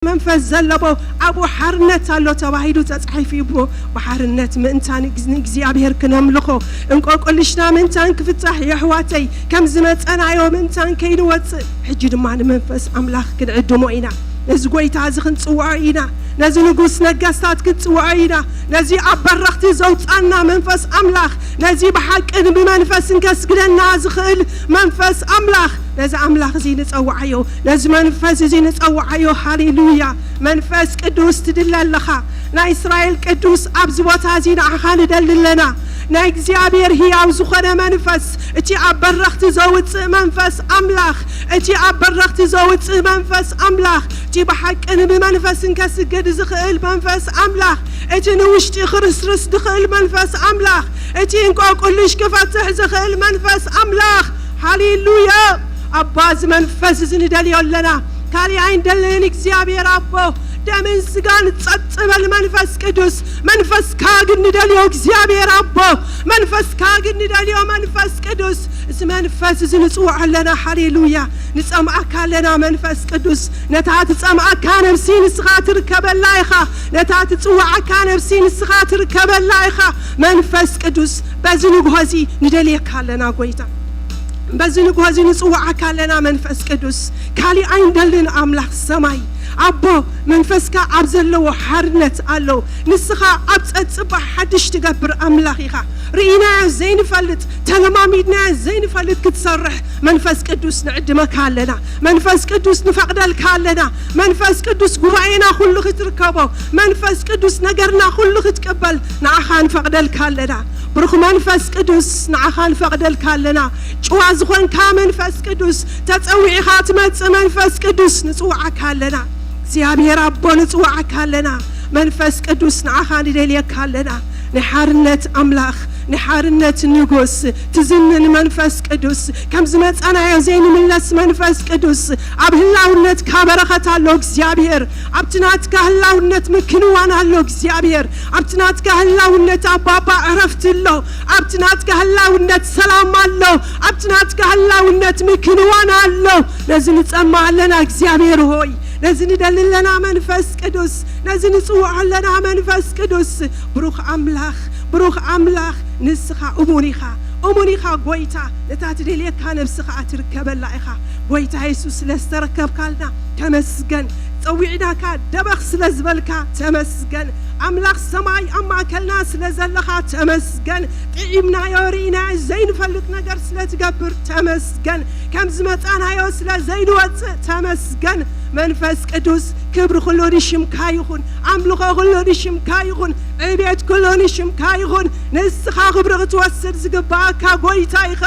መንፈስ ዘለዎ ኣብኡ ሓርነት ኣሎ ተባሂሉ ተጻሒፉ እዩ። ብሓርነት ምእንታን ንእግዚኣብሔር ክነምልኾ፣ እንቆቅልሽና ምእንታን ክፍታሕ፣ የሕዋተይ፣ ከም ዝመጸናዮ ምእንታን ከይንወጽእ፣ ሕጂ ድማ ንመንፈስ ኣምላኽ ክንዕድሞ ኢና። ነዚ ጎይታ እዚ ክንጽውዖ ኢና። ነዚ ንጉስ ነገስታት ክንጽውዖ ኢና። ነዚ ኣብ በረኽቲ ዘውጻና መንፈስ ኣምላኽ፣ ነዚ ብሓቅን ብመንፈስን ከስግደና ዝኽእል መንፈስ ኣምላኽ፣ ነዚ ኣምላኽ እዚ ንጸውዓዮ። ነዚ መንፈስ እዚ ንጸውዓዮ። ሃሌሉያ። መንፈስ ቅዱስ ትድለ ኣለኻ። ናይ እስራኤል ቅዱስ ኣብዚ ቦታ እዚ ንዓኻ ንደሊ ኣለና። ናይ እግዚኣብሔር ህያው ዝኾነ መንፈስ፣ እቲ ኣብ በረኽቲ ዘውጽእ መንፈስ ኣምላኽ፣ እቲ ኣብ በረኽቲ ዘውጽእ መንፈስ ኣምላኽ፣ እቲ ብሓቅን ብመንፈስን ከስግድ ዝኽእል መንፈስ ኣምላኽ፣ እቲ ንውሽጢ ክርስርስ ዝኽእል መንፈስ ኣምላኽ፣ እቲ እንቆቅልሽ ክፈትሕ ዝኽእል መንፈስ ኣምላኽ። ሃሌሉያ። ኣባ፣ እዚ መንፈስ እዚ ንደልዮ ኣለና። ካሊእ ኣይንደልን። እግዚኣብሔር ኣቦ፣ ደምን ስጋን ጸጥ በል መንፈስ ቅዱስ። መንፈስካ ግን ንደልዮ እግዚኣብሔር ኣቦ፣ መንፈስካ ግን ንደልዮ መንፈስ ቅዱስ። እዚ መንፈስ እዚ ንጽውዖ ኣለና። ሃሌሉያ። ንጸምኣካ ኣለና መንፈስ ቅዱስ። ነታ ትጸምኣካ ነብሲ ንስኻ ትርከበላ ኢኻ። ነታ ትጽውዓካ ነብሲ ንስኻ ትርከበላ ኢኻ። መንፈስ ቅዱስ፣ በዚ ንግሆ እዚ ንደልየካ ኣለና ጎይታ። በዚ ንግሆ እዚ ንጽውዓካ ኣለና መንፈስ ቅዱስ። ካሊእ ኣይንደልን ኣምላኽ ሰማይ። ኣቦ፣ መንፈስካ ኣብ ዘለዎ ሓርነት ኣሎ። ንስኻ ኣብ ጸጽባ ሓድሽ ትገብር ኣምላኽ ኢኻ። ርኢናዮ ዘይንፈልጥ፣ ተለማሚድናዮ ዘይንፈልጥ ክትሰርሕ መንፈስ ቅዱስ ንዕድመካ ኣለና። መንፈስ ቅዱስ ንፈቕደልካ ኣለና። መንፈስ ቅዱስ ጉባኤና ኩሉ ክትርከቦ፣ መንፈስ ቅዱስ ነገርና ኩሉ ክትቅበል ንዓኻ ንፈቕደልካ ኣለና። ብሩኽ መንፈስ ቅዱስ ንዓኻ ንፈቕደልካ ኣለና። ጭዋ ዝኾንካ መንፈስ ቅዱስ፣ ተጸዊዕኻ ትመጽእ መንፈስ ቅዱስ ንጽውዓካ ኣለና። እግዚኣብሔር ኣቦ ንጽውዓካ ኣለና። መንፈስ ቅዱስ ንዓኻ ንደልየካ ኣለና። ናይ ሓርነት ኣምላኽ፣ ናይ ሓርነት ንጉስ፣ ትዝንን መንፈስ ቅዱስ፣ ከም ዝመጻናዮ ዘይንምለስ መንፈስ ቅዱስ፣ ኣብ ህላውነትካ በረኸት ኣሎ እግዚኣብሔር። ኣብቲ ናትካ ህላውነት ምክንዋን ኣሎ እግዚኣብሔር። ኣብቲ ናትካ ህላውነት ኣባባ ዕረፍቲ ኣሎ። ኣብቲ ናትካ ህላውነት ሰላም ኣሎ። ኣብቲ ናትካ ህላውነት ምክንዋን ኣሎ። ነዚ ንጸማ ኣለና እግዚኣብሔር ሆይ። ነዚ ንደሊ ኣለና መንፈስ ቅዱስ። ነዚ ንጽውዖ ኣለና መንፈስ ቅዱስ። ብሩኽ ኣምላኽ፣ ብሩኽ ኣምላኽ፣ ንስኻ እሙን ኢኻ። እሙን ኢኻ ጎይታ። ነታ ትደልየካ ነብሲ ኸኣ ትርከበላ ኢኻ። ጎይታ የሱስ ስለ ዝተረከብካልና ተመስገን። ጸዊዕናካ ደበኽ ስለ ዝበልካ ተመስገን። ኣምላኽ ሰማይ ኣብ ማእከልና ስለ ዘለኻ ተመስገን። ጥዒምናዮ ርኢናዮ ዘይንፈልጥ ነገር ስለ ትገብር ተመስገን። ከም ዝመጻናዮ ስለ ዘይንወጽእ ተመስገን። መንፈስ ቅዱስ ክብሪ ኩሉ ንሽምካ ይኹን። ኣምልኾ ኩሉ ንሽምካ ይኹን። ዕቤት ኩሉ ንሽምካ ይኹን። ንስኻ ክብሪ ክትወስድ ዝግባኣካ ጎይታ ኢኻ።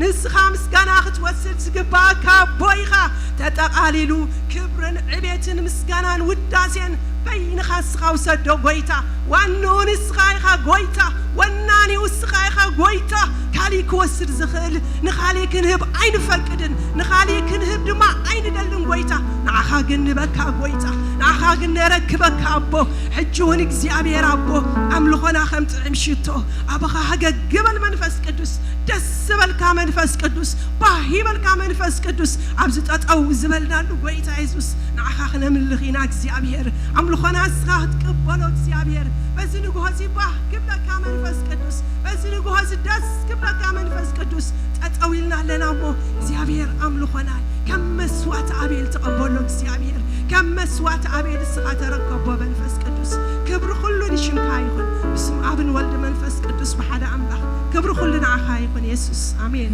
ንስኻ ምስጋና ክትወስድ ዝግባኣካ ኣቦ ኢኻ። ተጠቓሊሉ ክብርን ዕቤትን ምስጋናን ውዳሴን በይንኻ ንስኻ ውሰዶ ጎይታ። ዋንኡ ንስኻ ኢኻ ጎይታ። ወናኒኡ ንስኻ ኢኻ ጎይታ። ካሊእ ክወስድ ዝኽእል ንኻሊእ ክንህብ ኣይንፈቅድን። ንኻሊእ ክንህብ ድማ ኣይንደልን ጎይታ። ንዓኻ ግን ንበካ ጎይታ። ንዓኻ ግን ነረክበካ ኣቦ። ሕጂ እውን እግዚኣብሔር ኣቦ ኣምልኾና ከም ጥዕም ሽቶ ኣባኻ ሃገግ በል መንፈስ ቅዱስ። ደስ ዝበልካ መንፈስ ቅዱስ፣ ባህ ይበልካ መንፈስ ቅዱስ። ኣብዚ ጠጠው ዝበልናሉ ጎይታ የሱስ ንዓኻ ክነምልኽ ኢና እግዚኣብሔር። ኣምልኾና ንስኻ ክትቅበሎ እግዚኣብሔር። በዚ ንግሆ እዚ ባህ ክብለካ መንፈስ ቅዱስ፣ በዚ ንግሆ እዚ ደስ ክብለካ መንፈስ ቅዱስ። ጠጠው ኢልና ኣለና እሞ እግዚኣብሔር ኣምልኾና ከም መስዋዕቲ ኣቤል ተቐበሎ እግዚኣብሔር። ከም መስዋዕቲ ኣቤል ንስኻ ተረከቦ መንፈስ ቅዱስ። ክብሪ ኩሉ ንሽምካ ይኹን። ብስም ኣብን ወልድ መንፈስ ቅዱስ ብሓደ ኣምላኽ ክብሪ ኩሉ ንዓኻ ይኹን የሱስ። ኣሜን።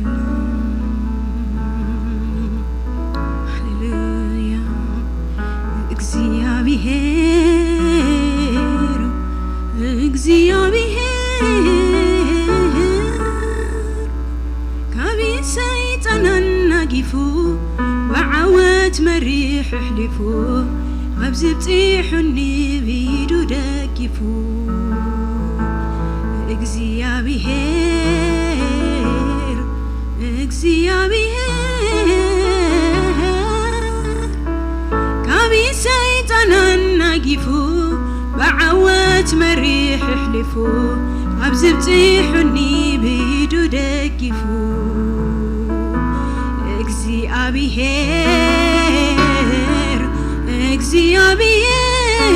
ሃሌሉያ። እግዚኣብሔር፣ እግዚኣብሔር ካብ ሰይጣን ኣናጊፉ፣ ብዓወት መሪሑ ኣሕሊፉ፣ ኣብዚ ብጺሑኒ ብኢዱ ደጊፉ። እግዚኣብሔር፣ እግዚኣብሔር ካብ ሰይጣን ኣናጊፉ፣ ብዓወት መሪሑ ኣሕሊፉ፣ ኣብዚ ብጺሑኒ ብኢዱ ደጊፉ። እግዚኣብሔር፣ እግዚኣብሔር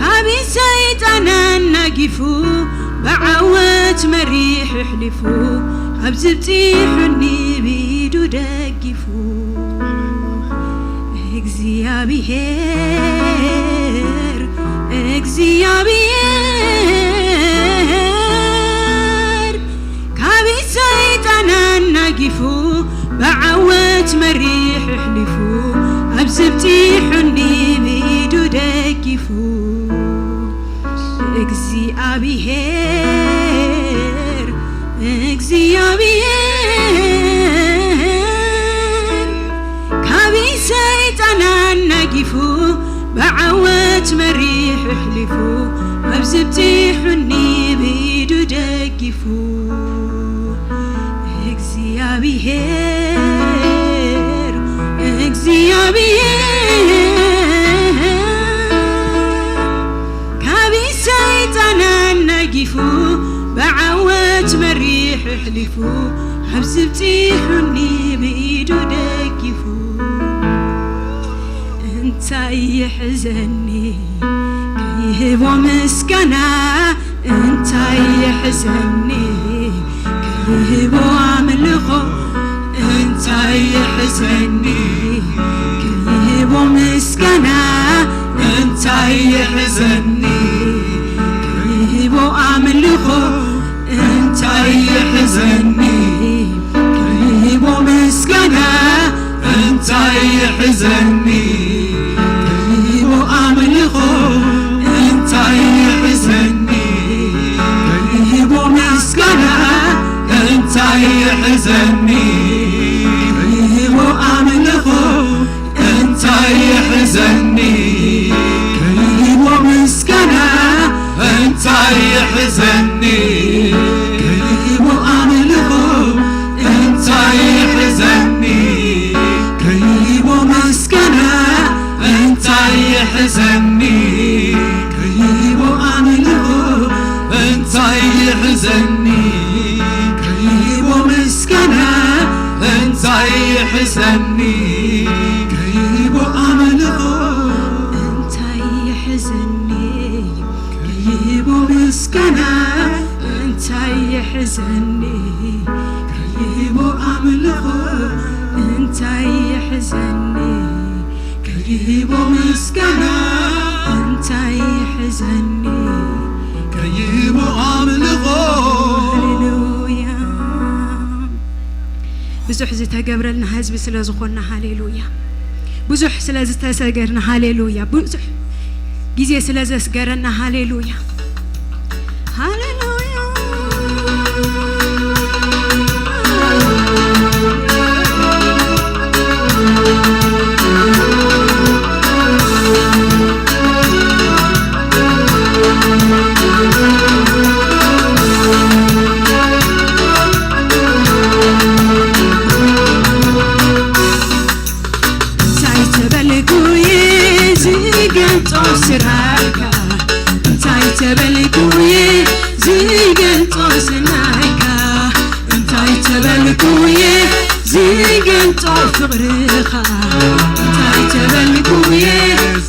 ካብ ሰይጣን ኣናጊፉ ብዓወት መሪሑ ኣሕሊፉ ኣብ ዝብጢሑኒ ብኢዱ ደጊፉ። እግዚኣብሔር፣ እግዚኣብሔር ካብ ሰይጣን ኣናጊፉ ብዓወት መሪሑ ኣሕሊፉ ኣብ ዝብጢሑኒ ብኢዱ ደጊፉ። እግዚኣብሔር፣ እግዚኣብሔር ካብ ሰይጣን ኣናጊፉ ብዓወት መሪሑ ኣሕሊፉ ኣብ ዝብጢሑኒ ብኢዱ ደጊፉ። እግዚኣብሔር፣ እግዚኣብሔር ካብ ሰይጣን ኣናጊፉ ብዓወት መሪሑ ኣሕሊፉ ኣብ ዝብጢሑኒ ብኢዱ ደጊፉ። እንታይ ይሕዘኒ ከይህቦ ምስጋና፣ እንታይ ይሕዘኒ ከይህቦ ኣምልኾ፣ እንታይ ይሕዘኒ ከይህቦ ምስጋና፣ እንታይ ይሕዘኒ ከይህቦ ኣምልኾ፣ እንታይ ይሕዘኒ ከይህቦ ምስጋና፣ እንታይ ይሕዘኒ ከይህቦ ኣምልኾ፣ እንታይ ይሕዘኒ ከይህቦ ምስጋና፣ እንታይ ይሕዘኒ ከይህቦ ኣምልኾ፣ እንታይ ይሕዘኒ ከይህቦ ምስጋና፣ እንታይ ይሕዘኒ ከይህቦ ኣምልኾ፣ እንታይ ይሕዘኒ ከይህቦ ምስጋና፣ እንታይ ይሕዘኒ ከይህቦ ኣምልኾ፣ እንታይ ይሕዘኒ ከይህቦ ምስጋና፣ እንታይ ይሕዘኒ ከይህቦ ኣምልኾ፣ እንታይ ይሕዘኒ ከይህቦ ምስጋና፣ እንታይ ይሕዘኒ ከይህቦ ኣምልኾ፣ እንታይ ይሕዘኒ ከይህቦ ምስጋና፣ እንታይ ይሕዘኒ ከይህቦ ኣምልኾ። ሃሌሉያ። ብዙሕ ዝተገብረልና ህዝቢ ስለ ዝኾንና፣ ሃሌሉያ። ብዙሕ ስለ ዝተሰገርና፣ ሃሌሉያ። ብዙሕ ግዜ ስለ ዘስገረና፣ ሃሌሉያ፣ ሃሌሉያ። እንታይ ተበልኩ እየ ዝገልጾ ስራሕካ? እንታይ ተበልኩ እየ ዝገልጾ ሰናይካ? እንታይ ተበልኩ እየ ዝገልጾ ፍቕርኻ? እንታይ ተበልኩ እየ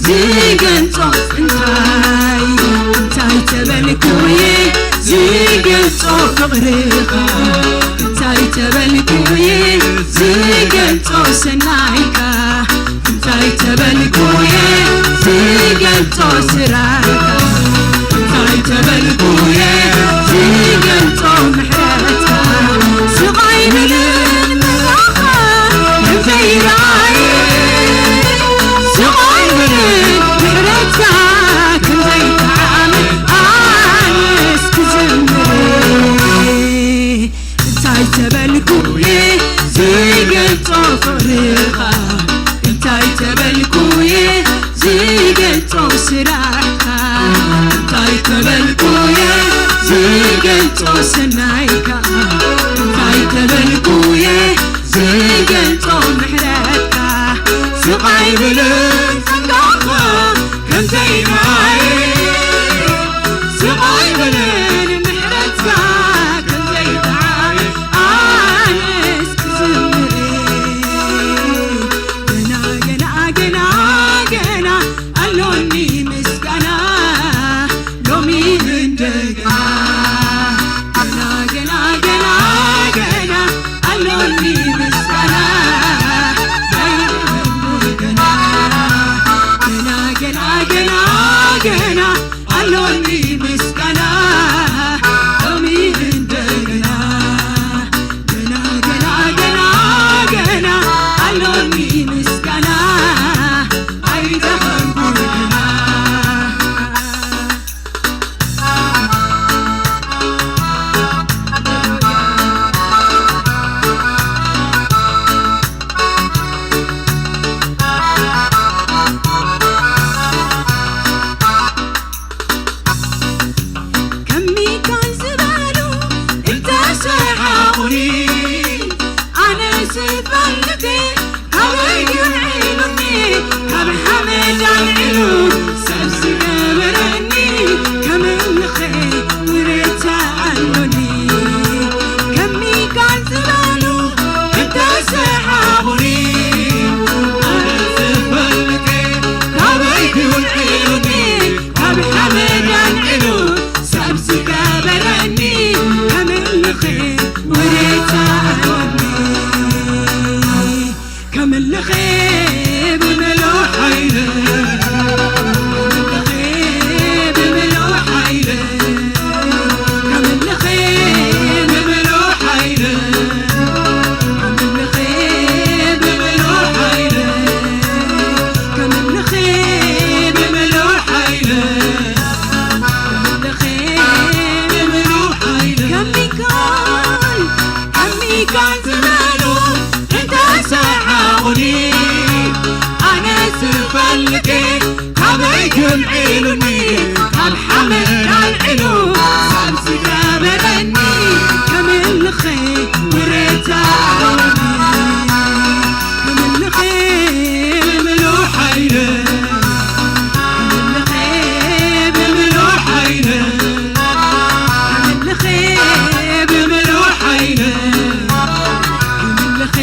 ዝገልጾ? እንታይ፣ እንታይ ተበልኩ እየ ዝገልጾ ፍቕርኻ? እንታይ ተበልኩ እየ ዝገልጾ ሰናይካ? እንታይ ተበልኩ እየ ዝገልጾ ስራሕካ? እንታይ ተበልኩ እየ ዝገልጾ ምሕረትካ? ስቕ ኣይብልን ምሕረትካ ክንደይ ይርኣይ፣ ስቕ ኣይብልን ምሕረትካ ክንደይ ይጥዓም፣ ኣነስ ክዝምር። እንታይ ተበልኩ እየ ዝገልጾ ፍቕርኻ? እንታይ ተበልኩ እየ ዝገልጾ ስራሕካ? እንታይ ተበልኩ እየ ዝገልጾ ሰናይካ? እንታይ ተበልኩ እየ ዝገልጾ ምሕረትካ? ስቕ ኣይብልን ጸጋኻ ከምዘይ ማይ፣ ስቕ ኣይብልን ምሕረትካ ከምዘይ ጣዕም፣ ኣነስ ክዝምር። ልኬ ካበይ ክምዕሉኒ ካብ ሓመድ ኣልዒሉ ሳብ ዝገበረኒ ከምልኸ ውረታ ከምልኸ ብምሉእ ሓይለ ከምልኸ ብምሉእ ሓይለ ከምልኸ ብምሉእ ሓይለ ከምልኸ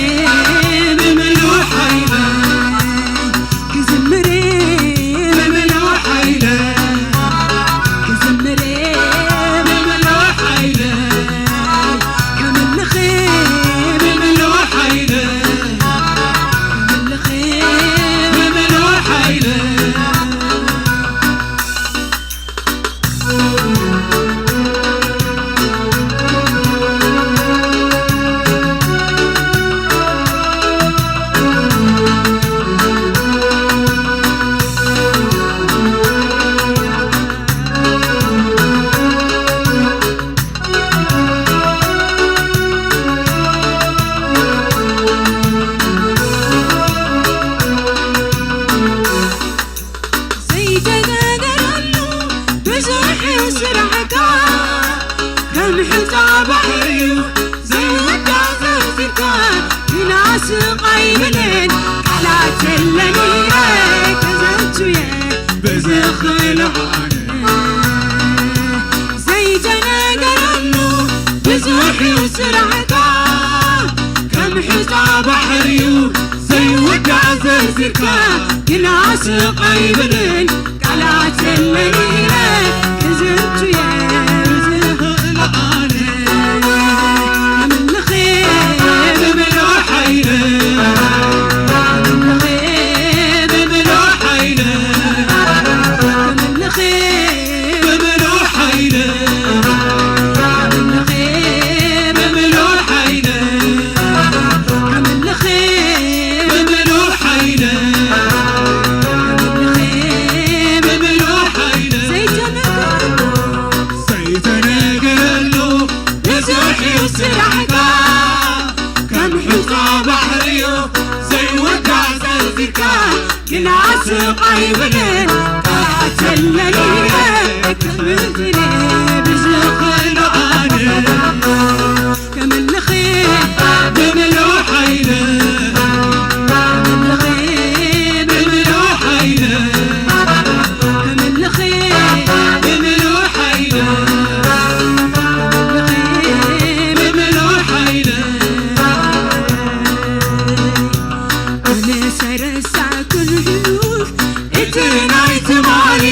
ብምሉእ ሓይለ ክዝምር ብምሉእ ሓይለ ክዝምር ብምሉእ ሓይለ ከምልኸ ብምሉእ ሓይለ ከምልኸ ብምሉእ ሓይለ ዘይተገደረሉ ብዙሕ እዩ ስራሕካ ከም ሕፃ ባሕሪ እዩ ዘይወዳ ዘርዚርካ ግና ስቕ ኣይብልን ቃላት የለን ኢለ ተዘትየ ብዝኽእሎ ኣነ ዘይተነገረሉ ብዙሕ እዩ ስራሕካ ከም ሕፃ ባሕሪ እዩ ዘይወዳ ዘርዚርካ ግና ስቕ ኣይብልን ቃላት የለን ኢለ ክዝንቱ እየ ዝኽእል ኣነ። ከምልኸ ብምሉእ ሓይለ፣ ከምልኸ ብምሉእ ሓይለ፣ ከምልኸ ብምሉእ ሓይለ፣ ከምልኸ ብምሉእ ሓይለ፣ ከምልኸ ብምሉእ ሓይለ፣ ከምልኸ ብምሉእ ሓይለ፣ ዘይተነገረሉ፣ ዘይተነገረሉ ብዙሕ እዩ ስራሕካ። ከም ሑጻ ባሕሪ እዩ ዘይወዳእ ዘርዚርካ፣ ግና ስቕ ኣይብልን ቃላት የለን ኢለ ክምልክለ ብዝኽእሎ ኣነ። ከምልኸ ብምሉእ ሓይለ፣ ከምልኸ ብምሉእ ሓይለ፣ ከምልኸ ብምሉእ ሓይለ፣ ከምልኸ ብምሉእ ሓይለ። ኣነ ሰረሳ ክንሕሉፍ እቲ ናይ ትማሊ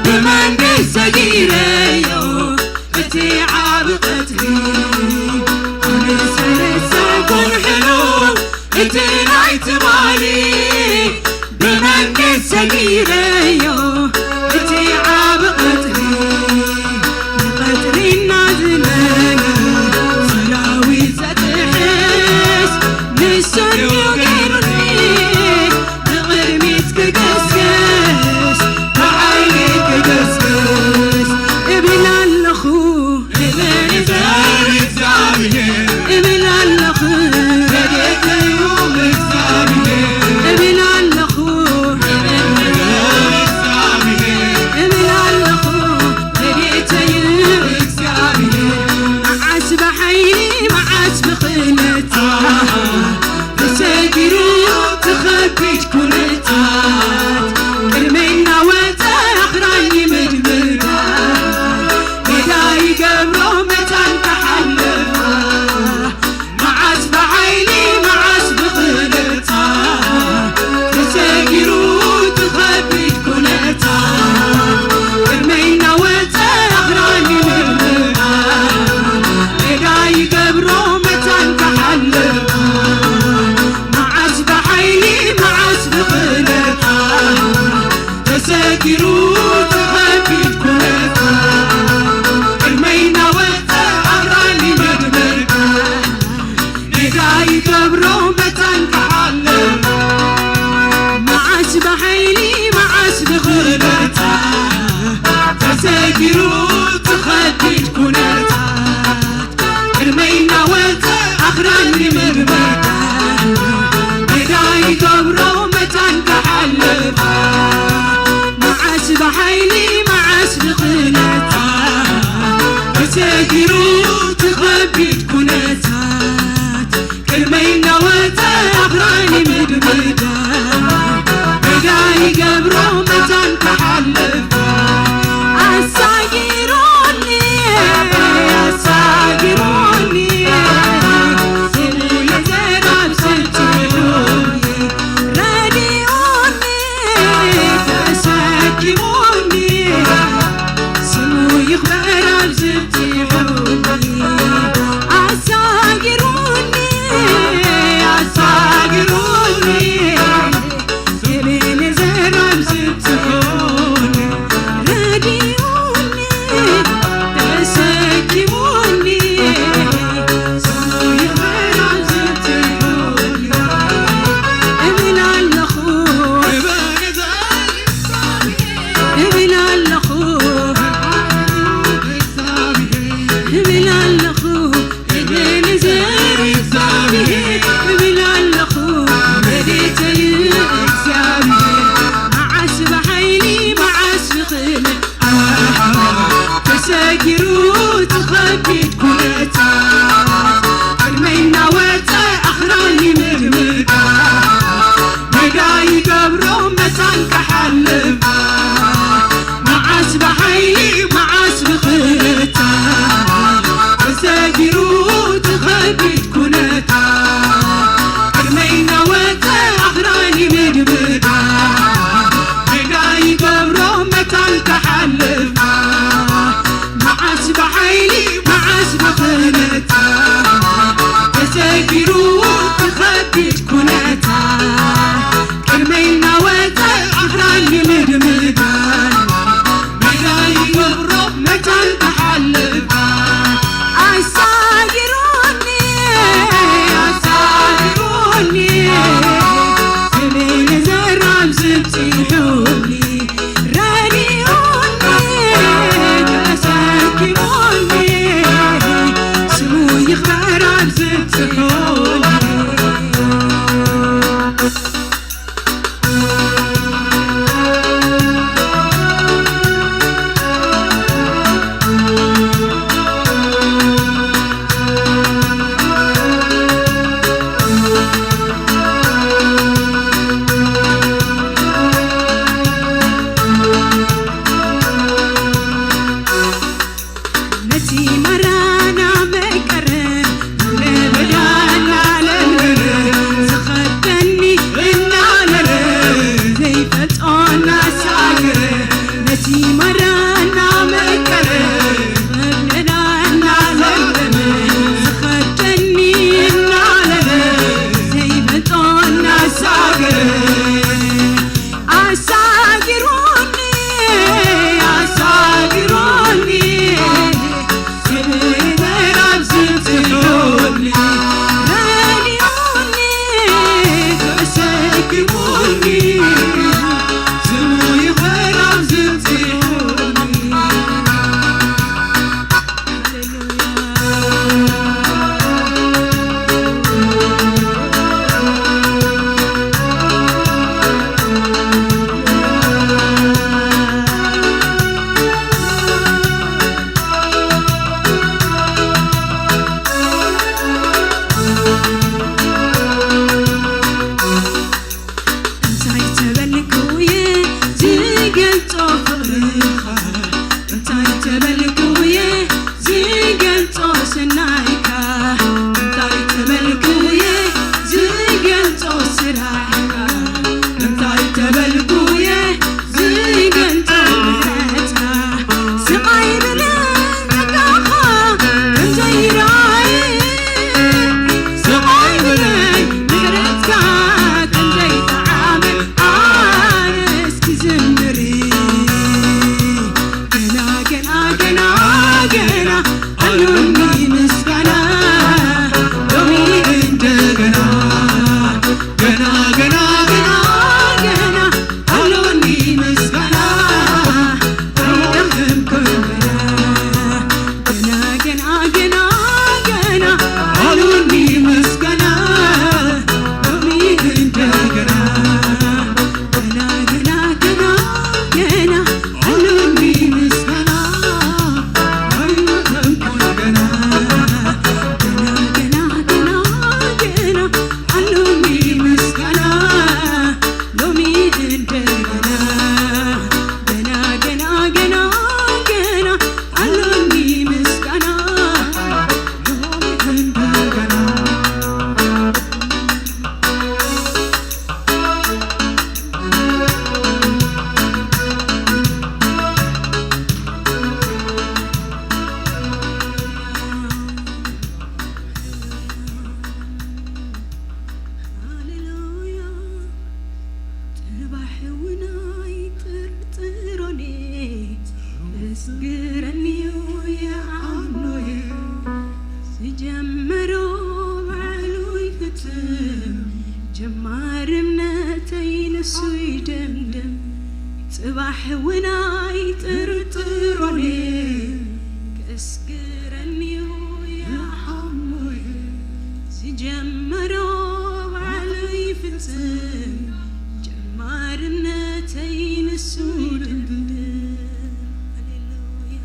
ብመንገድ ሰጊረዮ። እቲ ዓቢ ቀትሪ ኣነ ሰረሳ ኮንሕሎ እቲ ናይ ትማሊ ብመንገድ ሰጊረዮ እቲ ዓቢ ቀትሪ ንቐትሪ እናዝለለ ሰራዊት ዘጥሕስ ንሱ እዩ ገይሩኒ ብቕድሚት ክገስግስ ብሓይሊ ክገስግስ እብል ኣለኹ። እብል እብል እግዚኣብሔር፣ እብል ኣለኹ። ረድኤተይ እዩ እግዚኣብሔር፣ እብል ኣለኹ። እብል እብል እግዚኣብሔር፣ እብል ኣለኹ። ረድኤተይ እዩ እግዚኣብሔር፣ መዓስ ብሓይሊ መዓስ ብኽእለት ተሰጊሩ ትኸቢድ ኩነታት ቅድመይ እናወፀ ኣኽራን ይምድምዳ ሜዳ ይገብሮ መታን ተሓለፋ መዓስ ብሓይሊ መዓስ ብኽእለታ ተሰጊሩ ትኸቢድ ኩነታት ቅድመይ እናወፀ ኣኽራን ይምድምዳ ሜዳ ይገብሮ መታን ተሓለፋ መዓስ ብሓይሊ መዓስ ብኽእለታ መዓስ ብሓይሊ መዓስ ብኽእለታ ተሰጊሩ ትኸቢድ ኩነታት ቅድመይ እናወፀ ኣኽራኒ ምድምዳ ሜዳ ይገብሮ መታን ክሓልፍ ኣሳጊሮኒ ኣሳጊሮኒ ስሙ የዘራብ ስልትሉኒ ረዲኡኒ ተሰኪሙኒ ስሙ ይኽበር ኣብ ዝብፅሑኒ ኣሳጊሩኒ ኣሳጊሩኒ ስሙ የዘራብ ስልትሉኒ ረዲኡኒ ተሰኪሙኒ ስሙ ይኽበር ኣብ ዝብፅሑኒ እብል ኣለኹ እብል ኣለኹ እብል ኣለኹ እብል ኣለኹ ረድኤተይ እግዚኣብሔር መዓስ ብሓይሊ መዓስ ብኽእለት ተሰጊሩ ትኸቢድ ኩነታት ቅድመይ እናወፀ ኣኽራን ይምድምዳ ሜዳ ይገብሮ መታን ክሓልፍ መዓስ ብሓይሊ መዓስ ብኽእለታ ተሰጊሩ ትኸቢድ ኩነታ ቅድመይ እናወፀ ኣኽራን ይምድምዳ ሜዳ ይገብሮ መታን ክሓልፍ መዓስ ብሓይሊ መዓስ ብኽእለታ ተሰጊሩ ትኸቢድ ኩነታ ቅድመይ እናወፀ ኣኽራን ንምድምዳን ሜዳ ይገብሮ መታን ክሓልፍ ኣሳጊሩኒ ኣሳጊሩኒ ስሜን ዘራብ ዝብፅሑኒ ረዲኡኒ ተሰኪሙኒ ስሙ ይኽበር ኣብ ዝብፅሑኒ ነቲ መራና መቀረ ለበዳ እናለመነ ዝኸደኒ እናለለ ዘይፈልጦ እናሳገረ ነቲ መራና መቀረ ለበዳ እናለመነ ዝኸደኒ እናለለ ዘይፈልጦ እናሳገረ ኣሳጊሩኒ ኣሳጊሩኒ ስምበር ኣብ ዝብፅሑኒ ረዲኡኒ ተሰኪሙኒ ስሙ ይኽበር ኣብ ዝብፅሑኒ እንታይ ተበልኩ እየ ዝገልጾ ፍቕርኻ እንታይ ተበልኩ እየ ዝገልጾ ሰናይካ እንታይ ተበልኩ እየ ዝገልጾ ስራሕካ እንታይ ተበልኩ እየ ዝገልጾ ምሕረትካ ስቓይ ብለይ ጸጋኻ ክንደይ ይርኣይ ስቓይ ብለይ ምሕረትካ ክንደይ ጠዓመ ኣይ ይደምድም፣ ጽባሕ እውን ኣይጥርጥሮን። ከስግረኒዩ ይሓሙይ፣ ዝጀመሮ ባዕሉ ይፍጽም፣ ጀማርነተይ ንሱ ይደምድም። ሃሌሉያ።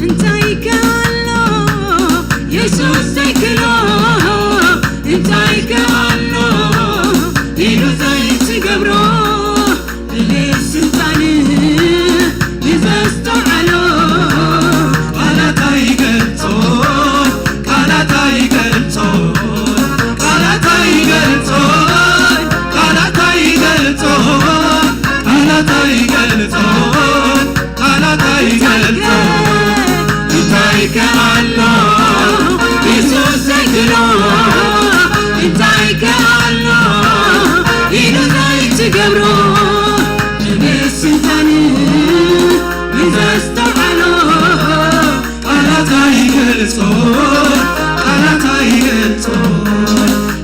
እንታይ ከኣሎ የሱስ ዘይክሎ? እንታይ ከኣሎ ኢሉ ዘይትገብሮ? ብልስልጣን ንዘስተውዓሎ ቃላት ኣይገልጾ፣ ቃላት ኣይገልጾ፣ ቃላት ኣይገልጾ፣ ቃላት ኣይገልጾ፣ ቃላት ኣይገልጾ፣ ቃላት ኣይገልጾ። እንታይ ከኣሎ የሱስ ዘይክሎ? እንታይ ከኣሎ ኢሉ ዘይትገብሮ? ብስልጣን ንዘስተውዓሎ ቃላት ኣይገልጾ፣ ቃላት ኣይገልጾ፣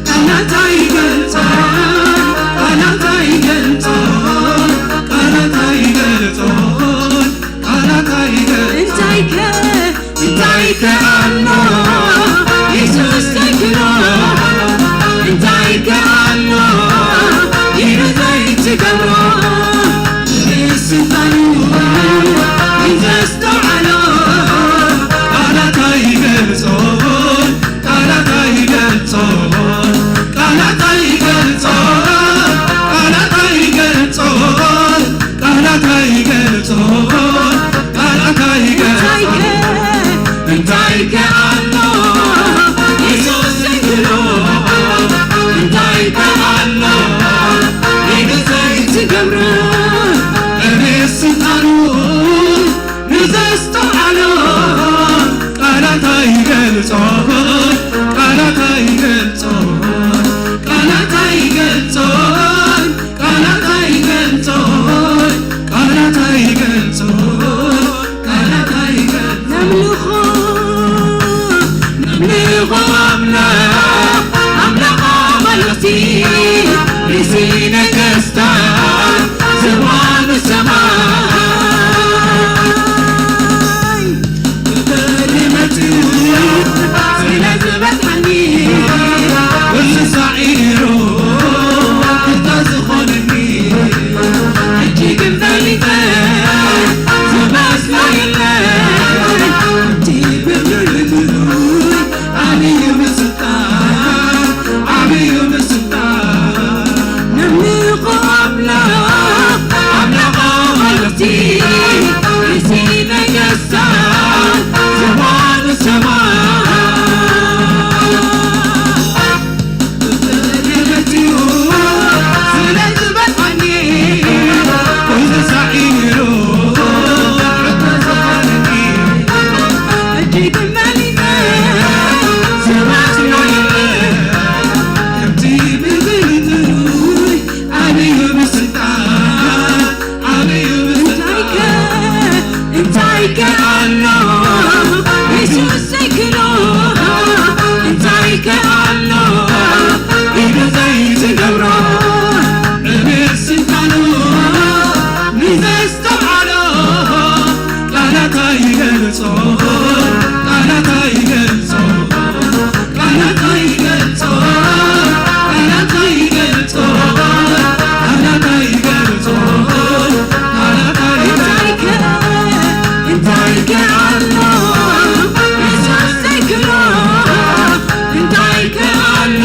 ቃላት ኣይገልጾ፣ ቃላት ኣይገልጾ፣ ቃላት ኣይገልጾ፣ ቃላት ኣይገልጾ። እንታይ ከ እንታይ ከኣሎ የሱስ ዘይክሎ? እንታይ ከኣሎ ኢሉ ዘይትገብሮ? ብስልጣኑ ንዘስተውዓሎ ቃላት ኣይገልጾን፣ ቃላት ኣይገልጾን፣ ቃላት ኣይገልጾን፣ ቃላት ኣይገልጾን፣ ቃላት ኣይገልጾን፣ ቃላት ኣይገልጾን። እንታይ ከኣሎ የሱስ ዘይክሎ? እንታይ ከኣሎ ኢሉ ዘይትገብሮ? ብስልጣኑ ንዘስተውዓሎ ቃላት ኣይገልጾን፣ ቃላት ኣይገልጾን፣ ቃላት ኣይገልጾን፣ ቃላት ኣይገልጾን፣ ቃላት ኣይገልጾን፣ ቃላት ኣይገልጾን። ነምልኾ፣ ነምልኾ ኣምላኽ፣ ኣምላኽ ኣማልኽቲ፣ ርእሲ ነገስታት፣ ዝባኑ ሰማይ። እንታይ ከ ኣሎ የሱስ ዘይክሎ? እንታይ ከ ኣሎ ኢዱ ዘይትገብሮ? ብስልጣኑ ንዘስተውዓሎ ቃላት ኣይገልጾ፣ ቃላት ኣይገልጾ፣ ቃላት ኣይገልጾ፣ ቃላት ኣይገልጾ፣ ቃላት ኣይገልጾ፣ ቃላት ኣይገልጾ። እንታይ ከ ኣሎ የሱስ ዘይክሎ? እንታይ ከ ኣሎ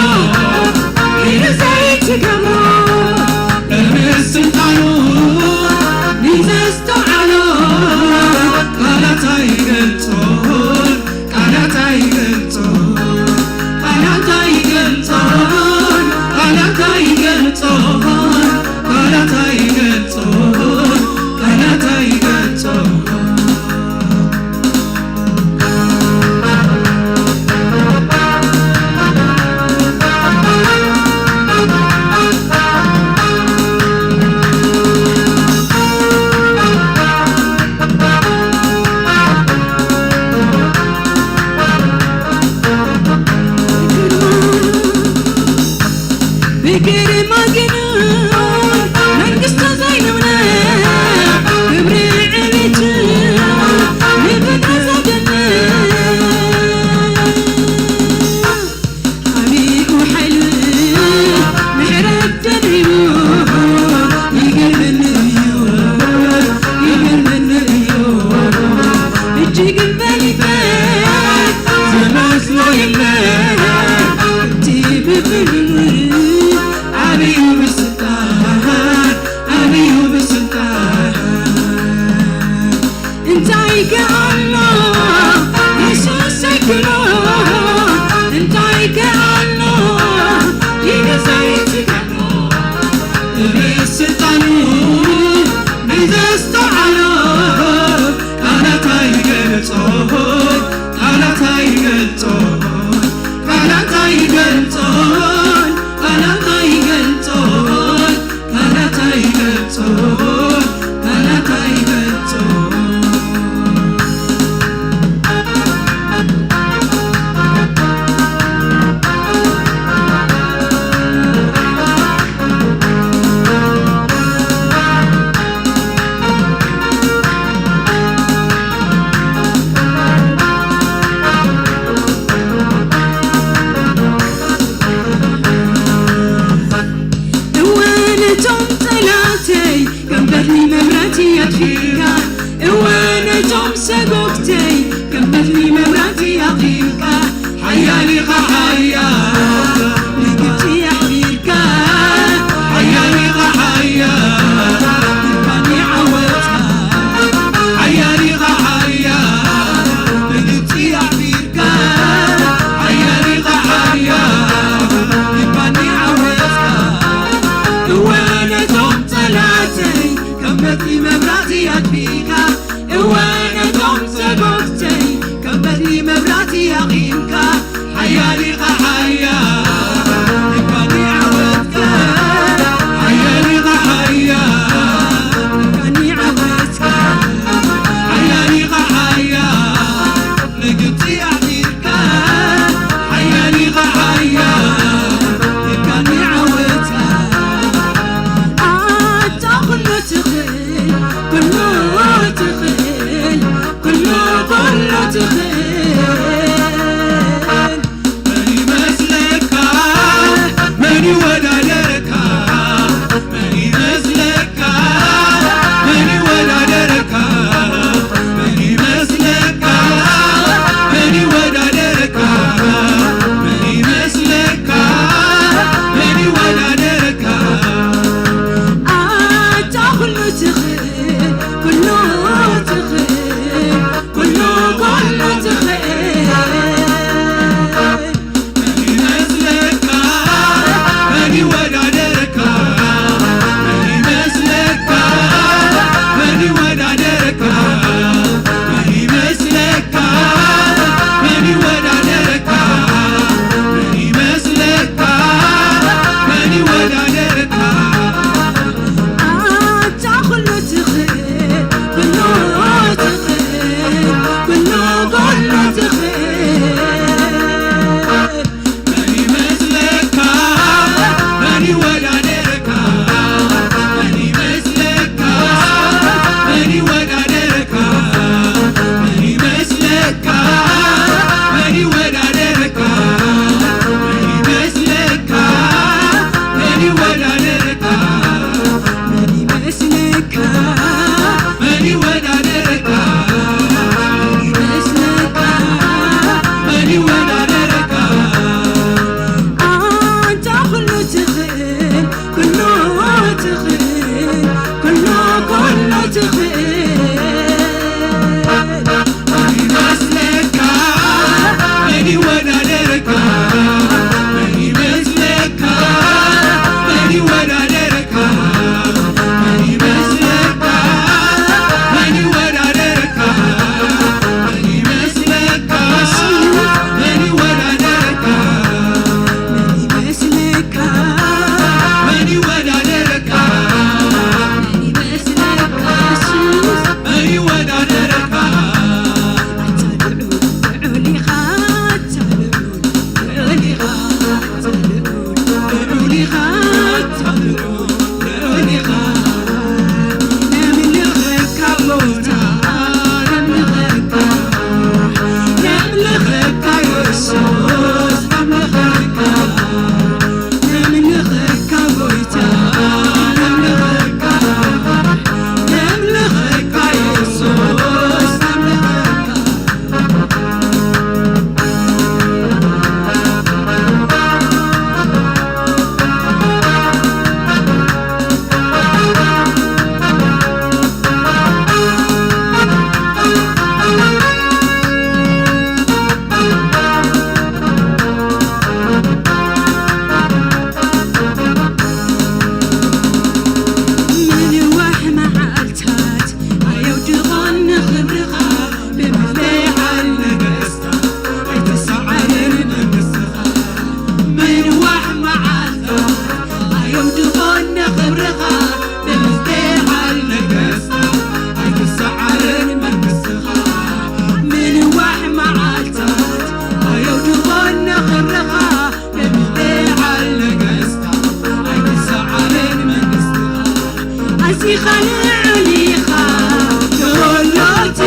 ኢዱ ዘይትገብሮ? ብስልጣኑ ንዘስተውዓሎ እንታይ ከኣሎ የሱሰይ ክሎ እንታይ ከኣሎ ይገዛይ ትገሞ እብስልጣኑ ንዘስተዓሎ ቃላት ኣይገልጾ ቃላት ኣይገልጾ ቃላት ኣይገልጾ ቃላት ኣይገልጾ ቃላት ኣይገልጾ ቃላት ኣይገልጾ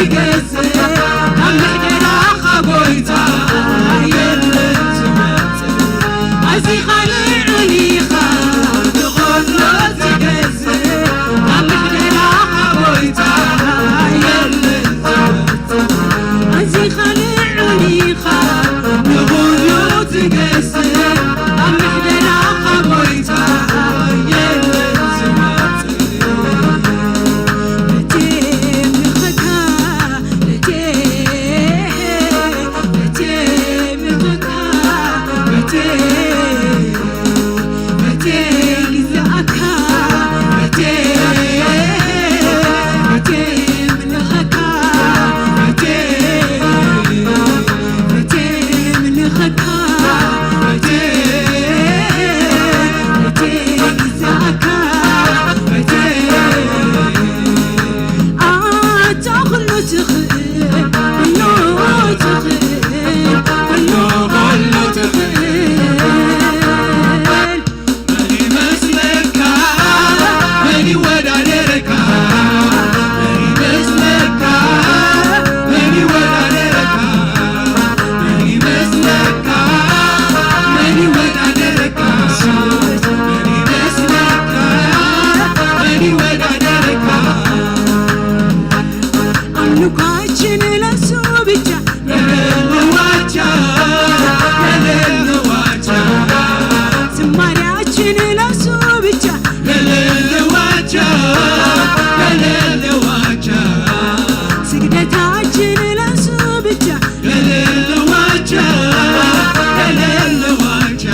ትገዝእ፣ ኣብ ምሕደራኻ ጎይታ የለን ዝወጽእ። ኣዚኻ ልዑል ኢኻ፣ ንኹሉ ትገዝእ፣ ኣብ ምሕደራኻ ጎይታ የለን ዝወጽእ። ኣዚኻ ልዑል ኢኻ፣ ንኹሉ ትገዝእ፣ ኣብ ምሕደራኻ ጎይታ የለን ዝወጽእ። ኣምልኳችን ለሱ ብቻ፣ ለሌለ ዋቻ፣ ለሌለ ዋቻ። ዝማሬያችን ለሱ ብቻ፣ ለሌለ ዋቻ፣ ለሌለ ዋቻ። ስግደታችን ለሱ ብቻ፣ ለሌለ ዋቻ፣ ለሌለ ዋቻ።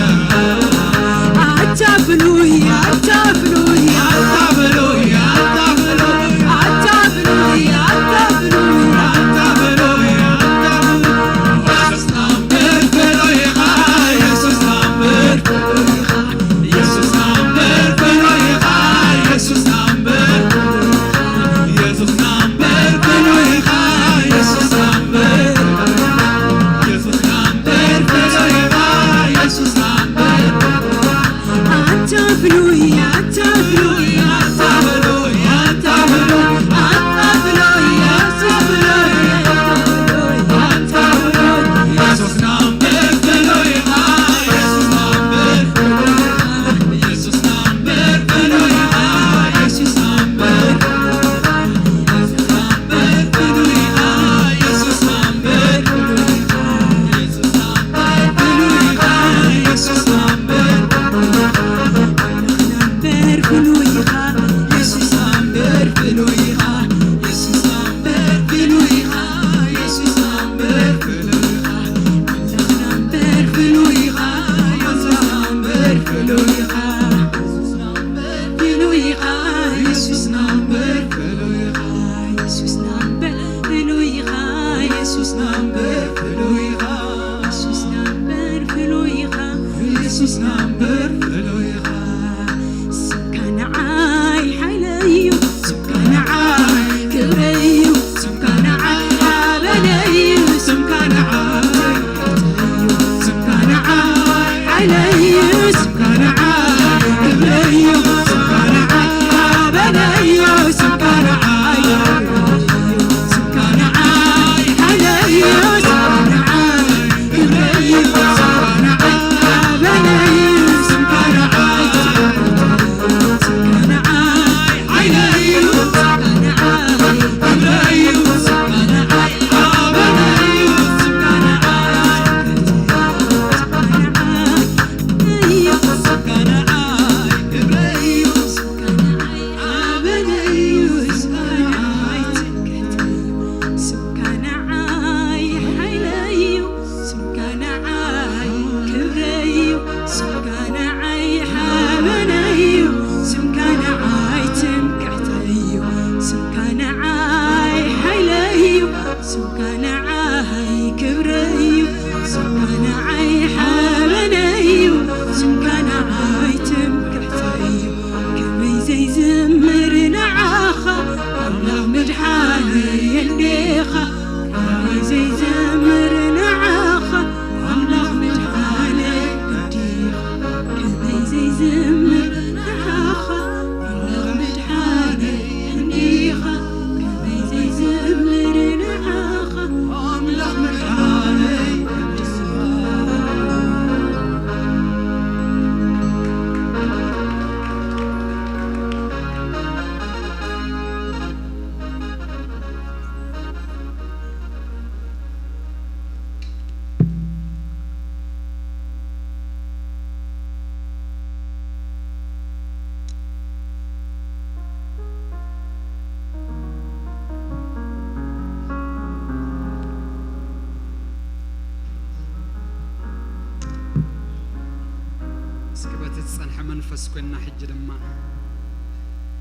ዝጸንሐ መንፈስ ኮይንና፣ ሕጂ ድማ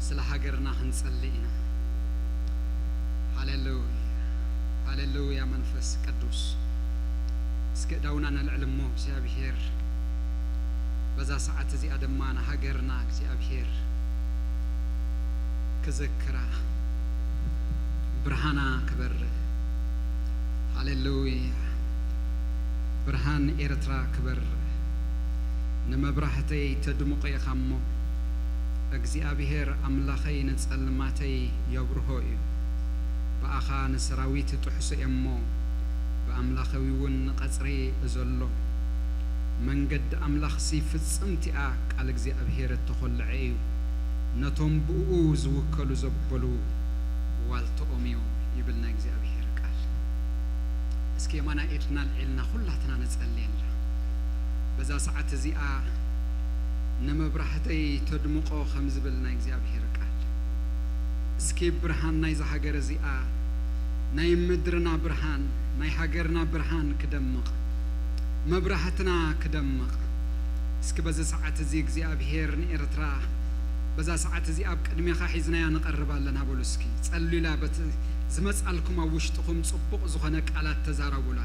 ስለ ሃገርና ክንጸሊ ኢና። ሃሌሉያ፣ ሃሌሉያ። መንፈስ ቅዱስ፣ እስኪ እዳውና ነልዕል እሞ እግዚኣብሔር በዛ ሰዓት እዚኣ ድማ ንሃገርና እግዚኣብሔር ክዘክራ፣ ብርሃና ክበርህ። ሃሌሉያ። ብርሃን ኤርትራ ክበርህ። ንመብራህተይ ተድምቖ ኢኻ እሞ፣ እግዚኣብሔር ኣምላኸይ ንጸልማተይ የብርሆ እዩ። ብኣኻ ንሰራዊት ጥሕሶ እየ እሞ፣ ብኣምላኸዊ እውን ንቐጽሪ እዘሎ። መንገዲ ኣምላኽሲ ፍጽምቲኣ ቃል እግዚኣብሔር እተኾልዐ እዩ። ነቶም ብእኡ ዝውከሉ ዘበሉ ዋልትኦም እዩ ይብል ናይ እግዚኣብሔር ቃል። እስኪ የማና ኢድና ኣልዒልና ኩላትና ንጸልየላ። በዛ ሰዓት እዚኣ ንመብራህተይ ተድምቖ ከም ዝብል ናይ እግዚኣብሔር ቃል፣ እስኪ ብርሃን ናይዛ ሃገር እዚኣ፣ ናይ ምድርና ብርሃን፣ ናይ ሃገርና ብርሃን ክደምቕ፣ መብራህትና ክደምቕ። እስኪ በዚ ሰዓት እዚ እግዚኣብሔር ንኤርትራ በዛ ሰዓት እዚ ኣብ ቅድሜኻ ሒዝናያ ንቐርብ ኣለና በሉ እስኪ። ጸልዩላ፣ በቲ ዝመጻልኩም ኣብ ውሽጥኹም ጽቡቕ ዝኾነ ቃላት ተዛረቡላ።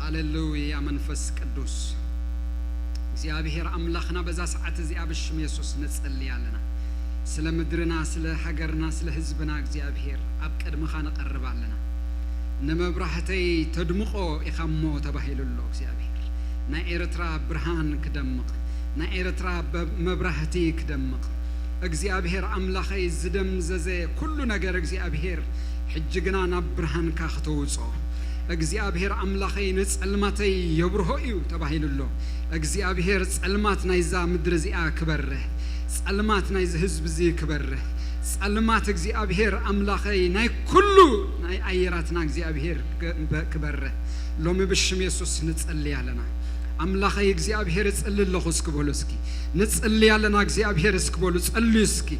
ሃሌሉያ መንፈስ ቅዱስ። እግዚኣብሔር ኣምላኽና በዛ ሰዓት እዚኣ ብሽም የሱስ ንጸሊ ኣለና። ስለ ምድርና፣ ስለ ሃገርና፣ ስለ ህዝብና እግዚኣብሔር ኣብ ቅድምኻ ንቐርብ ኣለና። ንመብራህተይ ተድምቖ ኢኻ እሞ ተባሂሉ ኣሎ እግዚኣብሔር። ናይ ኤርትራ ብርሃን ክደምቕ፣ ናይ ኤርትራ በ-፣ መብራህቲ ክደምቕ። እግዚኣብሔር ኣምላኸይ ዝደምዘዘ ኩሉ ነገር እግዚኣብሔር ሕጂ ግና ናብ ብርሃንካ ክተውጾ። እግዚኣብሔር ኣምላኸይ ንጸልማተይ የብርሆ እዩ ተባሂሉ ኣሎ። እግዚኣብሔር ጸልማት ናይዛ ምድሪ እዚኣ ክበርህ፣ ጸልማት ናይዚ ህዝቢ እዚ ክበርህ፣ ጸልማት እግዚኣብሔር ኣምላኸይ ናይ ኩሉ ናይ ኣየራትና እግዚኣብሔር ክበርህ ሎሚ ብሽም የሱስ ንጸሊ ኣለና። ኣምላኸይ እግዚኣብሔር እጽሊ ኣለኹ እስኪ በሉ እስኪ። ንጽሊ ኣለና እግዚኣብሔር እስኪ በሉ፣ ጸልዩ እስኪ።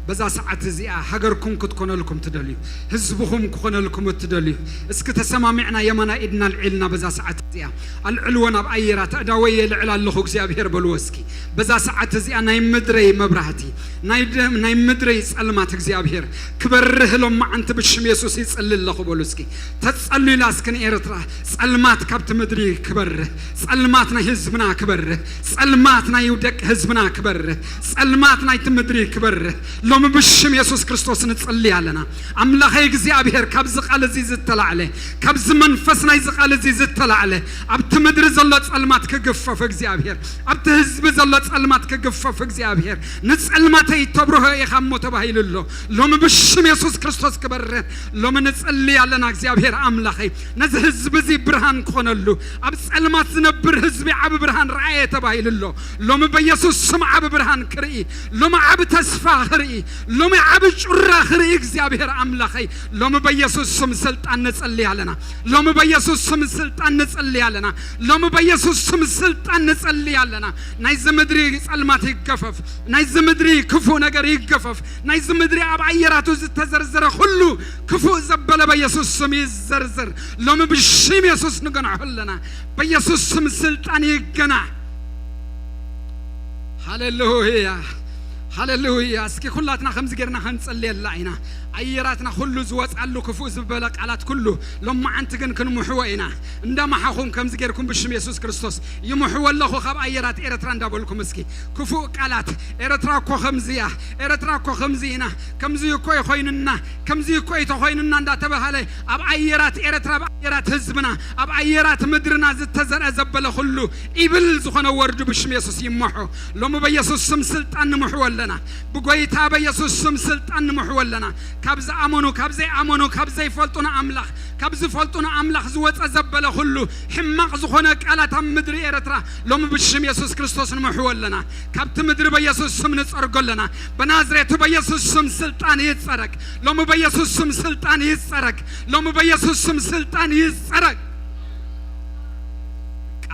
በዛ ሰዓት እዚኣ ሃገርኩም ክትኮነልኩም ትደልዩ፣ ህዝብኹም ክኾነልኩም እትደልዩ፣ እስኪ ተሰማሚዕና የማና ኢድና ኣልዒልና በዛ ሰዓት እዚኣ ኣልዕልዎ ናብ ኣየራት። ኣእዳወይ የልዕል ኣለኹ እግዚኣብሔር በልዎ እስኪ። በዛ ሰዓት እዚኣ ናይ ምድረይ መብራህቲ፣ ናይ ደ-፣ ናይ ምድረይ ጸልማት እግዚኣብሔር ክበርህ ሎማዓንቲ ብሽም የሱስ ይጽሊ ኣለኹ በሉ እስኪ። ተጸሉላ እስኪ ንኤርትራ፣ ጸልማት ካብቲ ምድሪ ክበርህ፣ ጸልማት ናይ ህዝብና ክበርህ፣ ጸልማት ናይ ደቂ ህዝብና ክበርህ፣ ጸልማት ናይቲ ምድሪ ክበርህ ሎሚ ብሽም የሱስ ክርስቶስ ንጽሊ ኣለና። ኣምላኸይ እግዚኣብሔር ካብዚ ቃል እዚ ዝተላዕለ፣ ካብዚ መንፈስ ናይዚ ቃል እዚ ዝተላዕለ ኣብቲ ምድሪ ዘሎ ጸልማት ክግፈፍ እግዚኣብሔር፣ ኣብቲ ህዝቢ ዘሎ ጸልማት ክግፈፍ እግዚኣብሔር። ንጸልማተይ ተብርሆ ኢኻ እሞ ተባሂሉ ኣሎ። ሎሚ ብሽም የሱስ ክርስቶስ ክበርህ ሎሚ ንጽሊ ኣለና። እግዚኣብሔር ኣምላኸይ ነዚ ህዝቢ እዚ ብርሃን ክኾነሉ፣ ኣብ ጸልማት ዝነብር ህዝቢ ዓቢ ብርሃን ረኣየ ተባሂሉ ኣሎ። ሎሚ በየሱስ ስም ዓቢ ብርሃን ክርኢ፣ ሎሚ ዓቢ ተስፋ ክርኢ፣ ሎሚ ዓቢ ጩራ ክርኢ እግዚኣብሔር ኣምላኸይ ሎሚ በየሱስ ስም ስልጣን ንጽሊ ኣለና። ሎሚ በየሱስ ስም ስልጣን ንጽሊ ኣለና። ሎሚ በየሱስ ስም ስልጣን ንጽሊ ኣለና። ናይዚ ምድሪ ጸልማት ይገፈፍ። ናይዚ ምድሪ ክፉእ ነገር ይገፈፍ። ናይዚ ምድሪ ኣብ ኣየራቱ ዝተዘርዘረ ኩሉ ክፉእ ዘበለ በየሱስ ስም ይዘርዘር። ሎሚ ብሽም የሱስ ንገንሖ ኣለና። በየሱስ ስም ስልጣን ይገናሕ። ሃሌሉያ፣ ሃሌሉያ። እስኪ ኩላትና ከምዚ ጌርና ክንጽልየላ ኢና። ኣየራትና ኩሉ ዝወጻሉ ክፉእ ዝበለ ቃላት ኩሉ ሎማዓንቲ ግን ክንምሕዎ ኢና። እንዳመሓኹም ከምዚ ጌርኩም ብሽም የሱስ ክርስቶስ ይምሕዎ ኣለኹ ካብ ኣየራት ኤርትራ እንዳበልኩም እስኪ። ክፉእ ቃላት፣ ኤርትራ እኮ ከምዚ እያ፣ ኤርትራ እኮ ከምዚ ኢና፣ ከምዚ እኮ ይኾይንና፣ ከምዚ እኮ ይተኾይንና እንዳተባሃለ ኣብ ኣየራት ኤርትራ፣ ኣብ ኣየራት ህዝብና፣ ኣብ ኣየራት ምድርና ዝተዘርአ ዘበለ ኩሉ ኢብል ዝኾነ ወርዱ ብሽም የሱስ ይመሖ። ሎሚ በየሱስ ስም ስልጣን ንምሕዎ ኣለና። ብጎይታ በየሱስ ስም ስልጣን ንምሕዎ ኣለና። ካብ ዝኣመኑ፣ ካብ ዘይኣመኑ፣ ካብ ዘይፈልጡና ኣምላኽ፣ ካብ ዝፈልጡና ኣምላኽ ዝወጸ ዘበለ ኩሉ ሕማቕ ዝኾነ ቃላት ኣብ ምድሪ ኤርትራ ሎሚ ብሽም የሱስ ክርስቶስ ንምሕዎ ኣለና። ካብቲ ምድሪ በየሱስ ስም ንጸርጎ ኣለና። በናዝሬቱ በየሱስ ስም ስልጣን ይጸረግ። ሎሚ በየሱስ ስም ስልጣን ይጸረግ። ሎሚ በየሱስ ስም ስልጣን ይጸረግ።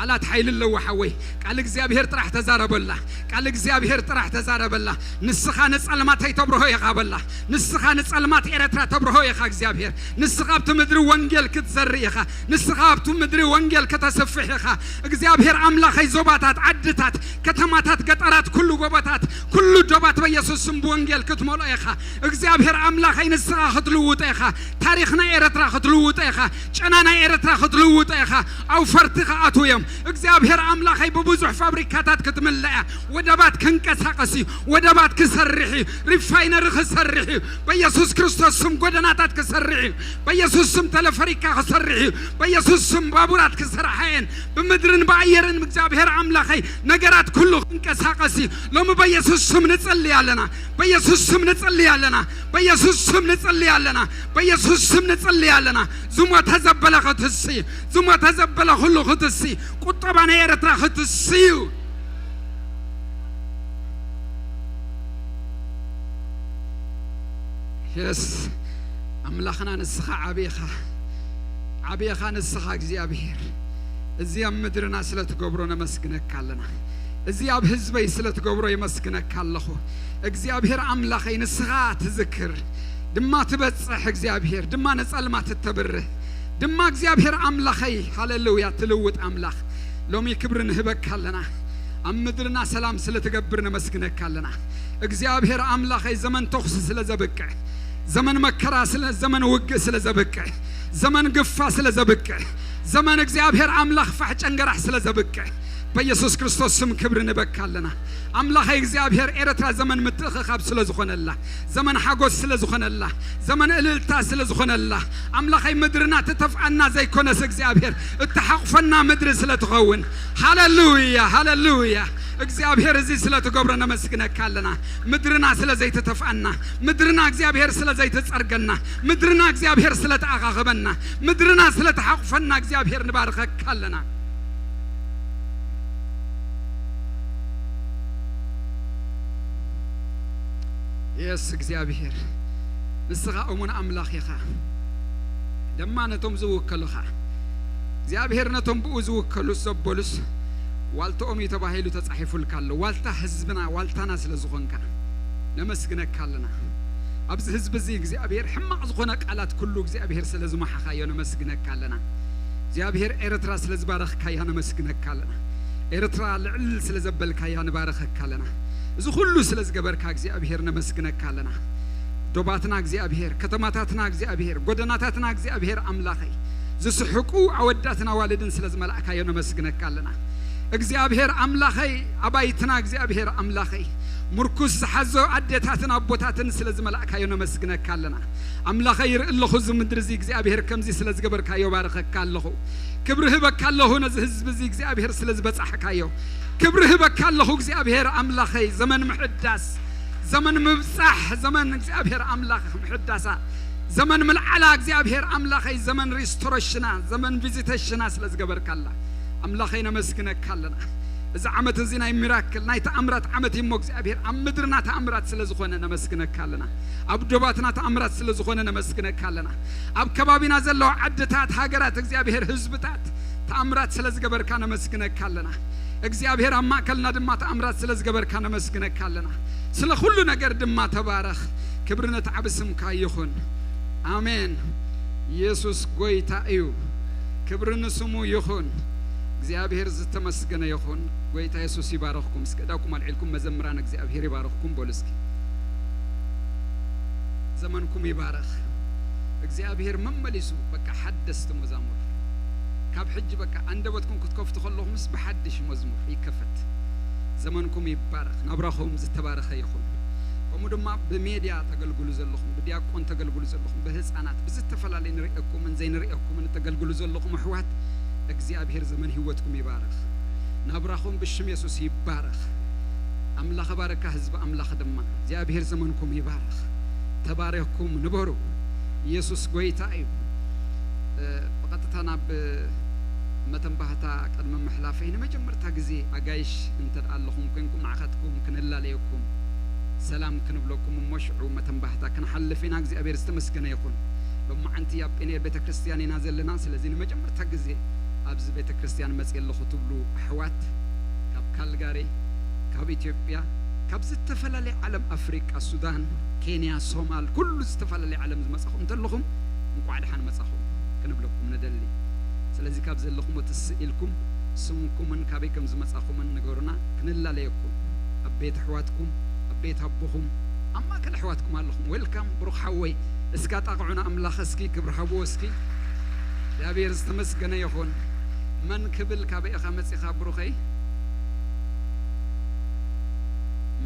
ቃላት ሓይሊ ኣለዎ ሓወይ። ቃል እግዚኣብሔር ጥራሕ ተዛረበላ። ቃል እግዚኣብሔር ጥራሕ ተዛረበላ። ንስኻ ንጸልማተይ ተብርሆ ኢኻ በላ። ንስኻ ንጸልማት ኤረትራ ተብርሆ ኢኻ እግዚኣብሔር። ንስኻ ኣብቲ ምድሪ ወንጌል ክትዘርእ ኢኻ። ንስኻ ኣብቲ ምድሪ ወንጌል ከተስፍሕ ኢኻ እግዚኣብሔር ኣምላኸይ። ዞባታት፣ ዓድታት፣ ከተማታት፣ ገጠራት፣ ኩሉ ጎቦታት፣ ኩሉ ዶባት በየሱስ ስም ብወንጌል ክትመልኦ ኢኻ እግዚኣብሔር ኣምላኸይ። ንስኻ ክትልውጦ ኢኻ። ታሪኽ ናይ ኤረትራ ክትልውጦ ኢኻ። ጨና ናይ ኤረትራ ክትልውጦ ኢኻ። ኣውፈርቲ ክኣትዉ እዮም። እግዚኣብሔር ኣምላኸይ ብብዙሕ ፋብሪካታት ክትምለእ እያ። ወደባት ክንቀሳቐስ እዩ። ወደባት ክሰርሕ እዩ። ሪፋይነሪ ክሰርሕ እዩ። በየሱስ ክርስቶስ ስም ጎደናታት ክሰርሕ እዩ። በየሱስ ስም ተለፈሪካ ክሰርሕ እዩ። በየሱስ ስም ባቡራት ክሰርሓ እየን። ብምድርን ብኣየርን እግዚኣብሔር ኣምላኸይ ነገራት ኩሉ ክንቀሳቐስ እዩ። ሎሚ በየሱስ ስም ንጽሊ ኣለና። በየሱስ ስም ንጽሊ ኣለና። በየሱስ ስም ንጽሊ ኣለና። በየሱስ ስም ንጽሊ ኣለና። ዝሞተ ዘበለ ክትሲ፣ ዝሞተ ዘበለ ኩሉ ክትሲ፣ ቁጠባ ናይ ኤረትራ ክትሲ እዩ። የስ፣ ኣምላኽና ንስኻ ዓቢ ኢኻ፣ ዓቢ ኢኻ ንስኻ እግዚኣብሔር። እዚ ኣብ ምድርና ስለ ትገብሮ ነመስግነካ ኣለና። እዚ ኣብ ህዝበይ ስለ ትገብሮ የመስግነካ ኣለኹ። እግዚኣብሔር ኣምላኸይ ንስኻ ትዝክር፣ ድማ ትበጽሕ እግዚኣብሔር፣ ድማ ንጸልማት እተብርህ፣ ድማ እግዚኣብሔር ኣምላኸይ፣ ሃሌሉያ፣ ትልውጥ ኣምላኽ። ሎሚ ክብሪ ንህበካ ኣለና። ኣብ ምድርና ሰላም ስለ ትገብር ነመስግነካ ኣለና። እግዚኣብሔር ኣምላኸይ ዘመን ተኹሲ ስለ ዘብቅዕ፣ ዘመን መከራ ስለ፣ ዘመን ውግእ ስለ ዘብቅዕ፣ ዘመን ግፋ ስለ ዘብቅዕ፣ ዘመን እግዚኣብሔር ኣምላኽ ፋሕ ጨንገራሕ ስለ ዘብቅዕ፣ በየሱስ ክርስቶስ ስም ክብሪ ንበካ ኣለና። ኣምላኸይ እግዚኣብሔር ኤረትራ ዘመን ምትእኽኻብ ስለ ዝኾነላ፣ ዘመን ሓጎስ ስለ ዝኾነላ፣ ዘመን እልልታ ስለ ዝኾነላ፣ ኣምላኸይ ምድርና ትተፍኣና ዘይኮነስ እግዚኣብሔር እትሓቑፈና ምድሪ ስለ ትኸውን፣ ሃሌሉያ፣ ሃሌሉያ። እግዚኣብሔር እዚ ስለ ትገብሮ ነመስግነካ ኣለና። ምድርና ስለ ዘይትተፍኣና፣ ምድርና እግዚኣብሔር ስለ ዘይትጸርገና፣ ምድርና እግዚኣብሔር ስለ ተኣኻኸበና፣ ምድርና ስለ ተሓቑፈና እግዚኣብሔር ንባርኸካ ኣለና። የስ እግዚኣብሔር ንስኻ እሙን ኣምላኽ ኢኻ። ደማ ነቶም ዝውከሉኻ እግዚኣብሔር ነቶም ብኡ ዝውከሉስ ዘበሉስ ዋልታኦም እዩ ተባሂሉ ተጻሒፉልካ ኣሎ። ዋልታ ህዝብና ዋልታና ስለ ዝኾንካ ነመስግነካ ኣለና። ኣብዚ ህዝቢ እዚ እግዚኣብሔር ሕማቕ ዝኾነ ቃላት ኩሉ እግዚኣብሔር ስለ ዝመሓኻዮ ነመስግነካ ኣለና። እግዚኣብሔር ኤርትራ ስለ ዝባረኽካያ ነመስግነካ ኣለና። ኤርትራ ልዕል ስለ ዘበልካያ ንባረኸካ ኣለና። እዚ ኩሉ ስለ ዝገበርካ እግዚኣብሔር ነመስግነካ ኣለና። ዶባትና እግዚኣብሔር፣ ከተማታትና እግዚኣብሔር፣ ጎደናታትና እግዚኣብሔር ኣምላኸይ ዝስሕቁ ኣወዳትን ኣዋልድን ስለ ዝመላእካዮ ነመስግነካ ኣለና። እግዚኣብሔር ኣምላኸይ ኣባይትና እግዚኣብሔር ኣምላኸይ ምርኩስ ዝሓዞ ኣዴታትን ኣቦታትን ስለ ዝመላእካዮ ነመስግነካ ኣለና። ኣምላኸይ ይርኢ ኣለኹ እዚ ምድሪ እዚ እግዚኣብሔር ከምዚ ስለ ዝገበርካዮ ባረኸካ ኣለኹ። ክብሪ ህበካ ኣለኹ ነዚ ህዝቢ እዚ እግዚኣብሔር ስለ ዝበጻሕካዮ። ክብሪ ህበካ ኣለኹ እግዚኣብሔር ኣምላኸይ ዘመን ምሕዳስ፣ ዘመን ምብጻሕ፣ ዘመን እግዚኣብሔር ኣምላኽ ምሕዳሳ፣ ዘመን ምልዓላ እግዚኣብሔር ኣምላኸይ ዘመን ሪስቶሬሽና፣ ዘመን ቪዚቴሽና ስለ ዝገበርካላ ኣምላኸይ ነመስግነካ ኣለና። እዚ ዓመት እዚ ናይ ሚራክል ናይ ተኣምራት ዓመት እሞ እግዚኣብሔር ኣብ ምድርና ተኣምራት ስለ ዝኾነ ነመስግነካ ኣለና። ኣብ ዶባትና ተኣምራት ስለ ዝኾነ ነመስግነካ ኣለና። ኣብ ከባቢና ዘለዋ ዓድታት፣ ሃገራት እግዚኣብሔር ህዝብታት ተኣምራት ስለ ዝገበርካ ነመስግነካ ኣለና። እግዚኣብሔር ኣብ ማእከልና ድማ ተኣምራት ስለ ዝገበርካ ነመስግነካ ኣለና። ስለ ኩሉ ነገር ድማ ተባረኽ። ክብሪ ነቲ ዓቢ ስምካ ይኹን። ኣሜን። ኢየሱስ ጎይታ እዩ። ክብሪ ንስሙ ይኹን። እግዚኣብሔር ዝተመስገነ ይኹን። ጎይታ የሱስ ይባረኽኩም። እስኪ እዳኩም ኣልዒልኩም መዘምራን እግዚኣብሔር ይባረኽኩም በሉ እስኪ። ዘመንኩም ይባረኽ። እግዚኣብሔር መመሊሱ በቃ ሓደስቲ መዛሙር ካብ ሕጂ በቃ ኣንደበትኩም ክትከፍቱ ከለኹምስ ብሓድሽ መዝሙር ይከፈት። ዘመንኩም ይባረኽ። ናብራኹም ዝተባረኸ ይኹን። ከምኡ ድማ ብሜድያ ተገልግሉ ዘለኹም፣ ብዲያቆን ተገልግሉ ዘለኹም፣ ብህፃናት ብዝተፈላለየ ንርእየኩምን ዘይንርእየኩምን ተገልግሉ ዘለኹም ኣሕዋት እግዚኣብሔር ዘመን ህይወትኩም ይባረኽ። ናብራኹም ብሽም የሱስ ይባረኽ። ኣምላኽ ባረካ ህዝቢ ኣምላኽ ድማ እግዚኣብሔር ዘመንኩም ይባረኽ። ተባረኽኩም ንበሩ። ኢየሱስ ጎይታ እዩ። እ፣ ብቐጥታ ናብ መተንባህታ ቅድሚ ምሕላፈይ ንመጀመርታ ግዜ ኣጋይሽ እንተ ደኣ ኣለኹም ኮንኩም ንዓኻትኩም ክንላለየኩም ሰላም ክንብለኩም እሞ ሽዑ መተንባህታ ክንሓልፍ ኢና። እግዚኣብሔር ዝተመስገነ ይኹን። ሎማዓንቲ ኣብ ጴንኤል ቤተ ክርስቲያን ኢና ዘለና። ስለዚ ንመጀመርታ ግዜ ኣብዚ ቤተ ክርስቲያን መጽእ ኣለኹ ትብሉ ኣሕዋት፣ ካብ ካልጋሪ፣ ካብ ኢትዮጵያ፣ ካብ ዝተፈላለየ ዓለም፣ ኣፍሪቃ፣ ሱዳን፣ ኬንያ፣ ሶማል፣ ኩሉ ዝተፈላለየ ዓለም ዝመጻኹም እንተለኹም፣ እንቋዕ ደሓን መጻኹም ክንብለኩም ንደሊ። ስለዚ ካብ ዘለኹሞ ትስእ ኢልኩም ስምኩምን ካበይ ከም ዝመጻኹምን ንገሩና፣ ክንላለየኩም። ኣብ ቤት ኣሕዋትኩም፣ ኣብ ቤት ኣቦኹም፣ ኣብ ማእከል ኣሕዋትኩም ኣለኹም። ዌልካም ብሩኽ ሓወይ። እስካ ጣቕዑና ኣምላኽ እስኪ ክብሪ ሃብዎ እስኪ። እግዚኣብሔር ዝተመስገነ ይኹን። መን ክብል ካበይ ኢኻ መጺኻ ብሩኸይ?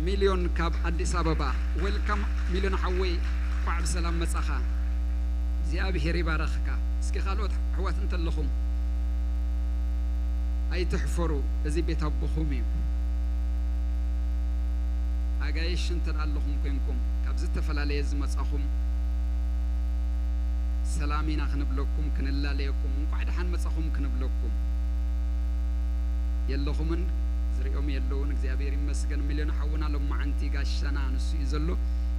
ሚልዮን ካብ ኣዲስ ኣበባ። ዌልካም ሚልዮን ሓወይ፣ እንኳዕ ብሰላም መጻኻ። እግዚኣብሔር ይባረኽካ። እስኪ ካልኦት ኣሕዋት እንተለኹም ኣይትሕፈሩ፣ እዚ ቤት ኣቦኹም እዩ። ኣጋይሽ እንተ ደኣ ኣለኹም ኮንኩም፣ ካብ ዝተፈላለየ ዝመጻኹም፣ ሰላም ኢና ክንብለኩም፣ ክንላለየኩም፣ እንቋዕ ደሓን መጻኹም ክንብለኩም። የለኹምን፣ ዝርእዮም የለውን፣ እግዚኣብሔር ይመስገን። ሚልዮን ሓውና ሎማዓንቲ ጋሻና ንሱ እዩ ዘሎ።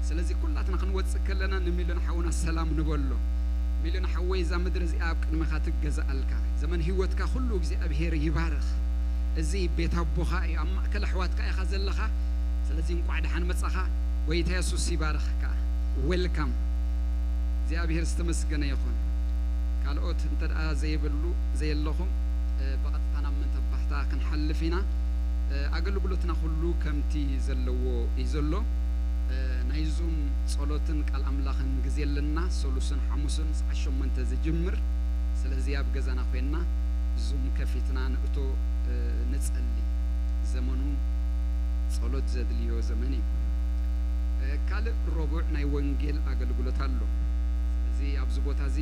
ስለዚ ኩላትና ክንወጽእ ከለና ንሚልዮን ሓውና ሰላም ንበሎ። ሚልዮን ሓወይ፣ እዛ ምድሪ እዚኣ ኣብ ቅድመኻ ትገዛኣልካ። ዘመን ህይወትካ ኩሉ እግዚኣብሔር ይባርኽ። እዚ ቤት ኣቦኻ እዩ፣ ኣብ ማእከል ኣሕዋትካ ኢኻ ዘለኻ። ስለዚ እንቋዕ ደሓን መጻኻ፣ ጎይታ የሱስ ይባርኽካ። ዌልካም። እግዚኣብሔር ዝተመስገነ ይኹን። ካልኦት እንተ ደኣ ዘይብሉ፣ ዘየለኹም፣ እ፣ ብቐጥታ ናብ መተባህታ ክንሓልፍ ኢና። እ፣ ኣገልግሎትና ኩሉ ከምቲ ዘለዎ እዩ ዘሎ። እ፣ ናይ ዙም ጸሎትን ቃል ኣምላኽን ግዜ ኣለና። ሰሉስን ሓሙስን ሰዓት ሸሞንተ ዝጅምር። ስለዚ ኣብ ገዛና ኮይንና ዙም ከፊትና ንእቶ፣ እ፣ ንጸሊ። ዘመኑ ጸሎት ዘድልዮ ዘመን እዩ። እ፣ ካልእ ረቡዕ ናይ ወንጌል ኣገልግሎት ኣሎ። ስለዚ ኣብዚ ቦታ እዚ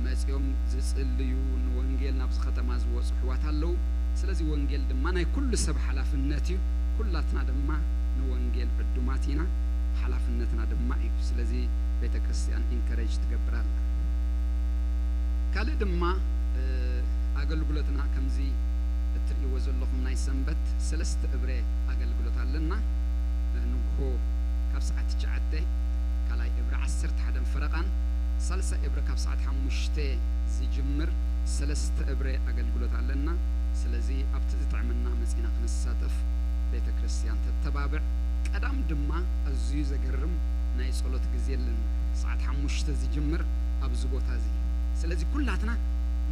መጺኦም ዝጽልዩ፣ ንወንጌል ናብዚ ከተማ ዝወጹ ኣሕዋት ኣለዉ። ስለዚ ወንጌል ድማ ናይ ኩሉ ሰብ ሓላፍነት እዩ። ኩላትና ድማ ንወንጌል ዕዱማት ኢና፣ ሓላፍነትና ድማ እዩ። ስለዚ ቤተ ክርስቲያን ኢንከሬጅ ትገብር ኣላ። ካልእ ድማ፣ እ፣ ኣገልግሎትና ከምዚ እትርእይዎ ዘለኹም ናይ ሰንበት ሰለስተ እብረ ኣገልግሎት ኣለና። እ፣ ንግሆ ካብ ሰዓት ትሽዓተ፣ ካልኣይ እብረ ዓሰርተ ሓደን ፈረቓን፣ ሳልሳይ እብረ ካብ ሰዓት ሓሙሽተ ዝጅምር ሰለስተ እብረ ኣገልግሎት ኣለና። ስለዚ ኣብቲ ዝጥዕመና መጺና ክንሳተፍ ቤተ ክርስቲያን ተተባብዕ። ቀዳም ድማ ኣዝዩ ዘገርም ናይ ጸሎት ግዜ ኣለና። ሰዓት ሓሙሽተ ዝጅምር ኣብዚ ቦታ እዚ። ስለዚ ኩላትና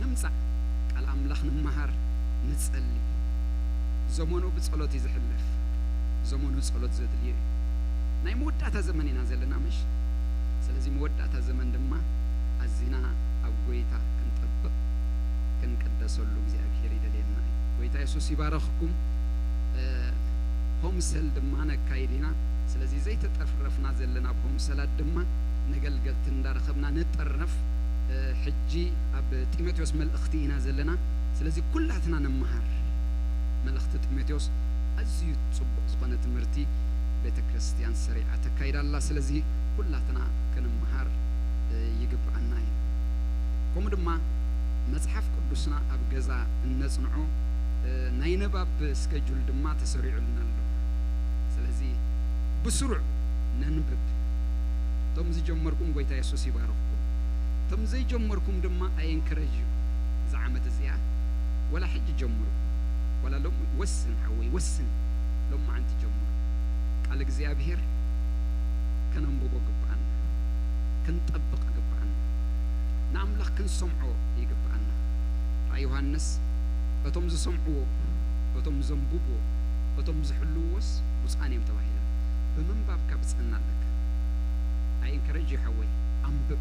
ንምጻእ፣ ቃል ኣምላኽ ንመሃር፣ ንጸሊ። ዘመኑ ብጸሎት እዩ ዝሕለፍ። ዘመኑ ጸሎት ዘድልዮ እዩ። ናይ መወዳእታ ዘመን ኢና ዘለና፣ ምሽ? ስለዚ መወዳእታ ዘመን ድማ ኣዚና ኣብ ጎይታ ክንጠብቕ፣ ክንቅደሰሉ እግዚኣብሔር ይደልየና እዩ። ጎይታ የሱስ ይባረኽኩም። እ፣ ሆምሰል ድማ ነካይድ ኢና። ስለዚ ዘይተጠርረፍና ዘለና ኣብ ሆምሰላት ድማ ነገልገልቲ እንዳረኸብና ንጠርነፍ። እ፣ ሕጂ ኣብ ጢሞቴዎስ መልእኽቲ ኢና ዘለና። ስለዚ ኩላትና ንመሃር። መልእኽቲ ጢሞቴዎስ ኣዝዩ ጽቡቕ ዝኾነ ትምህርቲ ቤተ ክርስቲያን ሰሪዓ ተካይዳ ኣላ። ስለዚ ኩላትና ክንመሃር፣ እ፣ ይግብኣና እዩ። ከምኡ ድማ መጽሓፍ ቅዱስና ኣብ ገዛ እነጽንዖ፣ እ፣ ናይ ንባብ ስኬጁል ድማ ተሰሪዑልና ኣሎ። ስለዚ ብስሩዕ ነንብብ። እቶም ዝጀመርኩም ጎይታ የሱስ ይባርኽኩም። እቶም ዘይጀመርኩም ድማ ኣየንከረጅ እዩ። እዛ ዓመት እዚኣ ወላ ሕጂ ጀምሩ። ወላ ሎም ወስን ሓወይ፣ ወስን። ሎማዓንቲ ጀምሩ። ቃል እግዚኣብሔር ከነንብቦ ግብኣና። ክንጠብቕ ግብኣና። ንኣምላኽ ክንሰምዖ ይግብኣና። ራእይ ዮሃንስ፣ "እቶም ዝሰምዕዎ፣ እቶም ዘንብብዎ፣ እቶም ዝሕልውዎስ ብፁዓን እዮም" ተባሂሎም። ብምንባብካ ብጽዕና ኣለካ። ኣይ ኢንከረጅ ዩ ሓወይ፣ ኣንብብ።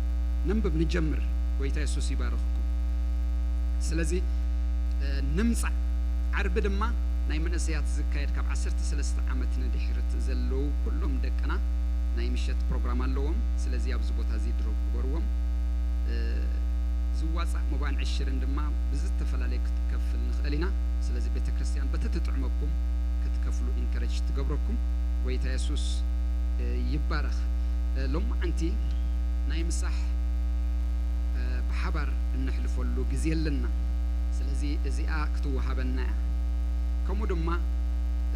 ነንብብ፣ ንጀምር። ጎይታ የሱስ ይባርኽኩም። ስለዚ፣ እ፣ ንምጻእ ዓርቢ ድማ ናይ መንእሰያት ዝካየድ ካብ ዓሰርተ ሰለስተ ዓመት ንድሕርት ዘለዉ ኩሎም ደቅና ናይ ምሸት ፕሮግራም ኣለዎም። ስለዚ ኣብዚ ቦታ እዚ ድሮፕ ግበርዎም። እ፣ ዝዋጻእ መባእን ዕሽርን ድማ ብዝተፈላለየ ክትከፍል ንኽእል ኢና። ስለዚ ቤተ ክርስቲያን በቲ ትጥዕመኩም ክትከፍሉ ኢንከረጅ ትገብረኩም። ጎይታ የሱስ፣ እ፣ ይባረኽ። እ፣ ሎማዓንቲ ናይ ምሳሕ፣ እ፣ ብሓባር እነሕልፈሉ ግዜ ኣለና። ስለዚ እዚኣ ክትወሃበና እያ። ከምኡ ድማ፣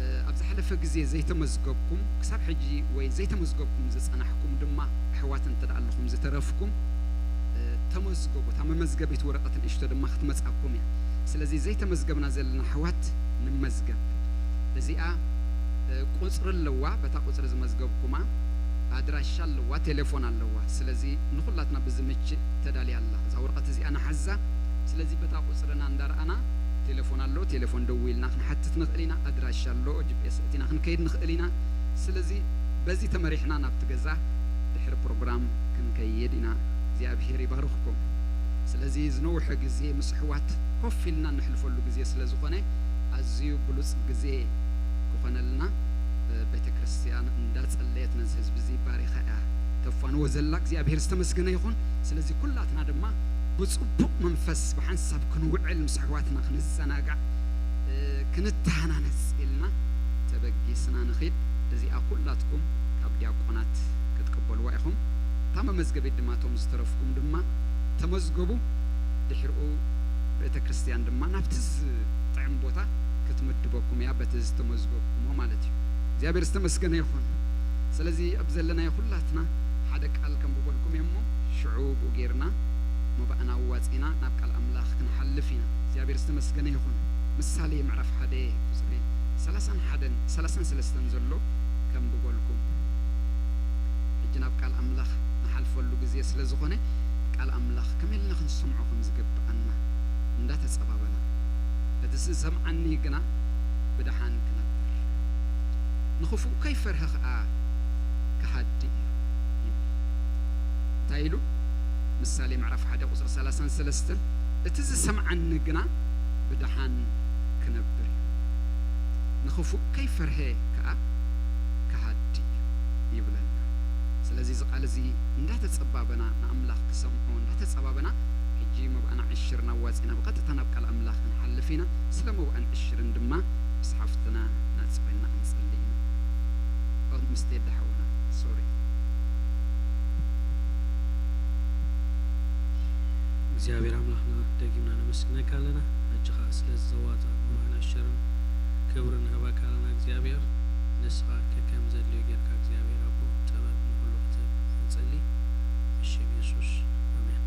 እ፣ ኣብ ዝሓለፈ ግዜ ዘይተመዝገብኩም፣ ክሳብ ሕጂ ወይ ዘይተመዝገብኩም ዝጸናሕኩም ድማ ኣሕዋት እንተ ደኣ ኣለኹም ዝተረፍኩም፣ እ፣ ተመዝገቡ። እታ መመዝገቢት ወረቐት ንእሽቶ ድማ ክትመጻኩም እያ። ስለዚ ዘይተመዝገብና ዘለና ኣሕዋት ንመዝገብ። እዚኣ፣ እ፣ ቁጽሪ ኣለዋ፣ በታ ቁጽሪ ዝመዝገብኩማ ኣድራሻ ኣለዋ፣ ቴሌፎን ኣለዋ። ስለዚ ንኹላትና ብዝምችእ ተዳልያ ኣላ እዛ ወረቐት እዚኣ ንሓዛ። ስለዚ በታ ቁጽርና እንዳረኣና ቴሌፎን ኣሎ፣ ቴሌፎን ደዊልና ክንሓትት ንኽእል ኢና፣ ኣድራሻ ኣሎ፣ ጂ ፒ ኤስ እቲና ክንከይድ ንኽእል ኢና። ስለዚ በዚ ተመሪሕና ናብቲ ገዛ ድሕሪ ፕሮግራም ክንከይድ ኢና። እግዚኣብሔር ይባርኽኩም። ስለዚ ዝነውሐ ግዜ ምስ ኣሕዋት ኮፍ ኢልና እነሕልፈሉ ግዜ ስለ ዝኾነ ኣዝዩ ብሉጽ ግዜ ክኾነልና፣ እ፣ ቤተ ክርስቲያን እንዳጸለየት ነዚ ህዝቢ እዚ ባሪኻ እያ ተፋንዎ ዘላ። እግዚኣብሔር ዝተመስገነ ይኹን። ስለዚ ኩላትና ድማ ብጽቡቕ መንፈስ ብሓንሳብ ክንውዕል፣ ምስ ኣሕዋትና ክንዘናጋዕ፣ እ፣ ክንተሃናነጽ ኢልና ተበጊስና ንኺድ። እዚኣ ኩላትኩም ካብ ዲያቆናት ክትቅበልዋ ኢኹም። እታ መመዝገቢት ድማ እቶም ዝተረፍኩም ድማ ተመዝገቡ። ድሕሪኡ ቤተ ክርስቲያን ድማ ናብቲ ዝጥዕም ቦታ ክትምድበኩም እያ፣ በቲ ዝተመዝገብኩሞ ማለት እዩ። እግዚኣብሔር ዝተመስገነ ይኹን። ስለዚ ኣብ ዘለናዮ ኩላትና ሓደ ቃል ከንብበልኩም እየ እሞ፣ ሽዑ ብኡ ጌርና መባእና ኣዋጺና ናብ ቃል ኣምላኽ ክንሓልፍ ኢና። እግዚኣብሔር ዝተመስገነ ይኹን። ምሳሌ ምዕራፍ ሓደ ቁጽሪ ሰላሳን ሓደን ሰላሳን ሰለስተን ዘሎ ከንብበልኩም። ሕጂ ናብ ቃል ኣምላኽ ንሓልፈሉ ግዜ ስለ ዝኾነ፣ ቃል ኣምላኽ ከመይ ኢልና ክንሰምዖ ከም ዝግብኣና እንዳተጸባበና፣ እቲ ዝሰምዓኒ ግና ብደሓን ክነብር፣ ንኽፉእ ከይፈርሀ ኸኣ ክሃዲ እዩ ይብል። እንታይ ኢሉ? ምሳሌ ምዕራፍ ሓደ ቁጽሪ ሰላሳን ሰለስተን፣ "እቲ ዝሰምዓኒ ግና ብደሓን ክነብር እዩ፣ ንኽፉእ ከይፈርሀ ከኣ ክሃዲ እዩ" ይብለና። ስለዚ እዚ ቃል እዚ እንዳተጸባበና ንኣምላኽ ክሰምዖ እንዳተጸባበና፣ ሕጂ መባእና ዕሽርና ኣዋጺና ብቐጥታ ናብ ቃል ኣምላኽ ክንሓልፍ ኢና። ስለ መባእን ዕሽርን ድማ ምስ ሓፍትና ናጽበና ክንጸሊ ኢና። ኦ፣ ምስ ቴዲ ሓውና፣ ሶሪ። እግዚኣብሔር ኣምላኽና ደጊምና ነመስግነካ ኣለና። ሕጂ ኸኣ ስለ ዘዋጻእ መባእን ዕሽርን ክብሪ ንህበካ ኣለና እግዚኣብሔር። ንስኻ ከከም ዘድልዮ ጌርካ እግዚኣብሔር ኣቦ ጥበብ ንኹሉ ክትህብ ንጸሊ። ብሽም የሱስ፣ ኣሜን።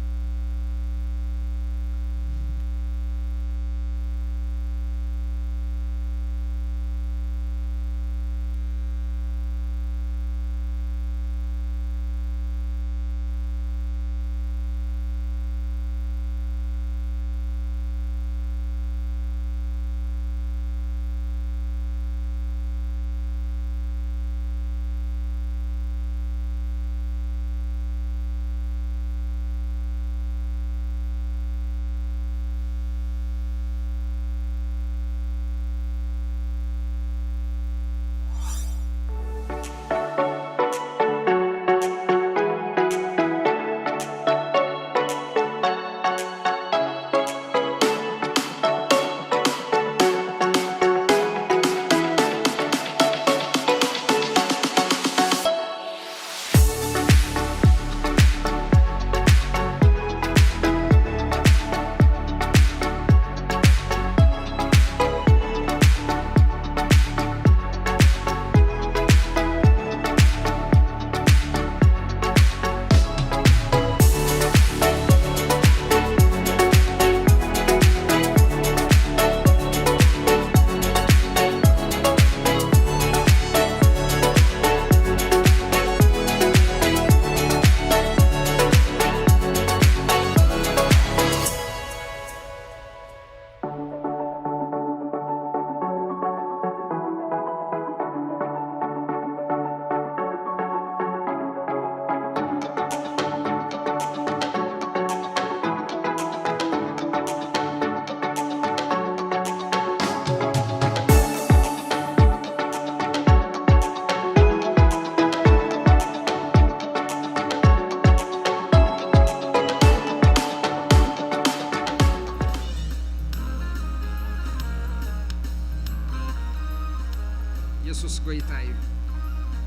የሱስ ጐይታ እዩ።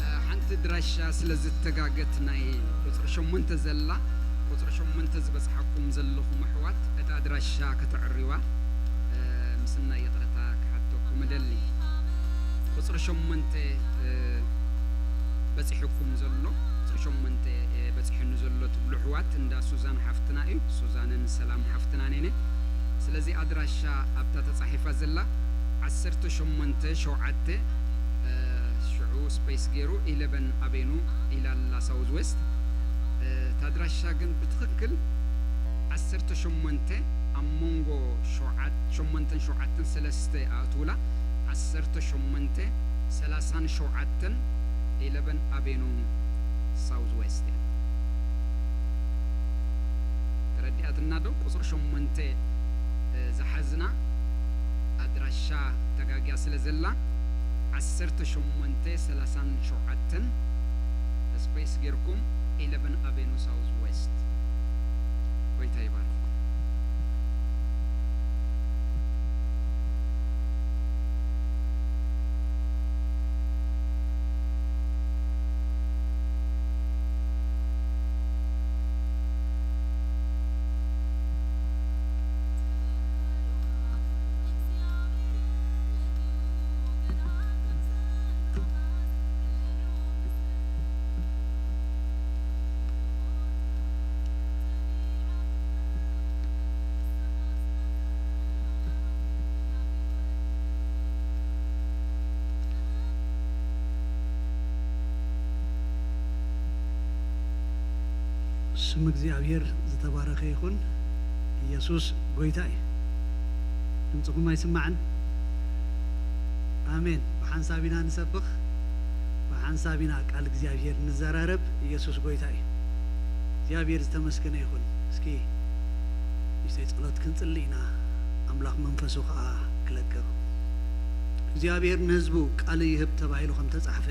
እ፣ ሓንቲ ድራሻ ስለ ዝተጋገት ናይ ቁጽሪ ሸሞንተ ዘላ፣ ቁጽሪ ሸሞንተ ዝበጽሓኩም ዘለኹም ኣሕዋት፣ እታ ድራሻ ከተዕርዩዋ፣ እ፣ ምስናይ ይቕረታ ክሓተኩም እደሊ። ቁጽሪ ሸሞንተ፣ እ፣ በጺሑኩም ዘሎ፣ ቁጽሪ ሸሞንተ፣ እ፣ በጺሑኒ ዘሎ ትብሉ ኣሕዋት፣ እንዳ ሱዛን ሓፍትና እዩ። ሱዛንን ሰላም ሓፍትናን እየን። ስለ እዚ ኣድራሻ ኣብታ ተጻሒፋ ዘላ ዓሰርተ ሸሞንተ ሸውዓተ፣ እ፣ ሽዑ ስፔስ ገይሩ ኢለቨን ኣቬኑ ኢላ ኣላ ሳውዝ ዌስት። እ፣ እታ ኣድራሻ ግን ብትኽክል ዓሰርተ ሸሞንተ ኣብ መንጎ ሸውዓት-፣ ሸሞንተን ሸውዓተን ሰለስተ ኣእትውላ፣ ዓሰርተ ሸሞንተ ሰላሳን ሸውዓተን ኢለቨን ኣቬኑ ሳውዝ ዌስት እያ። ተረዲኣትና ዶ? ቁጽሪ ሸሞንተ፣ እ፣ ዝሓዝና ኣድራሻ ተጋግያ ስለ ዘላ፣ ዓሰርተ ሸሞንተ ሰላሳን ሸውዓተን ስፔስ ጌርኩም ኢለቨን ኣቬኑ ሳውዝ ዌስት። ጎይታ ይባርኽኩም። ስም እግዚኣብሔር ዝተባረኸ ይኹን። ኢየሱስ ጎይታ እዩ። ድምፅኹም ኣይስማዕን? ኣሜን። ብሓንሳብ ኢና ንሰብኽ፣ ብሓንሳብ ኢና ቃል እግዚኣብሔር ንዘራረብ። ኢየሱስ ጎይታ እዩ። እግዚኣብሔር ዝተመስገነ ይኹን። እስኪ ንእሽተይ ጸሎት ክንጽሊ ኢና፣ ኣምላኽ መንፈሱ ኸኣ ክለቅቕ። እግዚኣብሔር ንህዝቡ ቃል ይህብ ተባሂሉ ከም ተጻሕፈ፣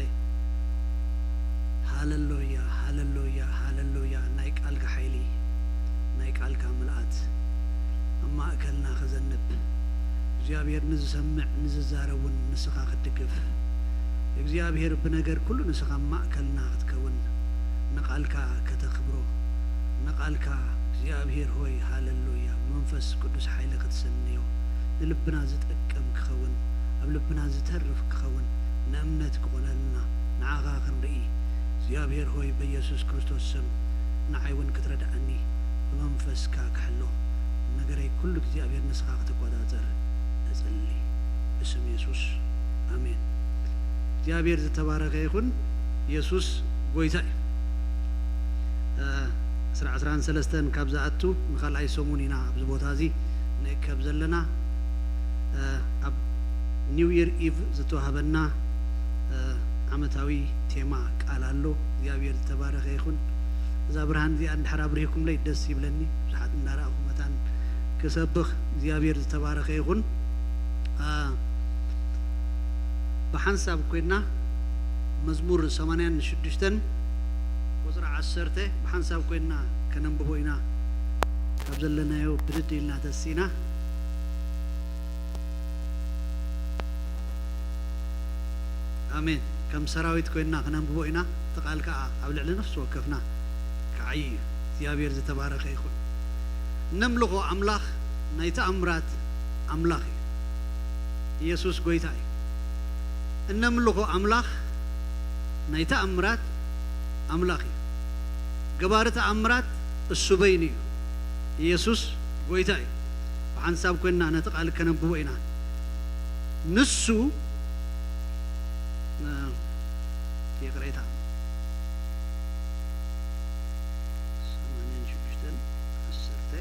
ሃለሉያ፣ ሃለሉያ፣ ሃለሉያ። ናይ ቃልካ ሓይሊ፣ ናይ ቃልካ ምልኣት ኣብ ማእከልና ክዘንብ፣ እግዚኣብሔር ንዝሰምዕ ንዝዛረብ እውን ንስኻ ክትድግፍ፣ እግዚኣብሔር ብነገር ኩሉ ንስኻ ኣብ ማእከልና ክትከውን፣ ንቃልካ ከተኽብሮ፣ ንቃልካ እግዚኣብሔር ሆይ፣ ሃለሉያ፣ ብመንፈስ ቅዱስ ሓይሊ ክትስንዮ፣ ንልብና ዝጠቅም ክኸውን፣ ኣብ ልብና ዝተርፍ ክኸውን፣ ንእምነት ክኾነልና፣ ንዓኻ ክንርኢ፣ እግዚኣብሔር ሆይ፣ በኢየሱስ ክርስቶስ ስም ንዓይ እውን ክትረድኣኒ፣ ብመንፈስካ ክሕሎ፣ ነገረይ ኩሉ እግዚኣብሔር ንስኻ ክትቆጻጸር እጽሊ፣ ብስም የሱስ፣ ኣሜን። እግዚኣብሔር ዝተባረኸ ይኹን። የሱስ ጎይታ እዩ። እ፣ ዕስራ ዕስራን ሰለስተን ካብ ዝኣቱ ንኻልኣይ ሰሙን ኢና ኣብዚ ቦታ እዚ ንእከብ ዘለና። እ፣ ኣብ ኒው ይር ኢቭ ዝተዋህበና፣ እ፣ ዓመታዊ ቴማ ቃል ኣሎ። እግዚኣብሔር ዝተባረኸ ይኹን። እዛ ብርሃን እዚኣ እንድሕር ኣብሪህኩምለይ ደስ ይብለኒ። ብዙሓት እንዳረኣኹ መታን ክሰብኽ እግዚኣብሔር ዝተባረኸ ይኹን። እ፣ ብሓንሳብ ኮይንና መዝሙር ሰማንያን ሽዱሽተን ቁጽሪ ዓሰርተ ብሓንሳብ ኮይንና ከነንብቦ ኢና። ካብ ዘለናዮ ብድድ ኢልና ተሲእና። ኣሜን። ከም ሰራዊት ኮይንና ከነንብቦ ኢና። እቲ ቃል ከኣ ኣብ ልዕሊ ነፍሲ ወከፍና ክዓዪ እዩ። እግዚኣብሔር ዝተባረኸ ይኹን። እነምልኾ ኣምላኽ ናይ ተኣምራት ኣምላኽ እዩ። ኢየሱስ ጎይታ እዩ። እነምልኾ ኣምላኽ ናይ ተኣምራት ኣምላኽ እዩ። ገባሪ ተኣምራት እሱ በይኑ እዩ። ኢየሱስ ጎይታ እዩ። ብሓንሳብ ኮይንና ነቲ ቃል ከነንብቦ ኢና። ንሱ፣ እ፣ ይቕሬታ፣ ሰማንያን ሽዱሽተን ዓሰርተ፣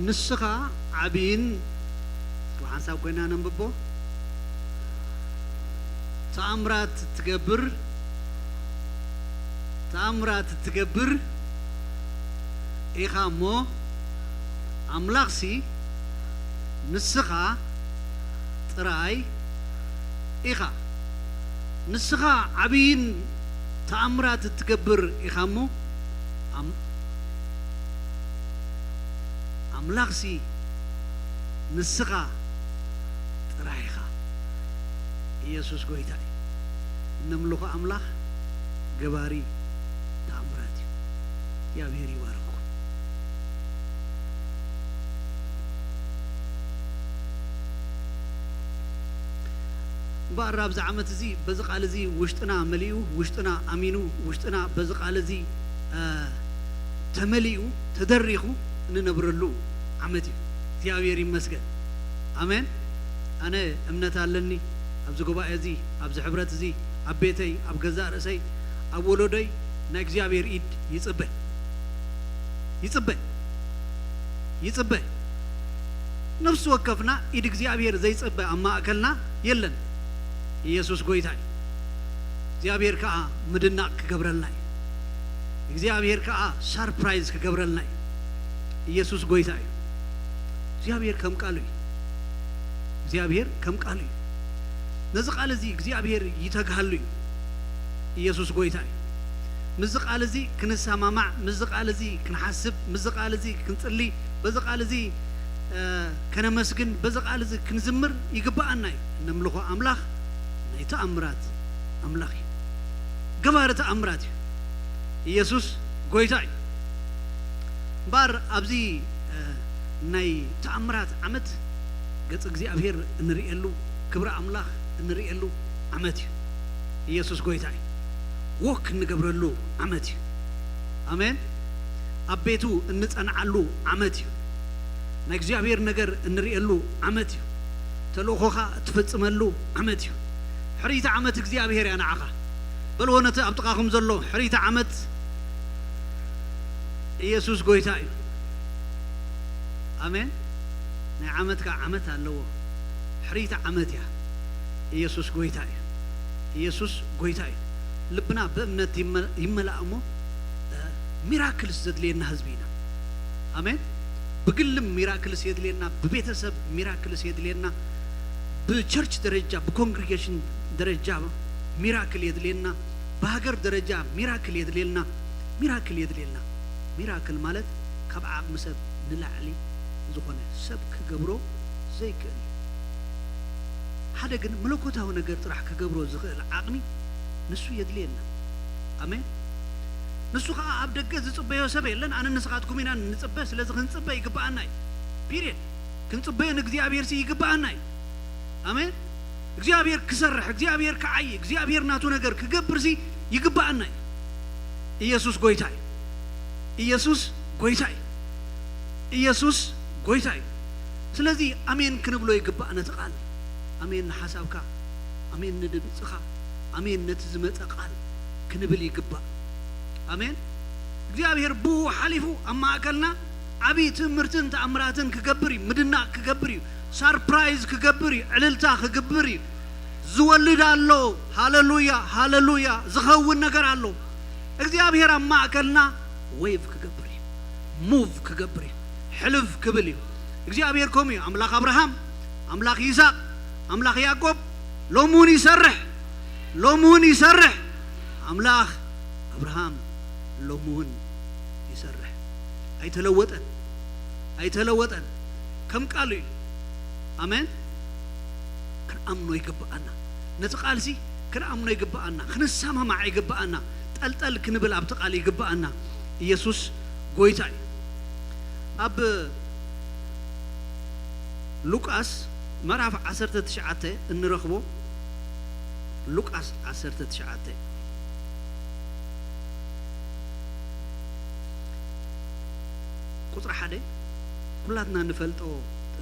ንስኻ ዓብይን፣ ብሓንሳብ ኮይና ነንብቦ። ተኣምራት ትገብር፣ ተኣምራት ትገብር ኢኻ እሞ፣ ኣምላኽሲ ንስኻ ጥራይ ኢኻ። ንስኻ ዓብይን ተኣምራት እትገብር ኢኻ እሞ፣ ኣም-፣ ኣምላኽሲ ንስኻ ጥራይ ኢኻ። ኢየሱስ ጎይታ እዩ። እነምልኾ ኣምላኽ ገባሪ ተኣምራት እዩ። እግዚኣብሔር ይባርኩ። እምበኣር ኣብዚ ዓመት እዚ በዚ ቃል እዚ ውሽጥና መሊኡ፣ ውሽጥና ኣሚኑ፣ ውሽጥና በዚ ቃል እዚ እ፣ ተመሊኡ፣ ተደሪኹ እንነብረሉ ዓመት እዩ። እግዚኣብሔር ይመስገን። ኣሜን። ኣነ እምነት ኣለኒ ኣብዚ ጉባኤ እዚ፣ ኣብዚ ሕብረት እዚ፣ ኣብ ቤተይ፣ ኣብ ገዛእ ርእሰይ፣ ኣብ ወለዶይ ናይ እግዚኣብሔር ኢድ ይጽበ። ይጽበ። ይጽበ። ነፍሲ ወከፍና ኢድ እግዚኣብሔር ዘይጽበ ኣብ ማእከልና የለን። ኢየሱስ ጎይታ እዩ። እግዚኣብሔር ከኣ ምድናቕ ክገብረልና እዩ። እግዚኣብሔር ከኣ ሳርፕራይዝ ክገብረልና እዩ። ኢየሱስ ጎይታ እዩ። እግዚኣብሔር ከም ቃሉ እዩ። እግዚኣብሔር ከም ቃሉ እዩ። ነዚ ቃል እዚ እግዚኣብሔር ይተግሃሉ እዩ። ኢየሱስ ጎይታ እዩ። ምስዚ ቃል እዚ ክንሰማማዕ፣ ምስዚ ቃል እዚ ክንሓስብ፣ ምስዚ ቃል እዚ ክንጽሊ፣ በዚ ቃል እዚ፣ እ፣ ከነመስግን፣ በዚ ቃል እዚ ክንዝምር ይግብኣና እዩ። እነምልኾ ኣምላኽ ናይ ተኣምራት ኣምላኽ እዩ። ገባሪ ተኣምራት እዩ። ኢየሱስ ጎይታ እዩ። እምበኣር ኣብዚ፣ እ፣ ናይ ተኣምራት ዓመት ገጽ እግዚኣብሔር እንርእየሉ፣ ክብሪ ኣምላኽ እንርእየሉ ዓመት እዩ። ኢየሱስ ጎይታ እዩ። ዎክ እንገብረሉ ዓመት እዩ። ኣሜን። ኣብ ቤቱ እንጸንዓሉ ዓመት እዩ። ናይ እግዚኣብሔር ነገር እንርእየሉ ዓመት እዩ። ተልእኾኻ እትፍጽመሉ ዓመት እዩ። ሕርይቲ ዓመት እግዚኣብሔር እያ ንዓኻ። በልዎ ነቲ ኣብ ጥቓኹም ዘሎ፣ ሕርይቲ ዓመት ኢየሱስ ጎይታ እዩ። ኣሜን። ናይ ዓመትካ ዓመት ኣለዎ። ሕርይቲ ዓመት እያ። ኢየሱስ ጎይታ እዩ። ኢየሱስ ጎይታ እዩ። ልብና ብእምነት ይመ-፣ ይመላእ እሞ፣ እ፣ ሚራክልስ ዘድልየና ህዝቢ ኢና። ኣሜን። ብግልም ሚራክልስ የድልየና፣ ብቤተሰብ ሚራክልስ የድልየና፣ ብቸርች ደረጃ፣ ብኮንግሪጌሽን ደረጃ ሚራክል የድልየና፣ ብሃገር ደረጃ ሚራክል የድልየና፣ ሚራክል የድልየና። ሚራክል ማለት ካብ ዓቕሚ ሰብ ንላዕሊ ዝኾነ፣ ሰብ ክገብሮ ዘይክእል። ሓደ ግን መለኮታዊ ነገር ጥራሕ ክገብሮ ዝኽእል ዓቕሚ ንሱ የድልየና። ኣሜን። ንሱ ኸኣ ኣብ ደገ ዝጽበዮ ሰብ የለን። ኣነ ንስኻትኩም ኢና እንጽበ፣ ስለዚ ክንጽበ ይግብኣና እዩ። ፒርየድ። ክንጽበዮ ንእግዚኣብሔር ሲ ይግብኣና እዩ። ኣሜን። እግዚኣብሔር ክሰርሕ፣ እግዚኣብሔር ክዓዪ፣ እግዚኣብሔር ናቱ ነገር ክገብር ሲ ይግብኣና እዩ። ኢየሱስ ጎይታ እዩ። ኢየሱስ ጎይታ እዩ። ኢየሱስ ጎይታ እዩ። ስለዚ ኣሜን ክንብሎ ይግባእ ነቲ ቃል። ኣሜን ንሓሳብካ፣ ኣሜን ንድምጽኻ፣ ኣሜን ነቲ ዝመጸ ቃል ክንብል ይግባእ። ኣሜን። እግዚኣብሔር ብኡ ሓሊፉ ኣብ ማእከልና ዓብዪ ትእምርትን ተኣምራትን ክገብር እዩ። ምድናቕ ክገብር እዩ። ሳርፕራይዝ ክገብር እዩ። ዕልልታ ክገብር እዩ። ዝወልድ ኣሎ። ሃለሉያ፣ ሃለሉያ። ዝኸውን ነገር ኣሎ። እግዚኣብሔር ኣብ ማእከልና ዌቭ ክገብር እዩ። ሙቭ ክገብር እዩ። ሕልፍ ክብል እዩ። እግዚኣብሔር ከምኡ እዩ። ኣምላኽ ኣብርሃም፣ ኣምላኽ ይስሐቅ፣ ኣምላኽ ያዕቆብ ሎሚ እውን ይሰርሕ። ሎሚ እውን ይሰርሕ። ኣምላኽ ኣብርሃም ሎሚ እውን ይሰርሕ። ኣይተለወጠን። ኣይተለወጠን። ከም ቃሉ እዩ። ኣሜን። ክንኣምኖ ይግብኣና። ነቲ ቃልሲ ክንኣምኖ ይግብኣና። ክንሰማማዕ ይግብኣና። ጠልጠል ክንብል ኣብቲ ቃል ይግብኣና። ኢየሱስ ጎይታ እዩ። ኣብ ሉቃስ ምዕራፍ ዓሰርተ ትሽዓተ እንረኽቦ፣ ሉቃስ ዓሰርተ ትሽዓተ ቁጽሪ ሓደ ኩላትና ንፈልጦ፣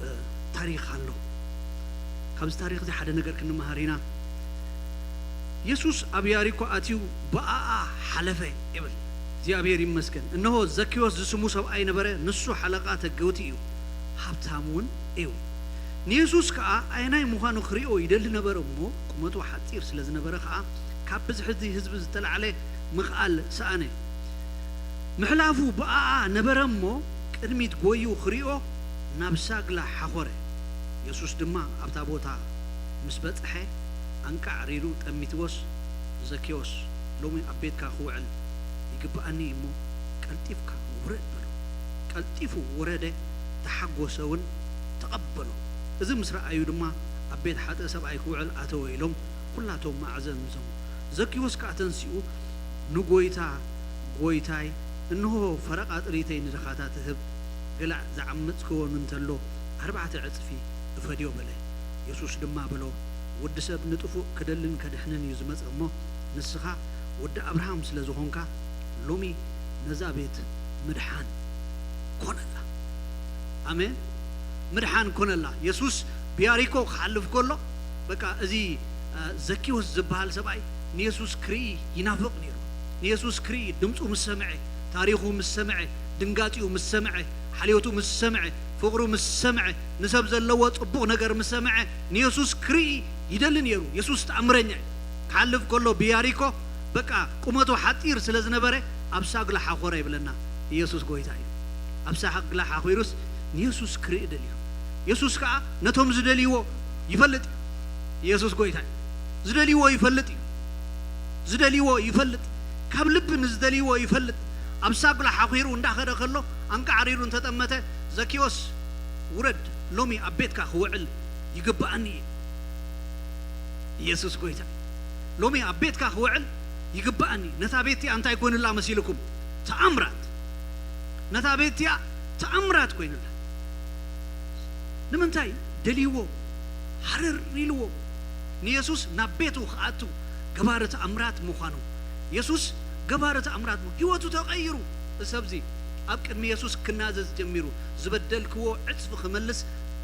እ፣ ታሪኽ ኣሎ። ካብዚ ታሪኽ እዚ ሓደ ነገር ክንመሃር ኢና። የሱስ ኣብ ያሪኮ ኣትዩ ብኣኣ ሓለፈ ይብል። እግዚኣብሔር ይመስገን። እነሆ ዘኪዎስ ዝስሙ ሰብኣይ ነበረ፣ ንሱ ሓለቓ ተገውቲ እዩ፣ ሃብታም እውን እዩ። ንየሱስ ከኣ ኣየናይ ምዃኑ ክርእዮ ይደሊ ነበረ እሞ፣ ቁመቱ ሓጺር ስለ ዝነበረ ከኣ ካብ ብዝሒ እቲ ህዝቢ ዝተላዕለ ምኽኣል ሰኣነ። ምሕላፉ ብኣኣ ነበረ እሞ፣ ቅድሚት ጐይዩ ክርእዮ ናብ ሳግላ ሓኾረ። የሱስ ድማ ኣብታ ቦታ ምስ በጽሐ፣ ኣንቃዕሪሩ ጠሚትዎስ፣ "ዘኬዎስ፣ ሎሚ ኣብ ቤትካ ክውዕል ይግብኣኒ እዩ እሞ፣ ቀልጢፍካ ውረድ" በሎ። ቀልጢፉ ወረደ፣ ተሓጐሰ እውን ተቐበሎ። እዚ ምስ ረኣዩ ድማ፣ "ኣብ ቤት ሓጥእ ሰብኣይ ክውዕል ኣተወ" ኢሎም ኩላቶም ማዕዘ ምዘሙ። ዘኪዎስ ከኣ ተንሲኡ ንጎይታ፣ "ጎይታይ፣ እንሆ ፈረቓ ጥሪተይ ንድኻታት እህብ፣ ገላዕ ዝዓመጽክዎን እንተሎ ኣርባዕተ ዕጽፊ እፈድዮ በለ። የሱስ ድማ በሎ፣ ወዲ ሰብ ንጥፉእ ክደልን ከድሕንን እዩ ዝመጸ እሞ፣ ንስኻ ወዲ ኣብርሃም ስለ ዝኾንካ፣ ሎሚ ነዛ ቤት ምድሓን ኮነላ። ኣሜን። ምድሓን ኮነላ። የሱስ ብያሪኮ ክሓልፍ ከሎ፣ በቃ እዚ፣ እ፣ ዘኪዎስ ዝበሃል ሰብኣይ ንየሱስ ክርኢ ይናፍቕ ነይሩ። ንየሱስ ክርኢ ድምፁ ምስ ሰምዐ፣ ታሪኹ ምስ ሰምዐ፣ ድንጋፂኡ ምስ ሰምዐ፣ ሓልዮቱ ምስ ሰምዐ፣ ፍቕሩ ምስ ሰምዐ፣ ንሰብ ዘለዎ ፅቡቕ ነገር ምስ ሰምዐ፣ ንየሱስ ክርኢ ይደሊ ነይሩ። የሱስ ተኣምረኛ እዩ። ክሓልፍ ከሎ ብያሪኮ፣ በቃ ቁመቱ ሓፂር ስለ ዝነበረ፣ ኣብ ሳግላ ሓኾረ ይብለና። ኢየሱስ ጎይታ እዩ። ኣብ ሳግላ ሓኺሩስ ንየሱስ ክርኢ ደልዩ። የሱስ ከኣ ነቶም ዝደልይዎ ይፈልጥ እዩ። ኢየሱስ ጎይታ እዩ። ዝደልይዎ ይፈልጥ እዩ። ዝደልይዎ ይፈልጥ። ካብ ልቢ ንዝደልይዎ ይፈልጥ። ኣብ ሳግላ ሓኺሩ እንዳኸደ ከሎ፣ ኣንቃዕሪሩ እንተጠመተ፣ "ዘኪዎስ፣ ውረድ፣ ሎሚ ኣብ ቤትካ ክውዕል ይግብኣኒ እዩ።" ኢየሱስ ጎይታ እዩ። ሎሚ ኣብ ቤትካ ክውዕል ይግብኣኒ። ነታ ቤት እቲኣ እንታይ ኮይኑላ መሲልኩም? ተኣምራት። ነታ ቤት እቲኣ ተኣምራት ኮይኑላ። ንምንታይ? ደልይዎ፣ ሃረር ኢልዎ። ንየሱስ ናብ ቤቱ ክኣቱ ገባሪ ተኣምራት ምዃኑ። የሱስ ገባሪ ተኣምራት ምዃኑ። ህይወቱ ተቐይሩ። እዚ ሰብዚ ኣብ ቅድሚ የሱስ ክናዘዝ ጀሚሩ። "ዝበደልክዎ ዕጽፊ ክመልስ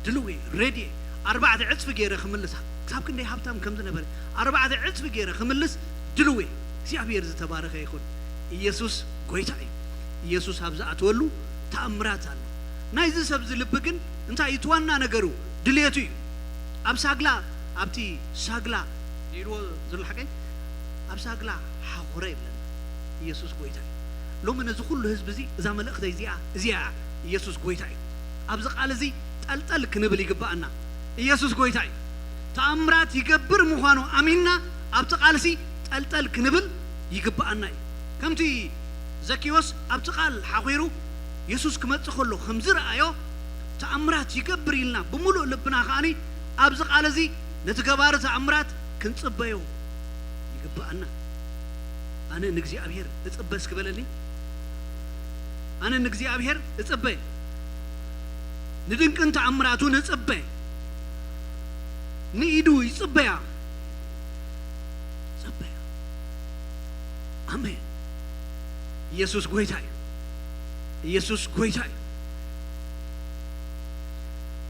ድልው እየ፣ ሬዲ እየ። ኣርባዕተ ዕጽፊ ገይረ ክምልሳ." ክሳብ ክንደይ ሃብታም ከም ዝነበረ፣ "ኣርባዕተ ዕጽፊ ገይረ ክምልስ ድልው እየ።" እግዚኣብሔር ዝተባረኸ ይኹን። ኢየሱስ ጎይታ እዩ። ኢየሱስ ኣብ ዝኣትወሉ ተኣምራት ኣሎ። ናይዚ ሰብዚ ልቢ ግን እንታይ እዩ? እቲ ዋና ነገሩ ድልየቱ እዩ። ኣብ ሳግላ፣ ኣብቲ ሳግላ ኢልዎ ዘሎ ሓቀይ፣ ኣብ ሳግላ ሓኾረ ይብለና። ኢየሱስ ጎይታ እዩ። ሎሚ ነዚ ኩሉ ህዝቢ እዚ፣ እዛ መልእኽተይ እዚኣ፣ እዚኣ እያ። ኢየሱስ ጎይታ እዩ። ኣብዚ ቃል እዚ ጠልጠል ክንብል ይግብኣና። ኢየሱስ ጎይታ እዩ። ተኣምራት ይገብር ምዃኑ ኣሚንና ኣብቲ ቃልሲ ጠልጠል ክንብል ይግብኣና እዩ። ከምቲ ዘኪዎስ ኣብቲ ቃል ሓኺሩ የሱስ ክመጽእ ከሎ ከም ዝረኣዮ፣ ተኣምራት ይገብር ኢልና ብምሉእ ልብና ከኣኒ ኣብዚ ቃል እዚ ነቲ ገባሪ ተኣምራት ክንጽበዮ ይግብኣና። ኣነ ንእግዚኣብሔር እጽበ እስኪ በለኒ። ኣነ ንእግዚኣብሔር እጽበ። ንድንቅን ተኣምራቱን እጽበ። ንኢዱ ይጽበያ። ጸበያ። ኣሜን። ኢየሱስ ጎይታ እዩ። ኢየሱስ ጎይታ እዩ።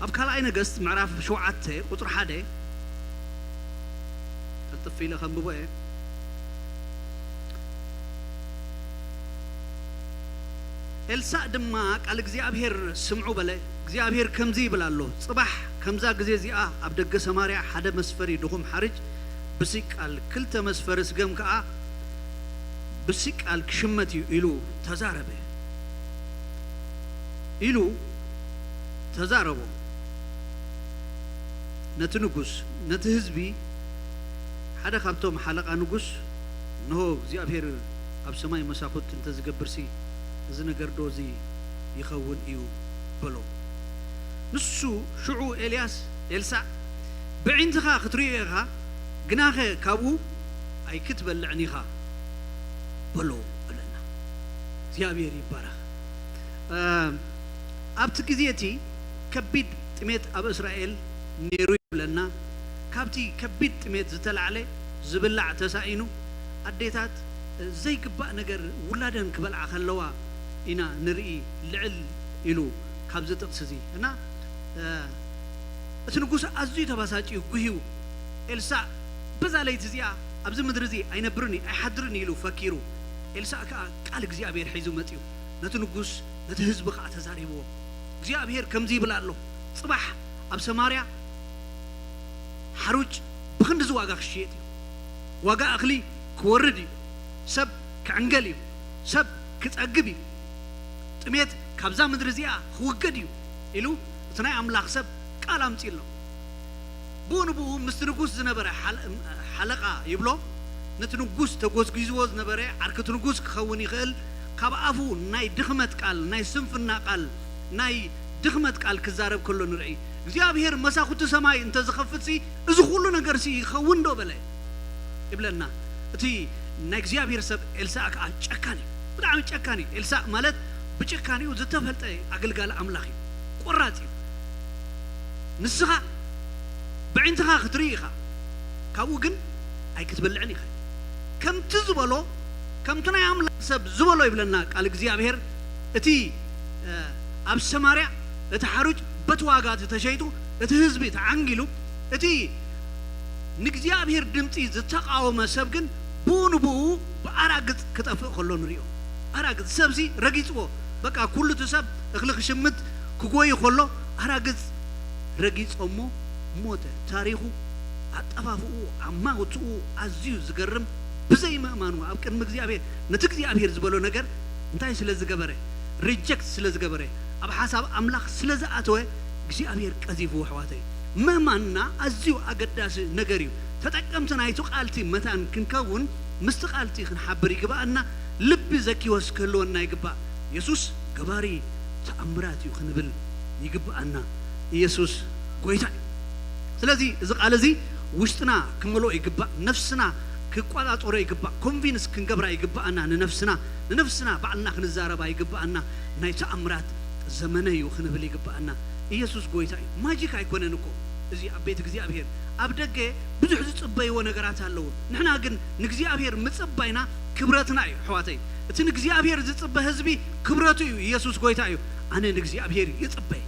ኣብ ካልኣይ ነገስት ምዕራፍ ሸውዓተ ቁጽሪ ሓደ፣ ቅልጥፍ ኢለ ከንብቦ እየ። ኤልሳእ ድማ ቃል እግዚኣብሔር ስምዑ በለ። እግዚኣብሔር ከምዚ ይብል ኣሎ፣ ጽባሕ ከምዛ ግዜ እዚኣ ኣብ ደገ ሰማርያ ሓደ መስፈሪ ድኹም ሓርጭ ብሲቃል፣ ክልተ መስፈሪ ስገም ከኣ ብሲቃል ክሽመት እዩ ኢሉ ተዛረበ፣ ኢሉ ተዛረቦ። ነቲ ንጉስ፣ ነቲ ህዝቢ፣ ሓደ ካብቶም ሓለቓ ንጉስ፣ "እንሆ እግዚኣብሔር ኣብ ሰማይ መሳኹት እንተ ዝገብርሲ፣ እዚ ነገርዶ እዚ ይኸውን እዩ?" በሎ። ንሱ ሽዑ ኤልያስ፣ ኤልሳዕ፣ "ብዒንትኻ ክትርእዮ ኢኻ፣ ግናኸ ካብኡ ኣይክትበልዕን ኢኻ" በሎ በለና። እግዚኣብሔር ይባረኽ። እ፣ ኣብቲ ግዜ እቲ ከቢድ ጥሜት ኣብ እስራኤል ነይሩ ይብለና። ካብቲ ከቢድ ጥሜት ዝተላዕለ ዝብላዕ ተሳኢኑ፣ ኣዴታት ዘይግባእ ነገር ውላደን ክበልዓ ከለዋ ኢና ንርኢ፣ ልዕል ኢሉ ካብዚ ጥቕሲ እዚ። እና፣ እ፣ እቲ ንጉስ ኣዝዩ ተባሳጭዩ፣ ጉህዩ፣ "ኤልሳዕ በዛ ለይቲ እዚኣ ኣብዚ ምድሪ እዚ ኣይነብርን እዩ፣ ኣይሓድርን እዩ" ኢሉ ፈኪሩ። ኤልሳዕ ከኣ ቃል እግዚኣብሔር ሒዙ መጺኡ፣ ነቲ ንጉስ፣ ነቲ ህዝቢ ከኣ ተዛሪብዎ። እግዚኣብሔር ከምዚ ይብል ኣሎ፣ "ጽባሕ ኣብ ሰማርያ ሓሩጭ ብኽንድዚ ዋጋ ክሽየጥ እዩ። ዋጋ እኽሊ ክወርድ እዩ። ሰብ ክዕንገል እዩ። ሰብ ክጸግብ እዩ። ጥሜት ካብዛ ምድሪ እዚኣ ክውገድ እዩ" ኢሉ እቲ ናይ ኣምላኽ ሰብ ቃል ኣምጺኡ ኣሎ። ብኡ ንብኡ ምስቲ ንጉስ ዝነበረ ሓለ-፣ ሓለቓ ይብሎ፣ ነቲ ንጉስ ተጎስጒዝዎ ዝነበረ ዓርኪ እቲ ንጉስ ክኸውን ይኽእል፣ ካብ ኣፉ ናይ ድኽመት ቃል፣ ናይ ስንፍና ቃል፣ ናይ ድኽመት ቃል ክዛረብ ከሎ ንርኢ። "እግዚኣብሔር መሳኹቲ ሰማይ እንተ ዝኸፍትሲ፣ እዚ ኩሉ ነገርሲ ይኸውን ዶ?" በለ ይብለና። እቲ ናይ እግዚኣብሔር ሰብ ኤልሳዕ ከኣ ጨካን እዩ። ብጣዕሚ ጨካን እዩ። ኤልሳእ ማለት ብጭካኔኡ ዝተፈልጠ ኣገልጋሊ ኣምላኽ እዩ። ቆራጽ እዩ። ንስኻ ብዕንትኻ ክትርኢ ኢኻ፣ ካብኡ ግን ኣይክትበልዕን ኢኻ። ከምቲ ዝበሎ፣ ከምቲ ናይ ኣምላኽ ሰብ ዝበሎ ይብለና ቃል እግዚኣብሔር። እቲ ኣብ ሰማርያ እቲ ሓሩጭ በቲ ዋጋ እቲ ተሸይጡ፣ እቲ ህዝቢ ተዓንጊሉ፣ እቲ ንእግዚኣብሔር ድምፂ ዝተቃወመ ሰብ ግን ብኡ ንብኡ ብኣራግፅ ክጠፍእ ከሎ ንሪኦ። ኣራግፅ ሰብዚ ረጊፅዎ። በቃ ኩሉ እቲ ሰብ እኽሊ ክሽምት ክጎይ ከሎ ኣራግፅ ረጊፆሞ ሞተ። ታሪኹ፣ ኣጠፋፍኡ፣ ኣማውትኡ ኣዝዩ ዝገርም። ብዘይ ምእማኑ ኣብ ቅድሚ እግዚኣብሔር፣ ነቲ እግዚኣብሔር ዝበሎ ነገር እንታይ ስለ ዝገበረ፣ ሪጀክት ስለ ዝገበረ፣ ኣብ ሓሳብ ኣምላኽ ስለ ዝኣተወ እግዚኣብሔር ቀዚፍዎ። ኣሕዋተይ፣ ምእማንና ኣዝዩ ኣገዳሲ ነገር እዩ። ተጠቀምቲ ናይቲ ቃልቲ መታን ክንከውን ምስቲ ቃልቲ ክንሓብር ይግባኣና። ልቢ ዘኪዎስ ክህልወና ይግባእ። የሱስ ገባሪ ተኣምራት እዩ ክንብል ይግባኣና። ኢየሱስ ጎይታ እዩ። ስለዚ እዚ ቃል እዚ ውሽጥና ክመልኦ ይግባእ። ነፍስና ክቋጻጸሮ ይግባእ። ኮንቪንስ ክንገብራ ይግባኣና። ንነፍስና ንነፍስና ባዕልና ክንዛረባ ይግባኣና። ናይ ተኣምራት ዘመነ እዩ ክንብል ይግባኣና። ኢየሱስ ጎይታ እዩ። ማጂክ ኣይኮነን እኮ እዚ ኣብ ቤት እግዚኣብሔር። ኣብ ደገ ብዙሕ ዝጽበይዎ ነገራት ኣለዉ። ንሕና ግን ንእግዚኣብሔር ምጽባይና ክብረትና እዩ። ኣሕዋተይ፣ እቲ ንእግዚኣብሔር ዝጽበ ህዝቢ ክብረቱ እዩ። ኢየሱስ ጎይታ እዩ። ኣነ ንእግዚኣብሔር ይጽበይ።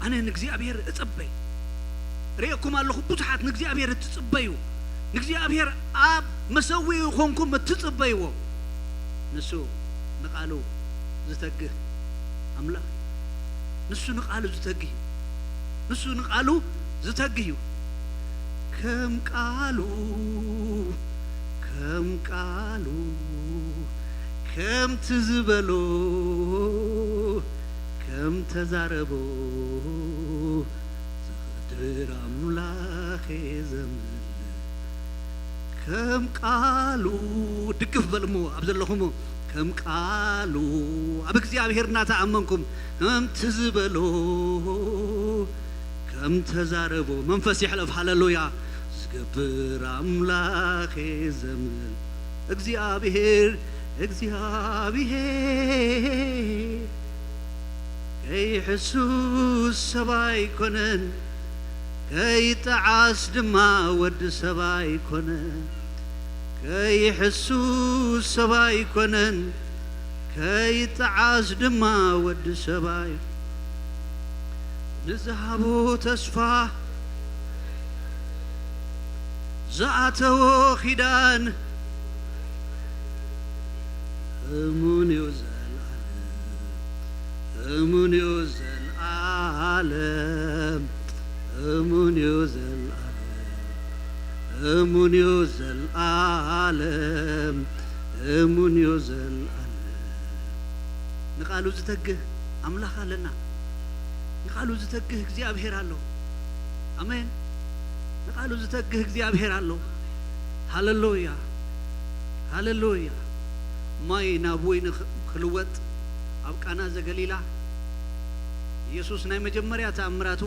ኣነ ንእግዚኣብሔር እጽበይ። ርእየኩም ኣለኹ ብዙሓት ንእግዚኣብሔር እትጽበዩ፣ ንእግዚኣብሔር ኣብ መሰዊኡ ኮንኩም እትጽበይዎ። ንሱ ንቓሉ ዝተግህ ኣምላኽ እዩ። ንሱ ንቓሉ ዝተግህ እዩ። ንሱ ንቓሉ ዝተግህ እዩ። ከም ቃሉ፣ ከም ቃሉ፣ ከምቲ ዝበሎ፣ ከም ተዛረቦ፣ ዝኽድር ኣምላኽ እየ ዘምልኽ። ከም ቃሉ ድግፍ በልሞ ኣብ ዘለኹሞ፣ ከም ቃሉ ኣብ እግዚኣብሔር እናተኣመንኩም፣ ከምቲ ዝበሎ፣ ከም ተዛረቦ፣ መንፈስ ይሕለፍ። ሃሌሉያ። ዝገብር ኣምላኽ እየ ዘምልኽ። እግዚኣብሔር፣ እግዚኣብሔር ከይሕሱስ ሰብ ኣይኮነን፣ ከይጠዓስ ድማ ወዲ ሰብ ኣይኮነን። ከይሕሱስ ሰብ ኣይኮነን፣ ከይጠዓስ ድማ ወዲ ሰብ ኣይኮነን። ንዝሃቦ ተስፋ ዝኣተዎ ኪዳን እሙን እዩ ዘልኣለም፣ እሙን እዩ ዘልኣለም፣ እሙን እዩ ዘልኣለም፣ እሙን እዩ ዘልኣለም፣ እሙን እዩ ዘልኣለም። ንቓሉ ዝተግህ ኣምላኽ ኣለና። ንቓሉ ዝተግህ እግዚኣብሔር ኣሎ። ኣሜን። ንቓሉ ዝተግህ እግዚኣብሔር ኣሎ። ሃሌሉያ፣ ሃሌሉያ። ማይ ናብ ወይኒ ኽ-፣ ክልወጥ ኣብ ቃና ዘገሊላ ኢየሱስ ናይ መጀመርያ ተኣምራቱ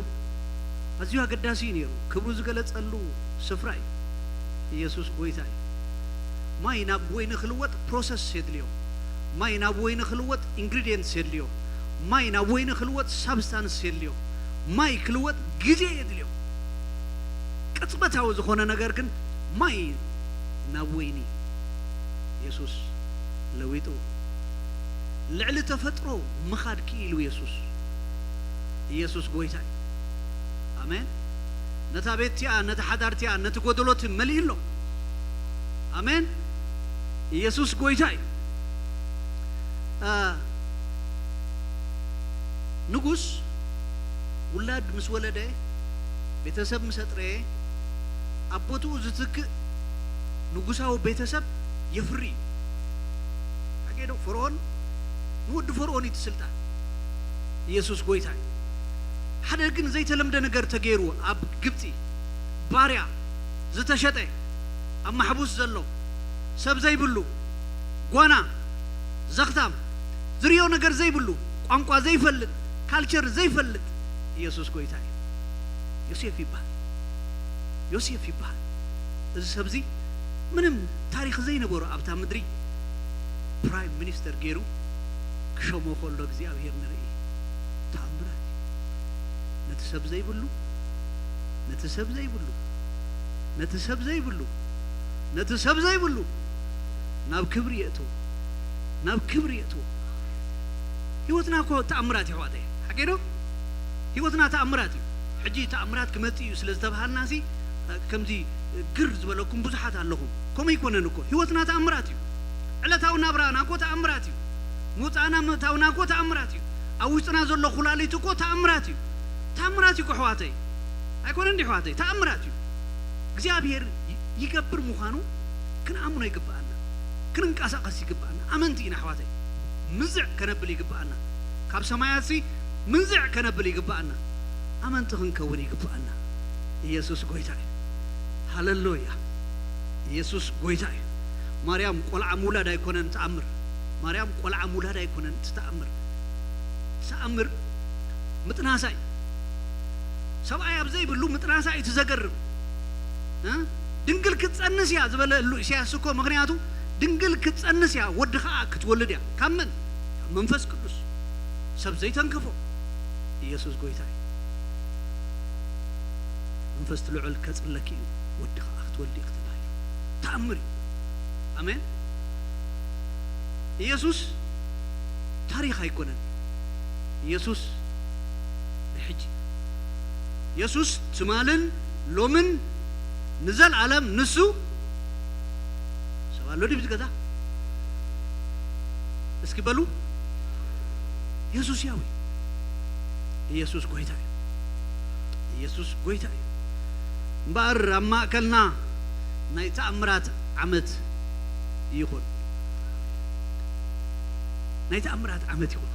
ኣዝዩ ኣገዳሲ እዩ ነይሩ። ክብሩ ዝገለጸሉ ስፍራ እዩ። ኢየሱስ ጎይታ እዩ። ማይ ናብ ወይኒ ክልወጥ ፕሮሰስ የድልዮ። ማይ ናብ ወይኒ ክልወጥ ኢንግሪዲየንትስ የድልዮ። ማይ ናብ ወይኒ ክልወጥ ሳብስታንስ የድልዮ። ማይ ክልወጥ ግዜ የድልዮ። ቅጽበታዊ ዝኾነ ነገር ግን ማይ ናብ ወይኒ ኢየሱስ ለዊጡ። ልዕሊ ተፈጥሮ ምኻድ ክኢሉ ኢየሱስ። ኢየሱስ ጎይታ እዩ። ኣሜን። ነታ ቤት እቲኣ፣ ነቲ ሓዳር እቲኣ፣ ነቲ ጎደሎ እቲ መሊኡ ኣሎ። ኣሜን። ኢየሱስ ጎይታ እዩ። እ፣ ንጉስ ውላድ ምስ ወለደ፣ ቤተሰብ ምስ ኣጥረየ፣ ኣብ ቦትኡ ዝትክእ ንጉሳዊ ቤተሰብ የፍሪ እዩ። ሓቂ ዶ? ፈርዖን፣ ንወዲ ፈርዖን እዩ እቲ ስልጣን። ኢየሱስ ጎይታ እዩ። ሓደ ግን ዘይተለምደ ነገር ተገይሩ ኣብ ግብጺ፣ ባርያ ዝተሸጠ፣ ኣብ ማሕቡስ ዘሎ፣ ሰብ ዘይብሉ፣ ጓና፣ ዘኽታም፣ ዝርእዮ ነገር ዘይብሉ፣ ቋንቋ ዘይፈልጥ፣ ካልቸር ዘይፈልጥ፣ ኢየሱስ ጎይታ እዩ። ዮሴፍ ይበሃል። ዮሴፍ ይበሃል። እዚ ሰብዚ ምንም ታሪኽ ዘይነበሮ ኣብታ ምድሪ፣ ፕራይም ሚኒስተር ገይሩ ክሸሞ ከሎ እግዚኣብሔር ንርኢ። ተኣምራት እዩ። ነቲ ሰብ ዘይብሉ፣ ነቲ ሰብ ዘይብሉ፣ ነቲ ሰብ ዘይብሉ፣ ነቲ ሰብ ዘይብሉ ናብ ክብሪ የእትዎ፣ ናብ ክብሪ የእትዎ። ህይወትና እኮ ተኣምራት እዩ ኣሕዋተይ። ሓቂ ዶ? ህይወትና ተኣምራት እዩ። ሕጂ ተኣምራት ክመጽእ እዩ ስለ ዝተባሃልና ሲ ከምዚ ግር ዝበለኩም ብዙሓት ኣለኹም። ከምኡ ኣይኮነን እኮ። ህይወትና ተኣምራት እዩ። ዕለታዊ ናብራና እኮ ተኣምራት እዩ። ምውጻእና ምእታውና እኮ ተኣምራት እዩ። ኣብ ውሽጥና ዘሎ ኩላሊት እኮ ተኣምራት እዩ። ተኣምራት እዩ እኮ ኣሕዋተይ። ኣይኮነን ድዩ ኣሕዋተይ? ተኣምራት እዩ። እግዚኣብሔር ይ-፣ ይገብር ምዃኑ ክንኣምኖ ይግብኣና። ክንንቀሳቐስ ይግብኣና። ኣመንቲ ኢና ኣሕዋተይ። ምንዝዕ ከነብል ይግብኣና። ካብ ሰማያትሲ ምንዝዕ ከነብል ይግብኣና። ኣመንቲ ክንከውን ይግብኣና። ኢየሱስ ጎይታ እዩ። ሃሌሉያ። ኢየሱስ ጎይታ እዩ። ማርያም ቆልዓ ምውላድ ኣይኮነን ተኣምር። ማርያም ቆልዓ ምውላድ ኣይኮነን እቲ ተኣምር። ተኣምር ምጥናሳ እዩ። ሰብኣይ ኣብ ዘይብሉ ምጥናሳ እዩ እቲ ዘገርም። እ? ድንግል ክትጸንስ እያ ዝበለሉ ኢሳያስ እኮ፣ ምኽንያቱ ድንግል ክትጸንስ እያ፣ ወዲ ኸኣ ክትወልድ እያ። ካብ መን? ካብ መንፈስ ቅዱስ። ሰብ ዘይተንክፎ ኢየሱስ ጎይታ እዩ። መንፈስ እቲ ልዑል ከጽለኪ እዩ፣ ወዲ ኸኣ ክትወልዲ ክትባል እዩ። ተኣምር እዩ። ኣሜን። ኢየሱስ ታሪኽ ኣይኮነን። ኢየሱስ ናይ ሕጂ። ኢየሱስ ትማልን ሎምን ንዘልኣለም ንሱ። ሰብ ኣሎ ድዩ ኣብዚ ገዛ? እስኪ በሉ፣ ኢየሱስ ያው እዩ። ኢየሱስ ጎይታ እዩ። ኢየሱስ ጎይታ እዩ። እምበኣር ኣብ ማእከልና ናይ ተኣምራት ዓመት ይኹን። ናይ ተኣምራት ዓመት ይኹን።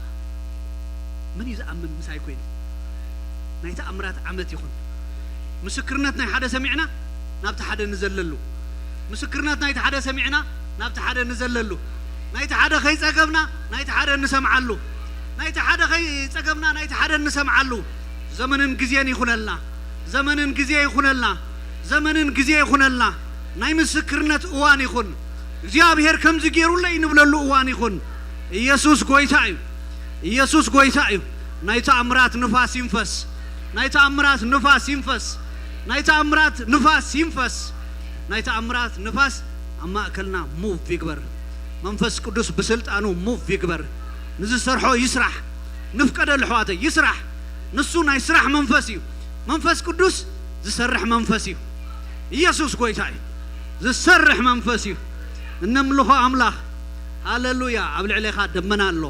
መን እዩ ዝኣምን ምሳይ ኮይኑ? ናይ ተኣምራት ዓመት ይኹን። ምስክርነት ናይ ሓደ ሰሚዕና ናብቲ ሓደ ንዘለሉ። ምስክርነት ናይቲ ሓደ ሰሚዕና ናብቲ ሓደ ንዘለሉ። ናይቲ ሓደ ከይጸገብና ናይቲ ሓደ ንሰምዓሉ። ናይቲ ሓደ ከይጸገብና ናይቲ ሓደ ንሰምዓሉ። ዘመንን ግዜን ይኹነልና። ዘመንን ግዜ ይኹነልና። ዘመንን ግዜ ይኹነልና። ናይ ምስክርነት እዋን ይኹን። እግዚኣብሔር ከምዚ ገይሩለይ ንብለሉ እዋን ይኹን። ኢየሱስ ጎይታ እዩ። ኢየሱስ ጎይታ እዩ። ናይ ተኣምራት ንፋስ ይንፈስ። ናይ ተኣምራት ንፋስ ይንፈስ። ናይ ተኣምራት ንፋስ ይንፈስ። ናይ ተኣምራት ንፋስ ኣብ ማእከልና ሙቭ ይግበር። መንፈስ ቅዱስ ብስልጣኑ ሙቭ ይግበር። ንዝሰርሖ ይስራሕ። ንፍቀደሉ ኣሕዋተይ፣ ይስራሕ። ንሱ ናይ ስራሕ መንፈስ እዩ። መንፈስ ቅዱስ ዝሰርሕ መንፈስ እዩ። ኢየሱስ ጎይታ እዩ። ዝሰርሕ መንፈስ እዩ። እነምልኾ ኣምላኽ። ሃሌሉያ። ኣብ ልዕሌኻ ደመና ኣሎ።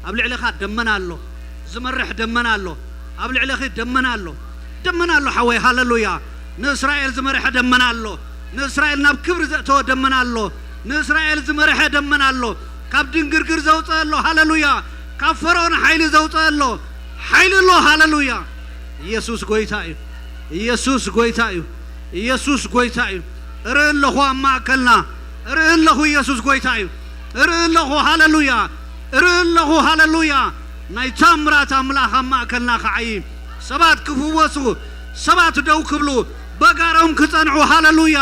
ኣብ ልዕሌኻ ደመና ኣሎ። ዝመርሕ ደመና ኣሎ። ኣብ ልዕሌኺ ደመና ኣሎ። ደመና ኣሎ ሓወይ። ሃሌሉያ። ንእስራኤል ዝመርሐ ደመና ኣሎ። ንእስራኤል ናብ ክብሪ ዘእተወ ደመና ኣሎ። ንእስራኤል ዝመርሐ ደመና ኣሎ። ካብ ድንግርግር ዘውፅአ ኣሎ። ሃሌሉያ። ካብ ፈርዖን ሓይሊ ዘውፅአ ኣሎ። ሓይሊ ኣሎ። ሃሌሉያ። ኢየሱስ ጎይታ እዩ። ኢየሱስ ጎይታ እዩ። ኢየሱስ ጎይታ እዩ። እርኢ ኣለኹ ኣብ ማእከልና። እርኢ ኣለኹ ኢየሱስ ጎይታ እዩ። እርኢ ኣለኹ። ሃሌሉያ። እርኢ ኣለኹ። ሃሌሉያ። ናይ ታምራት ኣምላኽ ኣብ ማእከልና ክዓዪ፣ ሰባት ክፍወሱ፣ ሰባት ደው ክብሉ፣ በጋሮም ክጸንዑ። ሃሌሉያ።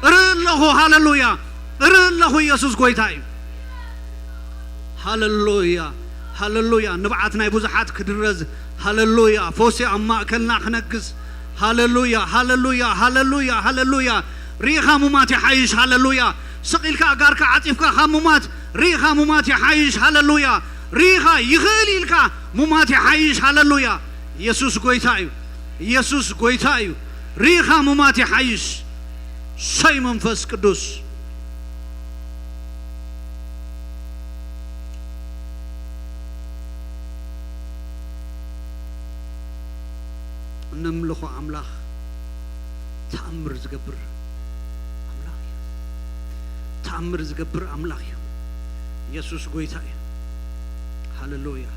እርኢ ኣለኹ። ሃሌሉያ። እርኢ ኣለኹ። ኢየሱስ ጎይታ እዩ። ሃሌሉያ። ሃሌሉያ። ንብዓት ናይ ብዙሓት ክድረዝ። ሃሌሉያ። ፈውሲ ኣብ ማእከልና ክነግስ። ሃሌሉያ። ሃሌሉያ። ሃሌሉያ። ሃሌሉያ። ርኢኻ ሙማት ይሓይሽ። ሃሌሉያ። ስቕ ኢልካ ኣጋርካ ዓጺፍካ ካብ ሙማት ርኢኻ ሙማት ይሓይሽ። ሃሌሉያ። ርኢኻ ይኽእል ኢልካ ሙማት ይሓይሽ። ሃሌሉያ። ኢየሱስ ጎይታ እዩ። ኢየሱስ ጎይታ እዩ። ርኢኻ ሙማት ይሓይሽ። ሰይ መንፈስ ቅዱስ። እነምልኾ ኣምላኽ ተኣምር ዝገብር ኣምላኽ እዩ። ተኣምር ዝገብር ኣምላኽ እዩ። ኢየሱስ ጎይታ እዩ። ሃሌሉያ።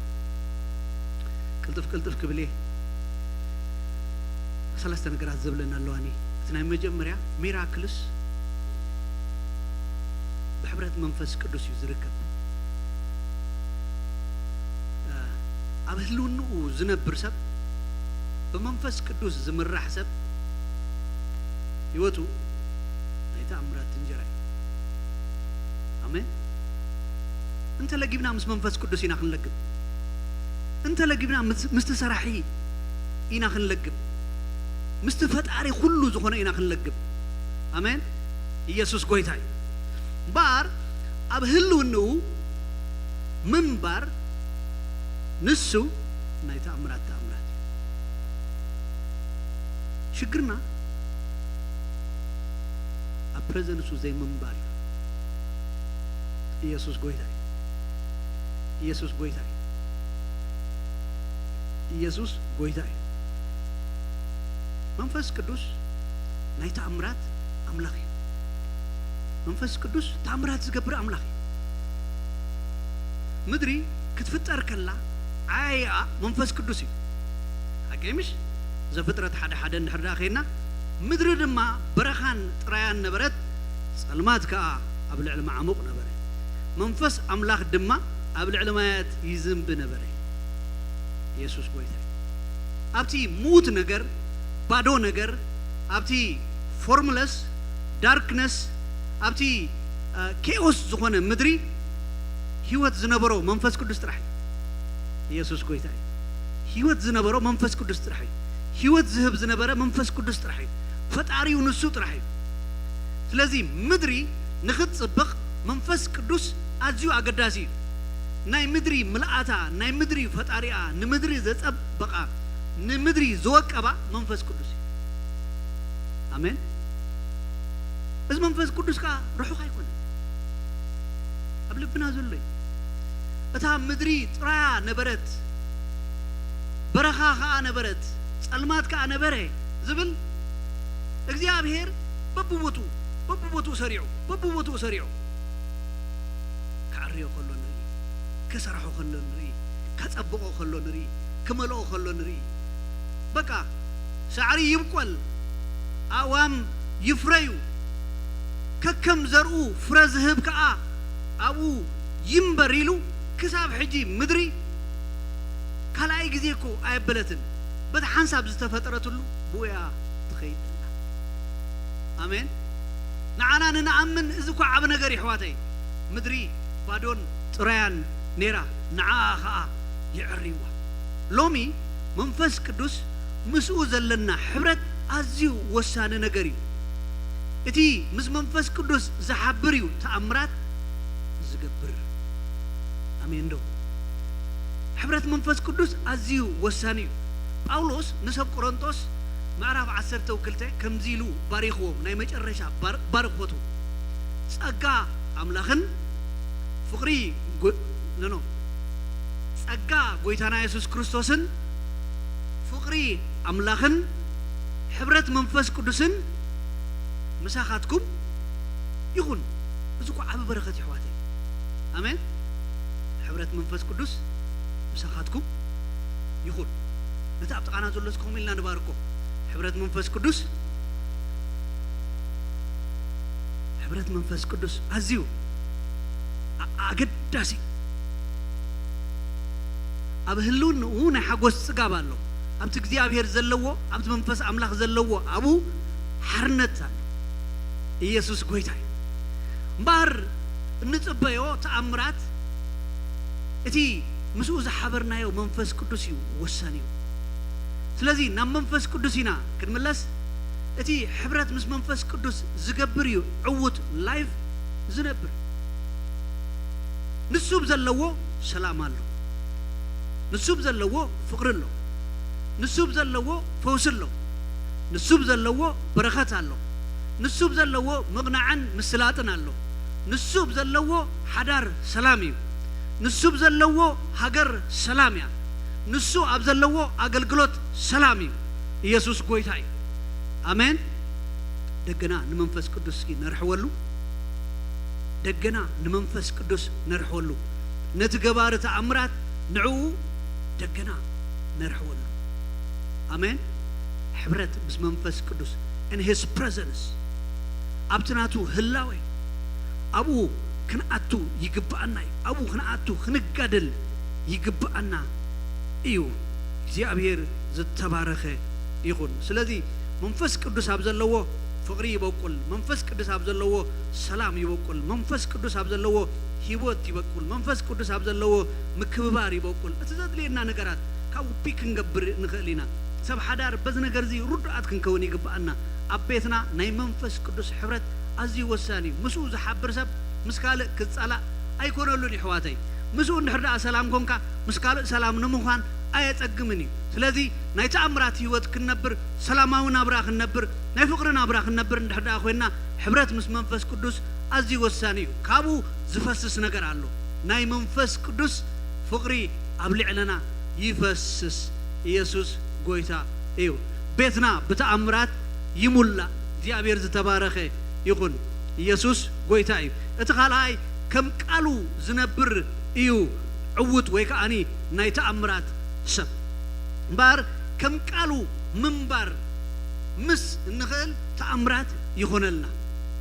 ቅልጥፍ ቅልጥፍ ክብል እየ። ሰለስተ ነገራት ዘብለና ኣለዋኒ። እቲ ናይ መጀመርያ ሚራክልስ ብሕብረት መንፈስ ቅዱስ እዩ ዝርከብ። እ፣ ኣብ ህልውንኡ ዝነብር ሰብ፣ ብመንፈስ ቅዱስ ዝምራሕ ሰብ፣ ህይወቱ ናይ ተኣምራት እንጀራ እዩ። ኣሜን። እንተ ለጊብና ምስ መንፈስ ቅዱስ ኢና ክንለግብ። እንተ ለጊብና ምስ-፣ ምስቲ ሰራሒ ኢና ክንለግብ። ምስቲ ፈጣሪ ኩሉ ዝኾነ ኢና ክንለግብ። ኣሜን። ኢየሱስ ጎይታ እዩ። እምበኣር ኣብ ህልውንኡ ምንባር ንሱ ናይ ተኣምራት ተኣምራት እዩ። ሽግርና ኣብ ፕረዘንሱ ዘይምንባር እዩ። ኢየሱስ ጎይታ እዩ። ኢየሱስ ጎይታ እዩ። ኢየሱስ ጎይታ እዩ። መንፈስ ቅዱስ ናይ ተኣምራት ኣምላኽ እዩ። መንፈስ ቅዱስ ተኣምራት ዝገብር ኣምላኽ እዩ። ምድሪ ክትፍጠር ከላ ዓያይኣ መንፈስ ቅዱስ እዩ። ሓቀይ ምሽ? ዘፍጥረት ሓደ ሓደ እንድሕር ደኣ ኸይድና፣ ምድሪ ድማ በረኻን ጥራያን ነበረት፣ ጸልማት ከኣ ኣብ ልዕሊ መዓሙቕ ነበረ። መንፈስ ኣምላኽ ድማ ኣብ ልዕሊ ማያት ይዝንቢ ነበረ። ኢየሱስ ጎይታ እዩ። ኣብቲ ምዉት ነገር፣ ባዶ ነገር፣ ኣብቲ ፎርምለስ ዳርክነስ፣ ኣብቲ፣ እ፣ ኬኦስ ዝኾነ ምድሪ ህይወት ዝነበሮ መንፈስ ቅዱስ ጥራሕ እዩ። ኢየሱስ ጎይታ እዩ። ህይወት ዝነበሮ መንፈስ ቅዱስ ጥራሕ እዩ። ህይወት ዝህብ ዝነበረ መንፈስ ቅዱስ ጥራሕ እዩ። ፈጣሪኡ ንሱ ጥራሕ እዩ። ስለዚ ምድሪ ንኽትጽብቕ መንፈስ ቅዱስ ኣዝዩ ኣገዳሲ እዩ። ናይ ምድሪ ምልኣታ፣ ናይ ምድሪ ፈጣሪኣ፣ ንምድሪ ዘጸበቓ፣ ንምድሪ ዝወቀባ መንፈስ ቅዱስ እዩ። ኣሜን። እዚ መንፈስ ቅዱስ ከኣ ርሑቕ ኣይኮነን፣ ኣብ ልብና ዘሎ እዩ። እታ ምድሪ ጥራያ ነበረት፣ በረኻ ከኣ ነበረት፣ ጸልማት ከኣ ነበረ ዝብል እግዚኣብሔር በብቦትኡ፣ በብቦትኡ ሰሪዑ፣ በብቦትኡ ሰሪዑ ከዕርዮ ከሎ ንርኢ፣ ክሰርሖ ከሎ ንርኢ፣ ከጸብቖ ከሎ ንርኢ፣ ክመልኦ ከሎ ንርኢ። በቃ ሳዕሪ ይብቆል፣ ኣእዋም ይፍረዩ፣ ከከም ዘርኡ ፍረ ዝህብ ከኣ ኣብኡ ይንበር ኢሉ ክሳብ ሕጂ ምድሪ ካልኣይ ግዜ እኮ ኣየበለትን። በቲ ሓንሳብ ዝተፈጠረትሉ ብኡ እያ ትኸይድ ዘላ። ኣሜን። ንዓና ንንኣምን እዚ እኮ ዓቢ ነገር እዩ፣ ኣሕዋተይ። ምድሪ ባዶን ጥራያን ነይራ፣ ንዓኣ ኸኣ የዕርይዋ። ሎሚ መንፈስ ቅዱስ ምስኡ ዘለና ሕብረት ኣዝዩ ወሳኒ ነገር እዩ። እቲ ምስ መንፈስ ቅዱስ ዝሓብር እዩ ተኣምራት ዝገብር። ኣሜን ዶ? ሕብረት መንፈስ ቅዱስ ኣዝዩ ወሳኒ እዩ። ጳውሎስ ንሰብ ቆሮንቶስ ምዕራፍ ዓሰርተ ክልተ ከምዚ ኢሉ ባሪኽዎም፣ ናይ መጨረሻ ባር-፣ ባርኾቱ፣ ጸጋ ኣምላኽን ፍቕሪ ጎ-፣ ኖ፣ ኖ። ጸጋ ጎይታና የሱስ ክርስቶስን ፍቕሪ ኣምላኽን ሕብረት መንፈስ ቅዱስን ምሳኻትኩም ይኹን። እዚ እኮ ዓቢ በረኸት እዩ፣ ኣሕዋተይ። ኣሜን። ሕብረት መንፈስ ቅዱስ ምሳኻትኩም ይኹን። ነቲ ኣብ ጥቓና ዘሎ እስከ ከምኡ ኢልና ንባርኮ። ሕብረት መንፈስ ቅዱስ፣ ሕብረት መንፈስ ቅዱስ ኣዝዩ ኣ-፣ ኣገዳሲ። ኣብ ህልውንኡ ናይ ሓጎስ ጽጋብ ኣሎ። ኣብቲ እግዚኣብሔር ዘለዎ፣ ኣብቲ መንፈስ ኣምላኽ ዘለዎ ኣብኡ ሓርነት ኣሎ። ኢየሱስ ጎይታ እዩ። እምበኣር እንጽበዮ ተኣምራት እቲ ምስኡ ዝሓበርናዮ መንፈስ ቅዱስ እዩ ወሳኒ እዩ። ስለዚ ናብ መንፈስ ቅዱስ ኢና ክንምለስ። እቲ ሕብረት ምስ መንፈስ ቅዱስ ዝገብር እዩ ዕዉት ላይፍ ዝነብር። ንሱ ብዘለዎ ሰላም ኣሎ። ንሱ ብዘለዎ ፍቕሪ ኣሎ። ንሱ ብዘለዎ ፈውሲ ኣሎ። ንሱ ብዘለዎ በረኸት ኣሎ። ንሱ ብዘለዎ ምቕናዕን ምስላጥን ኣሎ። ንሱ ብዘለዎ ሓዳር ሰላም እዩ። ንሱ ብዘለዎ ሃገር ሰላም እያ። ንሱ ኣብ ዘለዎ ኣገልግሎት ሰላም እዩ። ኢየሱስ ጎይታ እዩ። ኣሜን። ደገና ንመንፈስ ቅዱስ እስኪ ነርሕወሉ። ደገና ንመንፈስ ቅዱስ ነርሕወሉ። ነቲ ገባሪ ተኣምራት ንዕኡ ደገና ነርሕወሉ። ኣሜን። ሕብረት ምስ መንፈስ ቅዱስ፣ in his presence፣ ኣብቲ ናቱ ህላዌ ኣብኡ ክንኣቱ ይግብኣና እዩ። ኣብኡ ክንኣቱ ክንጋደል ይግብኣና እዩ። እግዚኣብሔር ዝተባረኸ ይኹን። ስለዚ መንፈስ ቅዱስ ኣብ ዘለዎ ፍቕሪ ይበቁል። መንፈስ ቅዱስ ኣብ ዘለዎ ሰላም ይበቁል። መንፈስ ቅዱስ ኣብ ዘለዎ ህይወት ይበቁል። መንፈስ ቅዱስ ኣብ ዘለዎ ምክብባር ይበቁል። እቲ ዘድልየና ነገራት ካብ ፒክ ክንገብር ንኽእል ኢና። ሰብ ሓዳር በዚ ነገር እዚ ርዱኣት ክንከውን ይግብኣና። ኣብ ቤትና ናይ መንፈስ ቅዱስ ሕብረት ኣዝዩ ወሳኒ እዩ። ምስኡ ዝሓብር ሰብ ምስ ካልእ ክጻላእ ኣይኮነሉን ይሕዋተይ። ምስኡ እንድሕር ደኣ ሰላም ኮንካ ምስ ካልእ ሰላም ንምዃን ኣየጸግምን እዩ። ስለዚ ናይ ተኣምራት ህይወት ክንነብር፣ ሰላማዊ ናብራ ክንነብር፣ ናይ ፍቕሪ ናብራ ክንነብር እንድሕር ደኣ ኮይንና ሕብረት ምስ መንፈስ ቅዱስ ኣዝዩ ወሳኒ እዩ። ካብኡ ዝፈስስ ነገር ኣሎ። ናይ መንፈስ ቅዱስ ፍቕሪ ኣብ ልዕለና ይፈስስ። ኢየሱስ ጎይታ እዩ። ቤትና ብተኣምራት ይሙላእ። እግዚኣብሔር ዝተባረኸ ይኹን። ኢየሱስ ጎይታ እዩ። እቲ ካልኣይ ከም ቃሉ ዝነብር እዩ ዕዉት ወይ ከዓኒ ናይ ተኣምራት ሰብ። እምበኣር ከም ቃሉ ምንባር ምስ እንኽእል ተኣምራት ይኾነልና።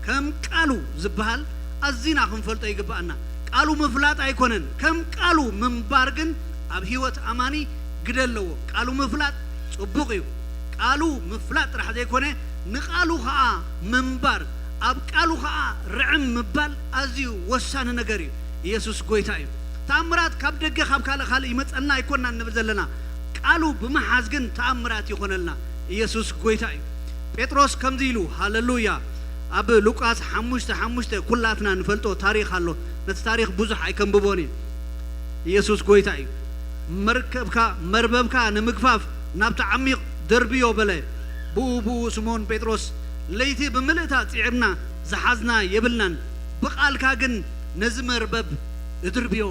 ከም ቃሉ ዝበሃል ኣዚና ክንፈልጦ ይግብኣና። ቃሉ ምፍላጥ ኣይኮነን፣ ከም ቃሉ ምንባር ግን ኣብ ህይወት ኣማኒ ግደ ኣለዎ። ቃሉ ምፍላጥ ጽቡቕ እዩ። ቃሉ ምፍላጥ ጥራሕ ዘይኮነ ንቃሉ ኸኣ ምንባር፣ ኣብ ቃሉ ኸኣ ርዕም ምባል ኣዝዩ ወሳኒ ነገር እዩ። ኢየሱስ ጎይታ እዩ። ተኣምራት ካብ ደገ ካብ ካልእ ካልእ ይመጸልና ኣይኮንና እንብል ዘለና። ቃሉ ብምሓዝ ግን ተኣምራት ይኾነልና። ኢየሱስ ጎይታ እዩ። ጴጥሮስ ከምዚ ኢሉ፣ ሃለሉያ፣ ኣብ ሉቃስ ሓሙሽተ ሓሙሽተ ኩላትና ንፈልጦ ታሪኽ ኣሎ። ነቲ ታሪኽ ብዙሕ ኣይከንብቦን እየ። ኢየሱስ ጎይታ እዩ። መርከብካ መርበብካ ንምግፋፍ ናብቲ ዓሚቕ ደርብዮ በለ። ብኡ ብኡ ስምዖን ጴጥሮስ ለይቲ ብምልእታ ጺዒርና ዝሓዝና የብልናን፣ ብቓልካ ግን ነዚ መርበብ እድርብዮ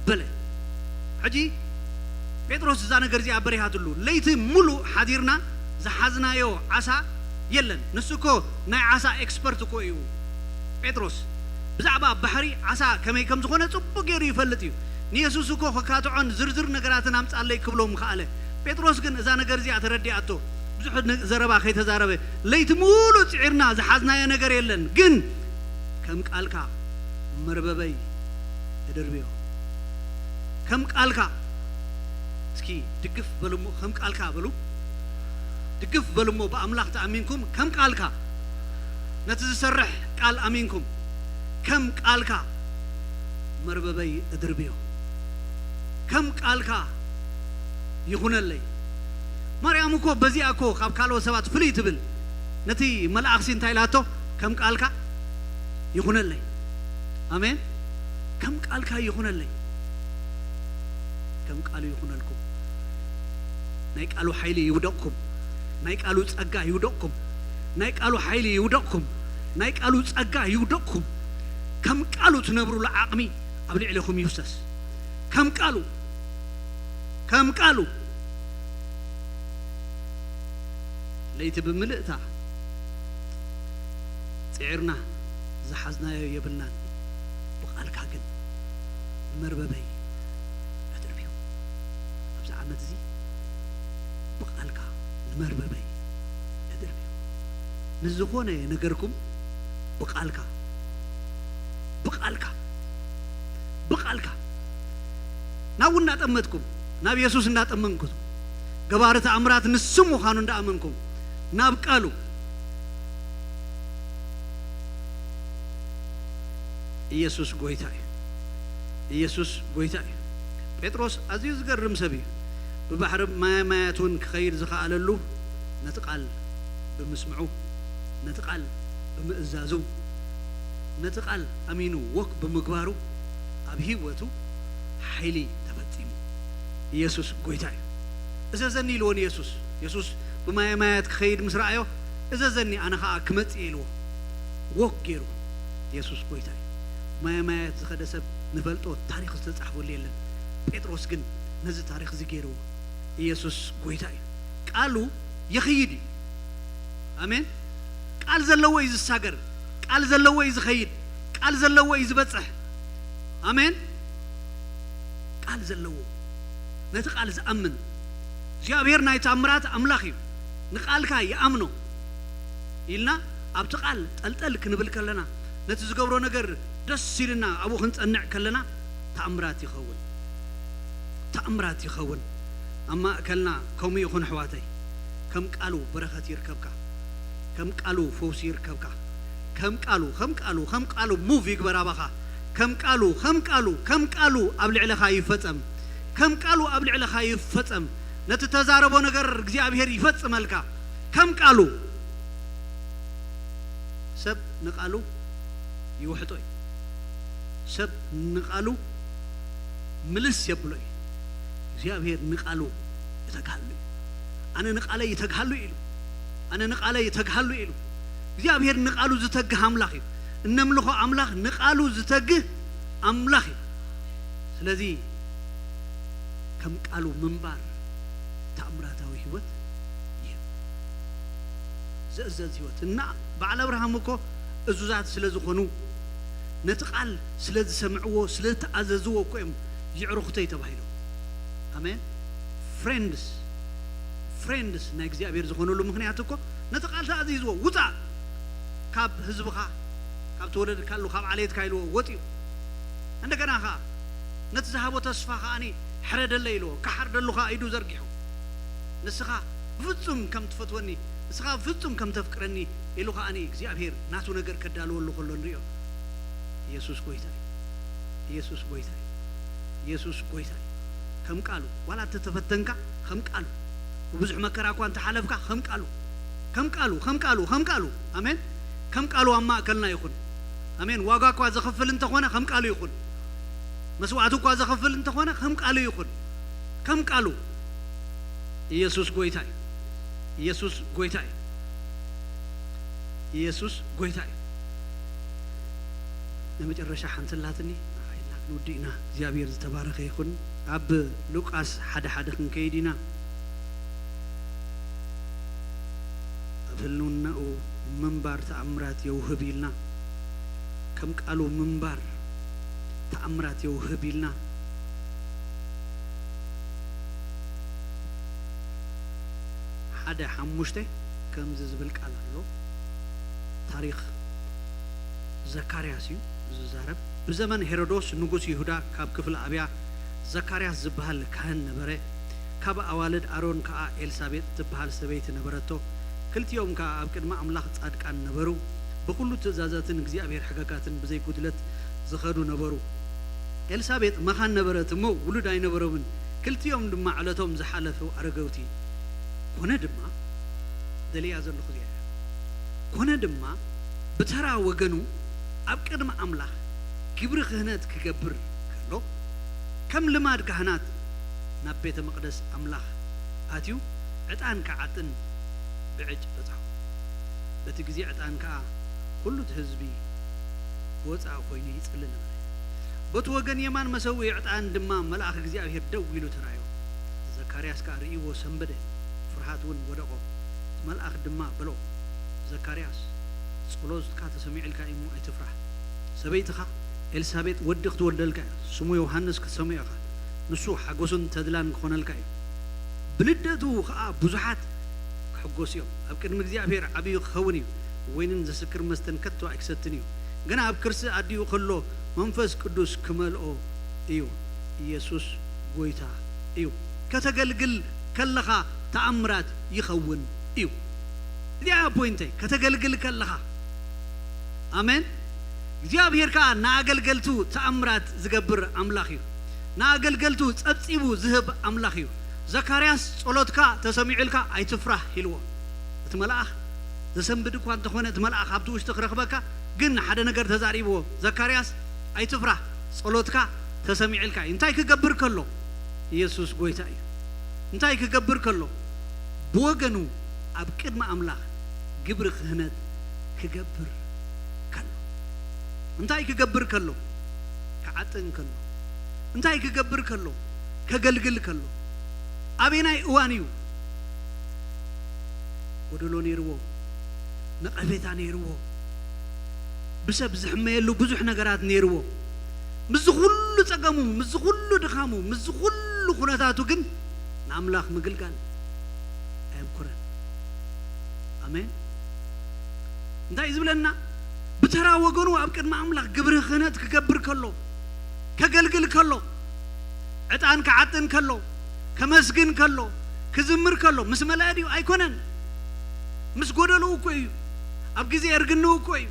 በለ። ሕጂ ጴጥሮስ እዛ ነገር እዚኣ በሪሃትሉ። ለይቲ ሙሉእ ሓዲርና ዝሓዝናዮ ዓሳ የለን። ንሱ እኮ ናይ ዓሳ ኤክስፐርት እኮ እዩ ጴጥሮስ። ብዛዕባ ባሕሪ ዓሳ ከመይ ከም ዝኾነ ጽቡቕ ገይሩ ይፈልጥ እዩ። ንየሱስ እኮ ከካትዖን ዝርዝር ነገራትን ኣምጻለይ ክብሎ ምኸኣለ። ጴጥሮስ ግን እዛ ነገር እዚኣ ተረዲኣቶ። ብዙሕ ነ-፣ ዘረባ ከይተዛረበ፣ ለይቲ ሙሉእ ጽዒርና ዝሓዝናዮ ነገር የለን፣ ግን ከም ቃልካ መርበበይ እድርብዮ። ከም ቃልካ። እስኪ ድግፍ በሉ እሞ፣ ከም ቃልካ በሉ። ድግፍ በሉ እሞ፣ ብኣምላኽ ተኣሚንኩም ከም ቃልካ፣ ነቲ ዝሰርሕ ቃል ኣሚንኩም ከም ቃልካ መርበበይ እድርብዮ። ከም ቃልካ ይኹነለይ። ማርያም እኮ በዚኣ እኮ ካብ ካልኦት ሰባት ፍልይ ትብል። ነቲ መልኣኽሲ እንታይ ኢላቶ? ከም ቃልካ ይኹነለይ። ኣሜን። ከም ቃልካ ይኹነለይ። ከም ቃሉ ይኹነልኩም። ናይ ቃሉ ሓይሊ ይውደቕኩም። ናይ ቃሉ ጸጋ ይውደቕኩም። ናይ ቃሉ ሓይሊ ይውደቕኩም። ናይ ቃሉ ጸጋ ይውደቕኩም። ከም ቃሉ ትነብሩሉ ዓቕሚ ኣብ ልዕሌኹም ይፍሰስ። ከም ቃሉ፣ ከም ቃሉ። ለይቲ ብምልእታ ጽዒርና ዝሓዝናዮ የብልናን፣ ብቓልካ ግን ንመርበበይ ኣድርብዮ። ኣብዚ ዓመት እዚ ብቓልካ ንመርበበይ ኣድርብዮ። ንዝኾነ ነገርኩም ብቓልካ፣ ብቓልካ፣ ብቓልካ ናብኡ እንዳጠመትኩም፣ ናብ የሱስ እንዳጠመንኩም፣ ገባሪ ተኣምራት ንሱ ምዃኑ እንዳኣመንኩም፣ ናብ ቃሉ። ኢየሱስ ጎይታ እዩ። ኢየሱስ ጎይታ እዩ። ጴጥሮስ ኣዝዩ ዝገርም ሰብ እዩ። ብባሕሪ ማያ ማያት እውን ክኸይድ ዝኸኣለሉ ነቲ ቃል ብምስምዑ፣ ነቲ ቃል ብምእዛዙ፣ ነቲ ቃል ኣሚኑ ወክ ብምግባሩ ኣብ ህይወቱ ሓይሊ ተፈጺሙ። ኢየሱስ ጎይታ እዩ። እዘዘኒ ኢልዎ ንየሱስ። የሱስ ብማየ ማያት ክኸይድ ምስ ረኣዮ፣ እዘዘኒ ኣነ ኸኣ ክመጽእ እየ ኢልዎ። ወክ ገይሩ። የሱስ ጎይታ እዩ። ብማየ ማያት ዝኸደ ሰብ ንፈልጦ፣ ታሪኽ ዝተጻሕፈሉ የለን። ጴጥሮስ ግን ነዚ ታሪኽ እዚ ገይርዎ። ኢየሱስ ጎይታ እዩ። ቃሉ ይኽይድ እዩ። ኣሜን። ቃል ዘለዎ እዩ ዝሳገር። ቃል ዘለዎ እዩ ዝኸይድ። ቃል ዘለዎ እዩ ዝበጽሕ። ኣሜን። ቃል ዘለዎ፣ ነቲ ቃል ዝኣምን፣ እግዚኣብሔር ናይ ተኣምራት ኣምላኽ እዩ፣ ንቃልካ ይኣምኖ ኢልና ኣብቲ ቃል ጠልጠል ክንብል ከለና፣ ነቲ ዝገብሮ ነገር ደስ ኢልና ኣብኡ ክንጸንዕ ከለና፣ ተኣምራት ይኸውን። ተኣምራት ይኸውን። ኣብ ማእከልና ከምኡ ይኹን ኣሕዋተይ። ከም ቃሉ በረኸት ይርከብካ። ከም ቃሉ ፈውሲ ይርከብካ። ከም ቃሉ ከም ቃሉ ከም ቃሉ ሙቭ ይግበር ኣባኻ። ከም ቃሉ ከም ቃሉ ከም ቃሉ ኣብ ልዕለኻ ይፈጸም። ከም ቃሉ ኣብ ልዕለኻ ይፈጸም። ነቲ ተዛረቦ ነገር እግዚኣብሔር ይፈጽመልካ። ከም ቃሉ። ሰብ ንቃሉ ይውሕጦ እዩ። ሰብ ንቃሉ ምልስ የብሎ እዩ። እግዚኣብሔር ንቃሉ ይተግሃሉ እዩ። ኣነ ንቃለይ ይተግሃሉ ኢሉ። ኣነ ንቃለይ ይተግሃሉ ኢሉ። እግዚኣብሔር ንቃሉ ዝተግህ ኣምላኽ እዩ። እነምልኾ ኣምላኽ ንቃሉ ዝተግህ ኣምላኽ እዩ። ስለዚ ከም ቃሉ ምንባር ተኣምራታዊ ህይወት ይህብ። ዝእዘዝ ህይወት እና በዓል ኣብርሃም እኮ እዙዛት ስለ ዝኾኑ ነቲ ቃል ስለ ዝሰምዕዎ ስለ ዝተኣዘዝዎ እኮ እዮም ይዕርኹተይ ተባሂሎም። ኣሜን። ፍሬንድስ ፍሬንድስ ናይ እግዚኣብሔር ዝኾነሉ ምክንያት እኮ ነቲ ቃል ተኣዚዝዎ። ውፃእ ካብ ህዝብኻ ካብ ተወለድካሉ ካብ ዓሌትካ ኢልዎ ወፂኡ። እንደገና ኸዓ ነቲ ዝሃቦ ተስፋ ከዓኒ ሕረደለይ ኢልዎ። ክሓርደሉ ኸዓ ኢዱ ዘርጊሑ ንስኻ ብፍጹም ከም ትፈትወኒ ንስኻ ብፍጹም ከም ተፍቅረኒ ኢሉ ከዓኒ እግዚኣብሔር ናቱ ነገር ከዳልወሉ ከሎ ንሪኦ። ኢየሱስ ጎይታ እዩ። ኢየሱስ ጎይታ እዩ። ኢየሱስ ጎይታ እዩ። ከም ቃሉ ዋላ እንተተፈተንካ ከም ቃሉ ብብዙሕ መከራ እኳ እንተሓለፍካ ከም ቃሉ ከም ቃሉ ከም ቃሉ ከም ቃሉ ኣሜን። ከም ቃሉ ኣብ ማእከልና ይኹን። ኣሜን። ዋጋ እኳ ዘኸፍል እንተኾነ ከም ቃሉ ይኹን። መስዋዕቲ እኳ ዘኸፍል እንተኾነ ከም ቃሉ ይኹን። ከም ቃሉ። ኢየሱስ ጎይታ እዩ። ኢየሱስ ጎይታ እዩ። ኢየሱስ ጎይታ እዩ። ናይ መጨረሻ ሓንቲ ኣላትኒ ንዓይና ክንውድእ ኢና። እግዚኣብሔር ዝተባረኸ ይኹን። ኣብ ሉቃስ ሓደ ሓደ ክንከይድ ኢና። ኣብ ህልውናኡ ምንባር ተኣምራት የውህብ ኢልና። ከም ቃሉ ምንባር ተኣምራት የውህብ ኢልና። ሓደ ሓሙሽተ ከምዚ ዝብል ቃል ኣሎ። ታሪኽ ዘካርያስ እዩ ዝዛረብ። ብዘመን ሄሮዶስ ንጉስ ይሁዳ ካብ ክፍሊ ኣብያ ዘካርያስ ዝበሃል ካህን ነበረ። ካብ ኣዋልድ ኣሮን ከኣ ኤልሳቤጥ ትበሃል ሰበይቲ ነበረቶ። ክልቲኦም ከኣ ኣብ ቅድሚ ኣምላኽ ጻድቃን ነበሩ። ብኹሉ ትእዛዛትን እግዚኣብሔር ሕገጋትን ብዘይ ጉድለት ዝኸዱ ነበሩ። ኤልሳቤጥ መኻን ነበረት እሞ ውሉድ ኣይነበሮምን። ክልቲኦም ድማ ዕለቶም ዝሓለፉ ኣረገውቲ። ኮነ ድማ፣ ደልያ ዘለኹ እዚኣ እያ። ኮነ ድማ፣ ብተራ ወገኑ ኣብ ቅድሚ ኣምላኽ ግብሪ ክህነት ክገብር ከሎ፣ ከም ልማድ ካህናት ናብ ቤተ መቕደስ ኣምላኽ ኣትዩ ዕጣን ክዓጥን ብዕጭ በጻሑ። በቲ ግዜ ዕጣን ከኣ ኩሉ እቲ ህዝቢ ብወጻኢ ኮይኑ ይጽሊ ነበረ። በቲ ወገን የማን መሰውኢ ዕጣን ድማ መልኣኽ እግዚኣብሔር ደው ኢሉ ተራእዮ። ዘካርያስ ከኣ ርእይዎ ሰንበደ፣ ፍርሃት እውን ወደቖ። እቲ መልኣኽ ድማ በሎ፣ ዘካርያስ፣ ጸሎትካ ተሰሚዑልካ እዩ እሞ ኣይትፍራህ። ሰበይትኻ ኤልሳቤጥ ወዲ ክትወልደልካ እያ፣ ስሙ ዮሃንስ ክትሰምዮ ኢኻ። ንሱ ሓጎስን ተድላን ክኾነልካ እዩ። ብልደቱ ኸኣ ብዙሓት ክሕጎሱ እዮም። ኣብ ቅድሚ እግዚኣብሔር ዓብዩ ክኸውን እዩ። ወይንን ዘስክር መስተን ከቶ ኣይክሰትን እዩ። ግና ኣብ ክርሲ ኣዲኡ ከሎ መንፈስ ቅዱስ ክመልኦ እዩ። ኢየሱስ ጎይታ እዩ። ከተገልግል ከለኻ ተኣምራት ይኸውን እዩ። እዚኣ እያ ፖይንተይ። ከተገልግል ከለኻ። ኣሜን። እግዚኣብሔር ከኣ ንኣገልገልቱ ተኣምራት ዝገብር ኣምላኽ እዩ። ንኣገልገልቱ ጸብጺቡ ዝህብ ኣምላኽ እዩ። ዘካርያስ ጸሎትካ ተሰሚዑልካ ኣይትፍራህ ኢልዎ። እቲ መልኣኽ ዘሰንብድ እኳ እንተኾነ እቲ መልኣኽ ኣብቲ ውሽጢ ክረኽበካ ግን ሓደ ነገር ተዛሪብዎ። ዘካርያስ ኣይትፍራህ ጸሎትካ ተሰሚዑልካ እዩ። እንታይ ክገብር ከሎ? ኢየሱስ ጎይታ እዩ። እንታይ ክገብር ከሎ? ብወገኑ ኣብ ቅድሚ ኣምላኽ ግብሪ ክህነት ክገብር ከሎ። እንታይ ክገብር ከሎ? ክዓጥን ከሎ። እንታይ ክገብር ከሎ? ከገልግል ከሎ። ኣበየናይ እዋን እዩ? ጎደሎ ነይርዎ፣ ነቐፌታ ነይርዎ፣ ብሰብ ዝሕመየሉ ብዙሕ ነገራት ነይርዎ። ምስዚ ኩሉ ጸገሙ፣ ምስዚ ኩሉ ድኻሙ፣ ምስዚ ኩሉ ኩነታቱ ግን ንኣምላኽ ምግልጋል ኣየምኩረን። ኣሜን። እንታይ እዩ ዝብለና? ብተራ ወገኑ ኣብ ቅድሚ ኣምላኽ ግብሪ ክህነት ክገብር ከሎ፣ ከገልግል ከሎ፣ ዕጣን ክዓጥን ከሎ፣ ከመስግን ከሎ፣ ክዝምር ከሎ፣ ምስ መለአ ድዩ? ኣይኮነን። ምስ ጎደልኡ እኮ እዩ። ኣብ ግዜ እርግንኡ እኮ እዩ።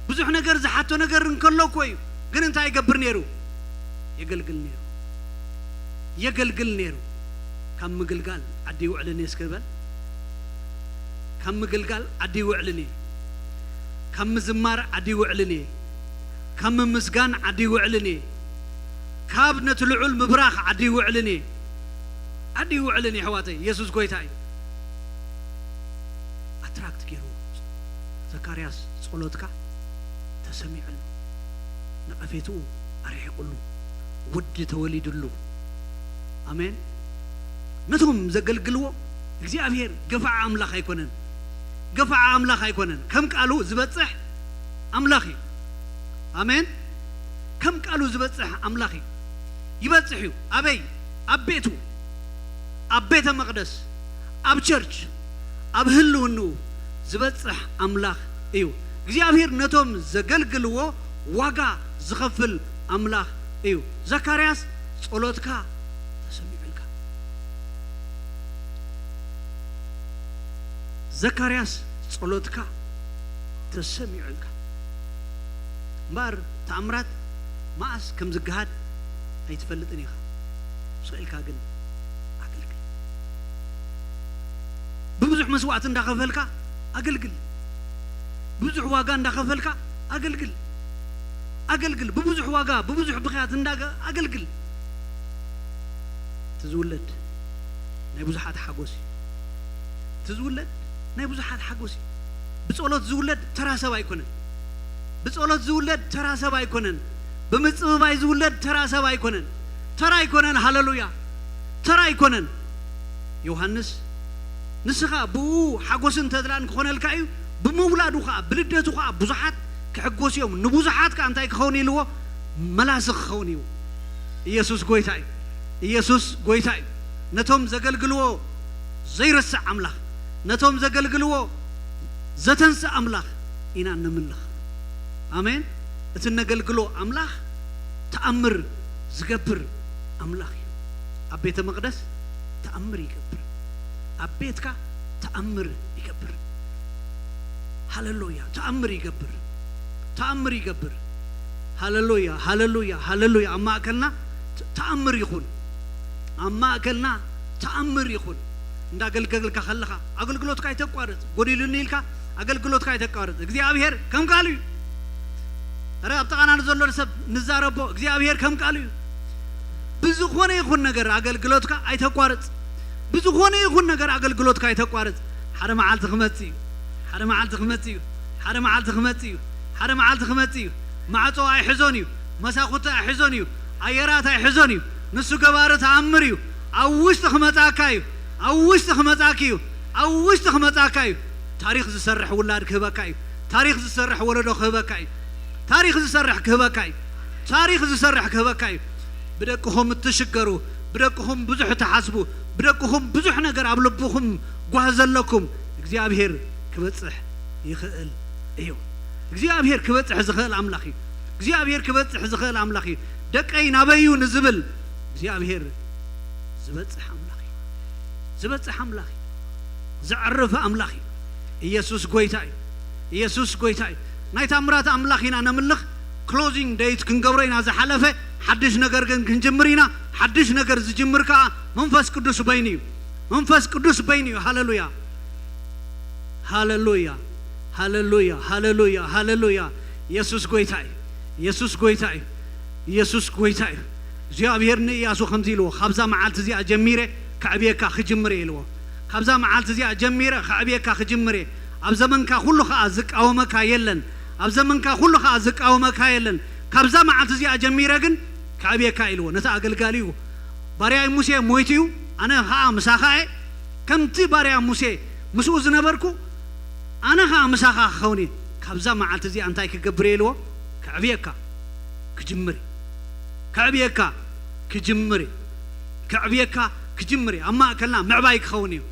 ብዙሕ ነገር ዝሓቶ ነገር እንከሎ እኮ እዩ። ግን እንታይ ይገብር ነይሩ? የገልግል ነይሩ። የገልግል ነይሩ። ካብ ምግልጋል ዓዲ ይውዕልን እየ እስከ በል። ካብ ምግልጋል ዓዲ ይውዕልን እየ። ካብ ምዝማር ዓዲ ይውዕልን እየ። ካብ ምምስጋን ዓዲ ይውዕልን እየ። ካብ ነቲ ልዑል ምብራኽ ዓዲ ይውዕልን እየ። ዓዲ ይውዕልን እየ፣ ኣሕዋተይ። ኢየሱስ ጎይታ እዩ። ኣትራክት ገይርዎ። ዘካርያስ፣ ጸሎትካ ተሰሚዑሉ፣ ነቐፌትኡ ኣርሒቑሉ፣ ወዲ ተወሊዱሉ። ኣሜን። ነቶም ዘገልግልዎ እግዚኣብሔር ገፋዓ ኣምላኽ ኣይኮነን። ገፋዓ ኣምላኽ ኣይኮነን። ከም ቃሉ ዝበጽሕ ኣምላኽ እዩ። ኣሜን። ከም ቃሉ ዝበጽሕ ኣምላኽ እዩ። ይበጽሕ እዩ። ኣበይ? ኣብ ቤቱ፣ ኣብ ቤተ መቕደስ፣ ኣብ ቸርች፣ ኣብ ህልውንኡ ዝበጽሕ ኣምላኽ እዩ። እግዚኣብሔር ነቶም ዘገልግልዎ ዋጋ ዝኸፍል ኣምላኽ እዩ። ዘካርያስ፣ ጸሎትካ ተሰሚዑልካ። ዘካርያስ፣ ጸሎትካ ተሰሚዑልካ። እምበኣር ተኣምራት መዓስ ከም ዝገሃድ ኣይትፈልጥን ኢኻ። ስቕ ኢልካ ግን ኣገልግል። ብብዙሕ መስዋዕቲ እንዳኸፈልካ ኣገልግል። ብዙሕ ዋጋ እንዳኸፈልካ ኣገልግል። ኣገልግል። ብብዙሕ ዋጋ፣ ብብዙሕ ብኽያት እንዳገ-፣ ኣገልግል። እቲ ዝውለድ ናይ ብዙሓት ሓጎስ እዩ። እቲ ዝውለድ ናይ ብዙሓት ሓጎስ እዩ። ብጸሎት ዝውለድ ተራ ሰብ ኣይኮነን። ብጸሎት ዝውለድ ተራ ሰብ ኣይኮነን። ብምጽብባይ ዝውለድ ተራ ሰብ ኣይኮነን። ተራ ኣይኮነን። ሃሌሉያ። ተራ ኣይኮነን። ዮሃንስ፣ ንስኻ ብኡ ሓጎስን ተድላን ክኾነልካ እዩ፣ ብምውላዱ ኸኣ፣ ብልደቱ ኸኣ ብዙሓት ክሕጎስ እዮም፣ ንብዙሓት ከኣ እንታይ ክኸውን ኢልዎ? መላሲ ክኸውን እዩ። ኢየሱስ ጎይታ እዩ። ኢየሱስ ጎይታ እዩ። ነቶም ዘገልግልዎ ዘይረስዕ ኣምላኽ፣ ነቶም ዘገልግልዎ ዘተንስእ ኣምላኽ ኢና ነምልኽ። ኣሜን። እቲ ነገልግሎ ኣምላኽ ተኣምር ዝገብር ኣምላኽ እዩ። ኣብ ቤተ መቕደስ ተኣምር ይገብር። ኣብ ቤትካ ተኣምር ይገብር። ሃሌሉያ። ተኣምር ይገብር። ተኣምር ይገብር። ሃሌሉያ፣ ሃሌሉያ፣ ሃሌሉያ። ኣብ ማእከልና ተ-፣ ተኣምር ይኹን። ኣብ ማእከልና ተኣምር ይኹን። እንዳገልገልካ ከለኻ ኣገልግሎትካ ኣይተቋርጽ። ጎዲሉኒ ኢልካ ኣገልግሎትካ ኣይተቋርጽ። እግዚኣብሔር ከም ቃሉ እዩ። ኧረ ኣብ ጥቓና ንዘሎ ሰብ ንዛረቦ። እግዚኣብሔር ከም ቃሉ እዩ። ብዝኾነ ይኹን ነገር ኣገልግሎትካ ኣይተቋርጽ። ብዝኾነ ይኹን ነገር ኣገልግሎትካ ኣይተቋርጽ። ሓደ መዓልቲ ክመጽእ እዩ። ሓደ መዓልቲ ክመጽእ እዩ። ሓደ መዓልቲ ክመጽእ እዩ። ሓደ መዓልቲ ክመጽእ እዩ። ማዕጾ ኣይሕዞን እዩ። መሳኹቲ ኣይሕዞን እዩ። ኣየራት ኣይሕዞን እዩ። ንሱ ገባሪ ተኣምር እዩ። ኣብ ውሽጢ ክመጻካ እዩ። ኣብ ውሽጢ ክመጻኪ እዩ። ኣብ ውሽጢ ክመጻካ እዩ። ታሪኽ ዝሰርሕ ውላድ ክህበካ እዩ። ታሪኽ ዝሰርሕ ወለዶ ክህበካ እዩ። ታሪኽ ዝሰርሕ ክህበካ እዩ። ታሪኽ ዝሰርሕ ክህበካ እዩ። ብደቅኹም እትሽገሩ፣ ብደቅኹም ብዙሕ እትሓስቡ፣ ብደቅኹም ብዙሕ ነገር ኣብ ልብኹም ጓህ ዘለኩም፣ እግዚኣብሔር ክበጽሕ ይኽእል እዩ። እግዚኣብሔር ክበጽሕ ዝኽእል ኣምላኽ እዩ። እግዚኣብሔር ክበጽሕ ዝኽእል ኣምላኽ እዩ። ደቀይ ናበይ እዩ ንዝብል እግዚኣብሔር ዝበጽሕ ኣምላኽ እዩ። ዝበጽሕ ኣምላኽ እዩ። ዘዕርፍ ኣምላኽ እዩ። ኢየሱስ ጎይታ እዩ። ኢየሱስ ጎይታ እዩ። ናይ ታምራት ኣምላኽ ኢና ነምልኽ። ክሎዚንግ ደይት ክንገብሮ ኢና። ዝሓለፈ ሓድሽ ነገር ግን ክንጅምር ኢና። ሓድሽ ነገር ዝጅምር ከኣ መንፈስ ቅዱስ በይኑ እዩ። መንፈስ ቅዱስ በይኑ እዩ። ሃሌሉያ። ሃሌሉያ። ሃሌሉያ። ሃሌሉያ። ሃሌሉያ። ኢየሱስ ጎይታ እዩ። ኢየሱስ ጎይታ እዩ። ኢየሱስ ጎይታ እዩ። እግዚኣብሔር ንኢያሱ ከምዚ ኢልዎ፣ "ካብዛ መዓልቲ እዚኣ ጀሚረ ከዕብየካ ክጅምር እየ" ኢልዎ። "ካብዛ መዓልቲ እዚኣ ጀሚረ ከዕብየካ ክጅምር እየ። ኣብ ዘመንካ ኩሉ ኸኣ ዝቃወመካ የለን። ኣብ ዘመንካ ኩሉ ኸኣ ዝቃወመካ የለን። ካብዛ መዓልቲ እዚኣ ጀሚረ ግን ከዕብየካ" ኢልዎ። ነቲ ኣገልጋሊኡ፣ "ባርያይ ሙሴ ሞይቱ እዩ፣ ኣነ ኸኣ ምሳኻ እየ። ከምቲ ባርያ ሙሴ ምስኡ ዝነበርኩ፣ ኣነ ኸኣ ምሳኻ ክኸውን እየ። ካብዛ መዓልቲ እዚኣ እንታይ ክገብር እየ?" ኢልዎ። "ከዕብየካ ክጅምር እየ። ከዕብየካ ክጅምር እየ። ከዕብየካ ክጅምር እየ። ኣብ ማእከልና ምዕባይ ክኸውን እዩ።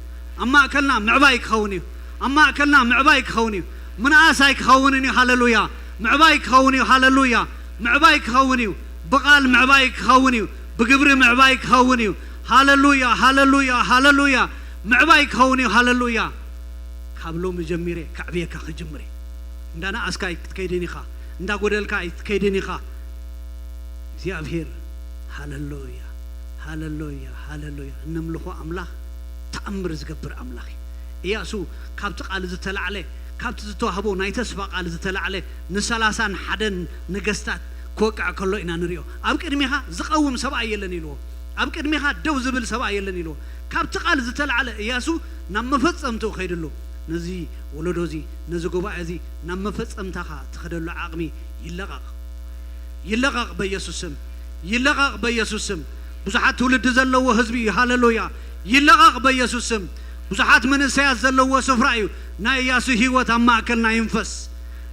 ኣብ ማእከልና ምዕባይ ክኸውን እዩ። ኣብ ማእከልና ምዕባይ ክኸውን እዩ። ምንኣስ ኣይክኸውንን እዩ። ሃሌሉያ። ምዕባይ ክኸውን እዩ። ሃሌሉያ። ምዕባይ ክኸውን እዩ። ብቓል ምዕባይ ክኸውን እዩ። ብግብሪ ምዕባይ ክኸውን እዩ። ሃሌሉያ፣ ሃሌሉያ፣ ሃሌሉያ። ምዕባይ ክኸውን እዩ። ሃሌሉያ። ካብ ሎሚ ጀሚረ ከዕብየካ ክጅምር እየ። እንዳነኣስካ ኣይትከይድን ኢኻ፣ እንዳጎደልካ ኣይትከይድን ኢኻ። እግዚኣብሔር፣ ሃለሉያ፣ ሃለሉያ፣ ሃለሉያ። እነምልኾ ኣምላኽ ተኣምር ዝገብር ኣምላኽ እዩ። ኢያሱ ካብቲ ቃል ዝተላዕለ፣ ካብቲ ዝተዋህቦ ናይ ተስፋ ቃል ዝተላዕለ ንሰላሳን ሓደን ነገስታት ክወቅዕ ከሎ ኢና ንሪኦ። ኣብ ቅድሜኻ ዝቐውም ሰብኣይ የለን ኢልዎ። ኣብ ቅድሜኻ ደው ዝብል ሰብኣይ የለን ኢልዎ። ካብቲ ቃል ዝተላዕለ ኢያሱ ናብ መፈጸምትኡ ከይድሉ፣ ነዚ ወለዶ እዚ፣ ነዚ ጉባኤ እዚ ናብ መፈጸምታኻ ትኸደሉ ዓቕሚ ይለቐቕ። ይለቐቕ በኢየሱስ ስም። ይለቐቕ በኢየሱስ ስም። ብዙሓት ትውልዲ ዘለዎ ህዝቢ እዩ። ሃለሉያ። ይለቐቕ በኢየሱስ ስም። ብዙሓት መንእሰያት ዘለዎ ስፍራ እዩ። ናይ ኢያሱ ህይወት ኣብ ማእከልና ይንፈስ።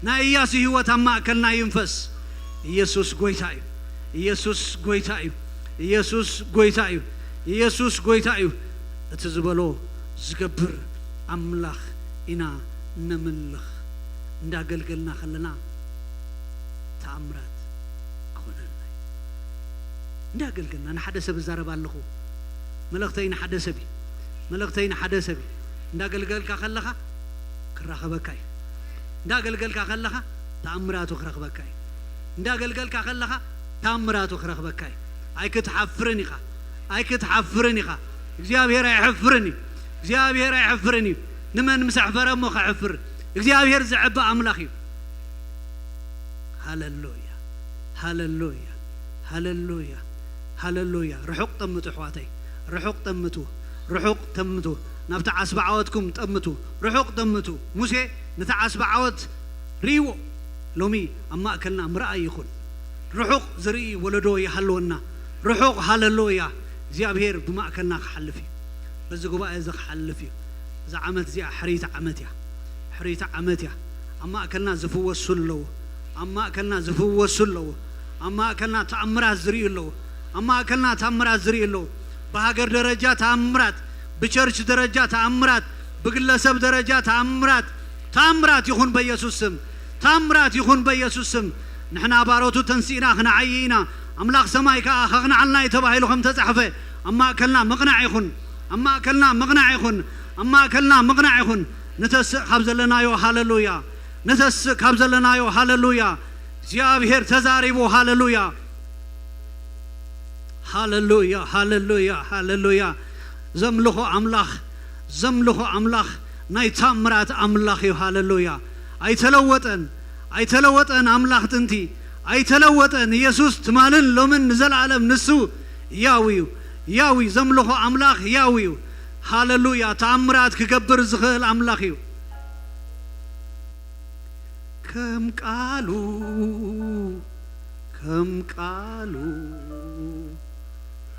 ናይ ኢያሱ ህይወት ኣብ ማእከልና ይንፈስ። ኢየሱስ ጎይታ እዩ። ኢየሱስ ጎይታ እዩ። ኢየሱስ ጎይታ እዩ። ኢየሱስ ጎይታ እዩ። እቲ ዝበሎ ዝገብር ኣምላኽ ኢና እነምልኽ። እንዳገልገልና ከለና ተኣምራት ክኾነልና እዩ። እንዳገልገልና ንሓደ ሰብ እዛረብ ኣለኹ። መልእኽተይ ንሓደ ሰብ እዩ። መልእኽተይ ንሓደ ሰብ እዩ። እንዳገልገልካ ከለኻ ክራኸበካ እዩ። እንዳገልገልካ ከለኻ ተኣምራቱ ክረኽበካ እዩ። እንዳገልገልካ ከለኻ ተኣምራቱ ክረኽበካ እዩ። ኣይክትሓፍርን ኢኻ። ኣይክትሓፍርን ኢኻ። እግዚኣብሔር ኣይሕፍርን እዩ። እግዚኣብሔር ኣይሕፍርን እዩ። ንመን ምስ ኣሕፈረ እሞ ከሕፍር? እግዚኣብሔር ዘዕቢ ኣምላኽ እዩ። ሃለሉያ፣ ሃለሉያ፣ ሃለሉያ፣ ሃለሉያ። ርሑቕ ጠምቱ ኣሕዋተይ፣ ርሑቕ ጠምቱ፣ ርሑቕ ጠምቱ። ናብቲ ዓስቢ ዓወትኩም ጠምቱ፣ ርሑቕ ጠምቱ። ሙሴ ነቲ ዓስቢ ዓወት ርእይዎ። ሎሚ ኣብ ማእከልና ምርኣይ ይኹን። ርሑቕ ዝርኢ ወለዶ ይሃልወና። ርሑቕ ሃለሉያ። እግዚኣብሔር ብማእከልና ክሓልፍ እዩ። በዚ ጉባኤ እዚ ክሓልፍ እዩ። እዛ ዓመት እዚኣ ሕርይቲ ዓመት እያ። ሕርይቲ ዓመት እያ። ኣብ ማእከልና ዝፍወሱ ኣለዉ። ኣብ ማእከልና ዝፍወሱ ኣለዉ። ኣብ ማእከልና ተኣምራት ዝርእዩ ኣለዉ። ኣብ ማእከልና ተኣምራት ዝርእዩ ኣለዉ። ብሃገር ደረጃ ተኣምራት፣ ብቸርች ደረጃ ተኣምራት፣ ብግለሰብ ደረጃ ተኣምራት፣ ተኣምራት ይኹን በኢየሱስ ስም። ተኣምራት ይኹን በኢየሱስ ስም። ንሕና ባሮቱ ተንሲእና ክንዓዪ ኢና፣ ኣምላኽ ሰማይ ከኣ ከቕንዓልና እዩ ተባሂሉ ከም ተጻሕፈ፣ ኣብ ማእከልና ምቕናዕ ይኹን። ኣብ ማእከልና ምቕናዕ ይኹን። ኣብ ማእከልና ምቕናዕ ይኹን። ንተስእ ካብ ዘለናዮ ሃለሉያ። ንተስእ ካብ ዘለናዮ ሃለሉያ። እግዚኣብሔር ተዛሪቡ ሃለሉያ። ሃለሉያ፣ ሃለሉያ፣ ሃለሉያ። ዘምልኾ ኣምላኽ፣ ዘምልኾ ኣምላኽ ናይ ታምራት ኣምላኽ እዩ። ሃለሉያ። ኣይተለወጠን፣ ኣይተለወጠን ኣምላኽ ጥንቲ፣ ኣይተለወጠን። ኢየሱስ ትማልን ሎምን ንዘለኣለም ንሱ ያው እዩ፣ ያው እዩ። ዘምልኾ ኣምላኽ ያው እዩ። ሃለሉያ። ተኣምራት ክገብር ዝኽእል ኣምላኽ እዩ። ከም ቃሉ፣ ከም ቃሉ፣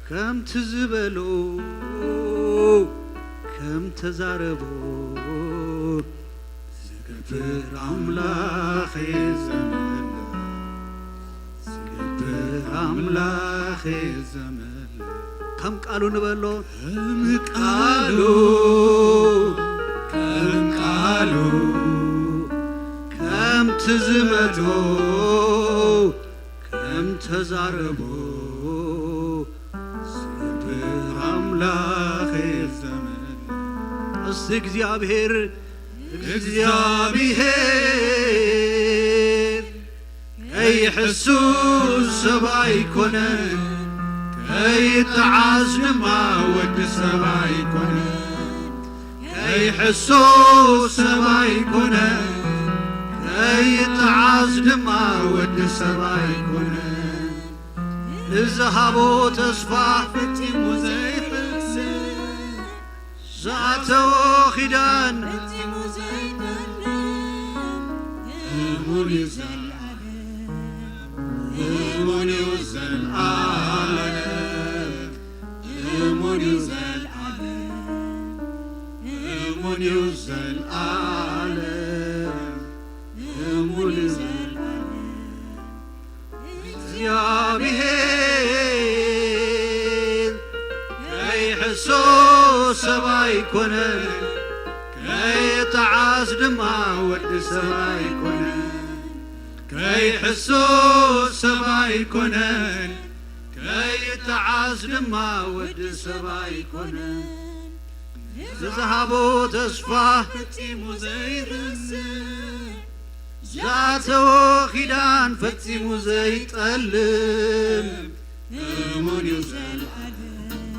ከምቲ ዝበሎ፣ ከም ተዛረቦ ዝገብር ኣምላኽ እየ ዘምልኽ፣ ዝገብር ኣምላኽ እየ ዘምልኽ። ከም ቃሉ ንበሎ። ከም ቃሉ፣ ከም ቃሉ፣ ከምቲ ዝመቶ፣ ከም ተዛረቦ ዝገብር ኣምላኽ እየ ዘምልኽ። እስቲ እግዚኣብሔር፣ እግዚኣብሔር ከይሕሱ ሰብ ኣይኮነን፣ ከይጠዓስ ድማ ወዲ ሰብ ኣይኮነን። ከይሕሱ ሰብ ኣይኮነን፣ ከይጠዓስ ድማ ወዲ ሰብ ኣይኮነን። ንዝሃቦ ተስፋ ፈጺሙ ዘይሕስብ፣ ዝኣተዎ ኪዳን ፈጺሙ ዘይጠልም፣ እሙን እዩ ዘለዓለም፣ እሙን እዩ ዘለዓለም፣ እሙን እዩ ዘለዓለም፣ እሙን እዩ ዘለዓለም፣ እሙን እዩ ዘለዓለም። እግዚኣብሔር ከይሕሱ ሰብ ኣይኮነን፣ ከይጠዓስ ድማ ወዲ ሰብ ኣይኮነን። ከይሕሱ ሰብ ኣይኮነን፣ ከይጠዓስ ድማ ወዲ ሰብ ኣይኮነን። ዝሃቦ ተስፋ ፈጺሙ ዘይረስዕ፣ ዝኣተዎ ኪዳን ፈጺሙ ዘይጠልም፣ እሙን እዩ ዘልኣለም፣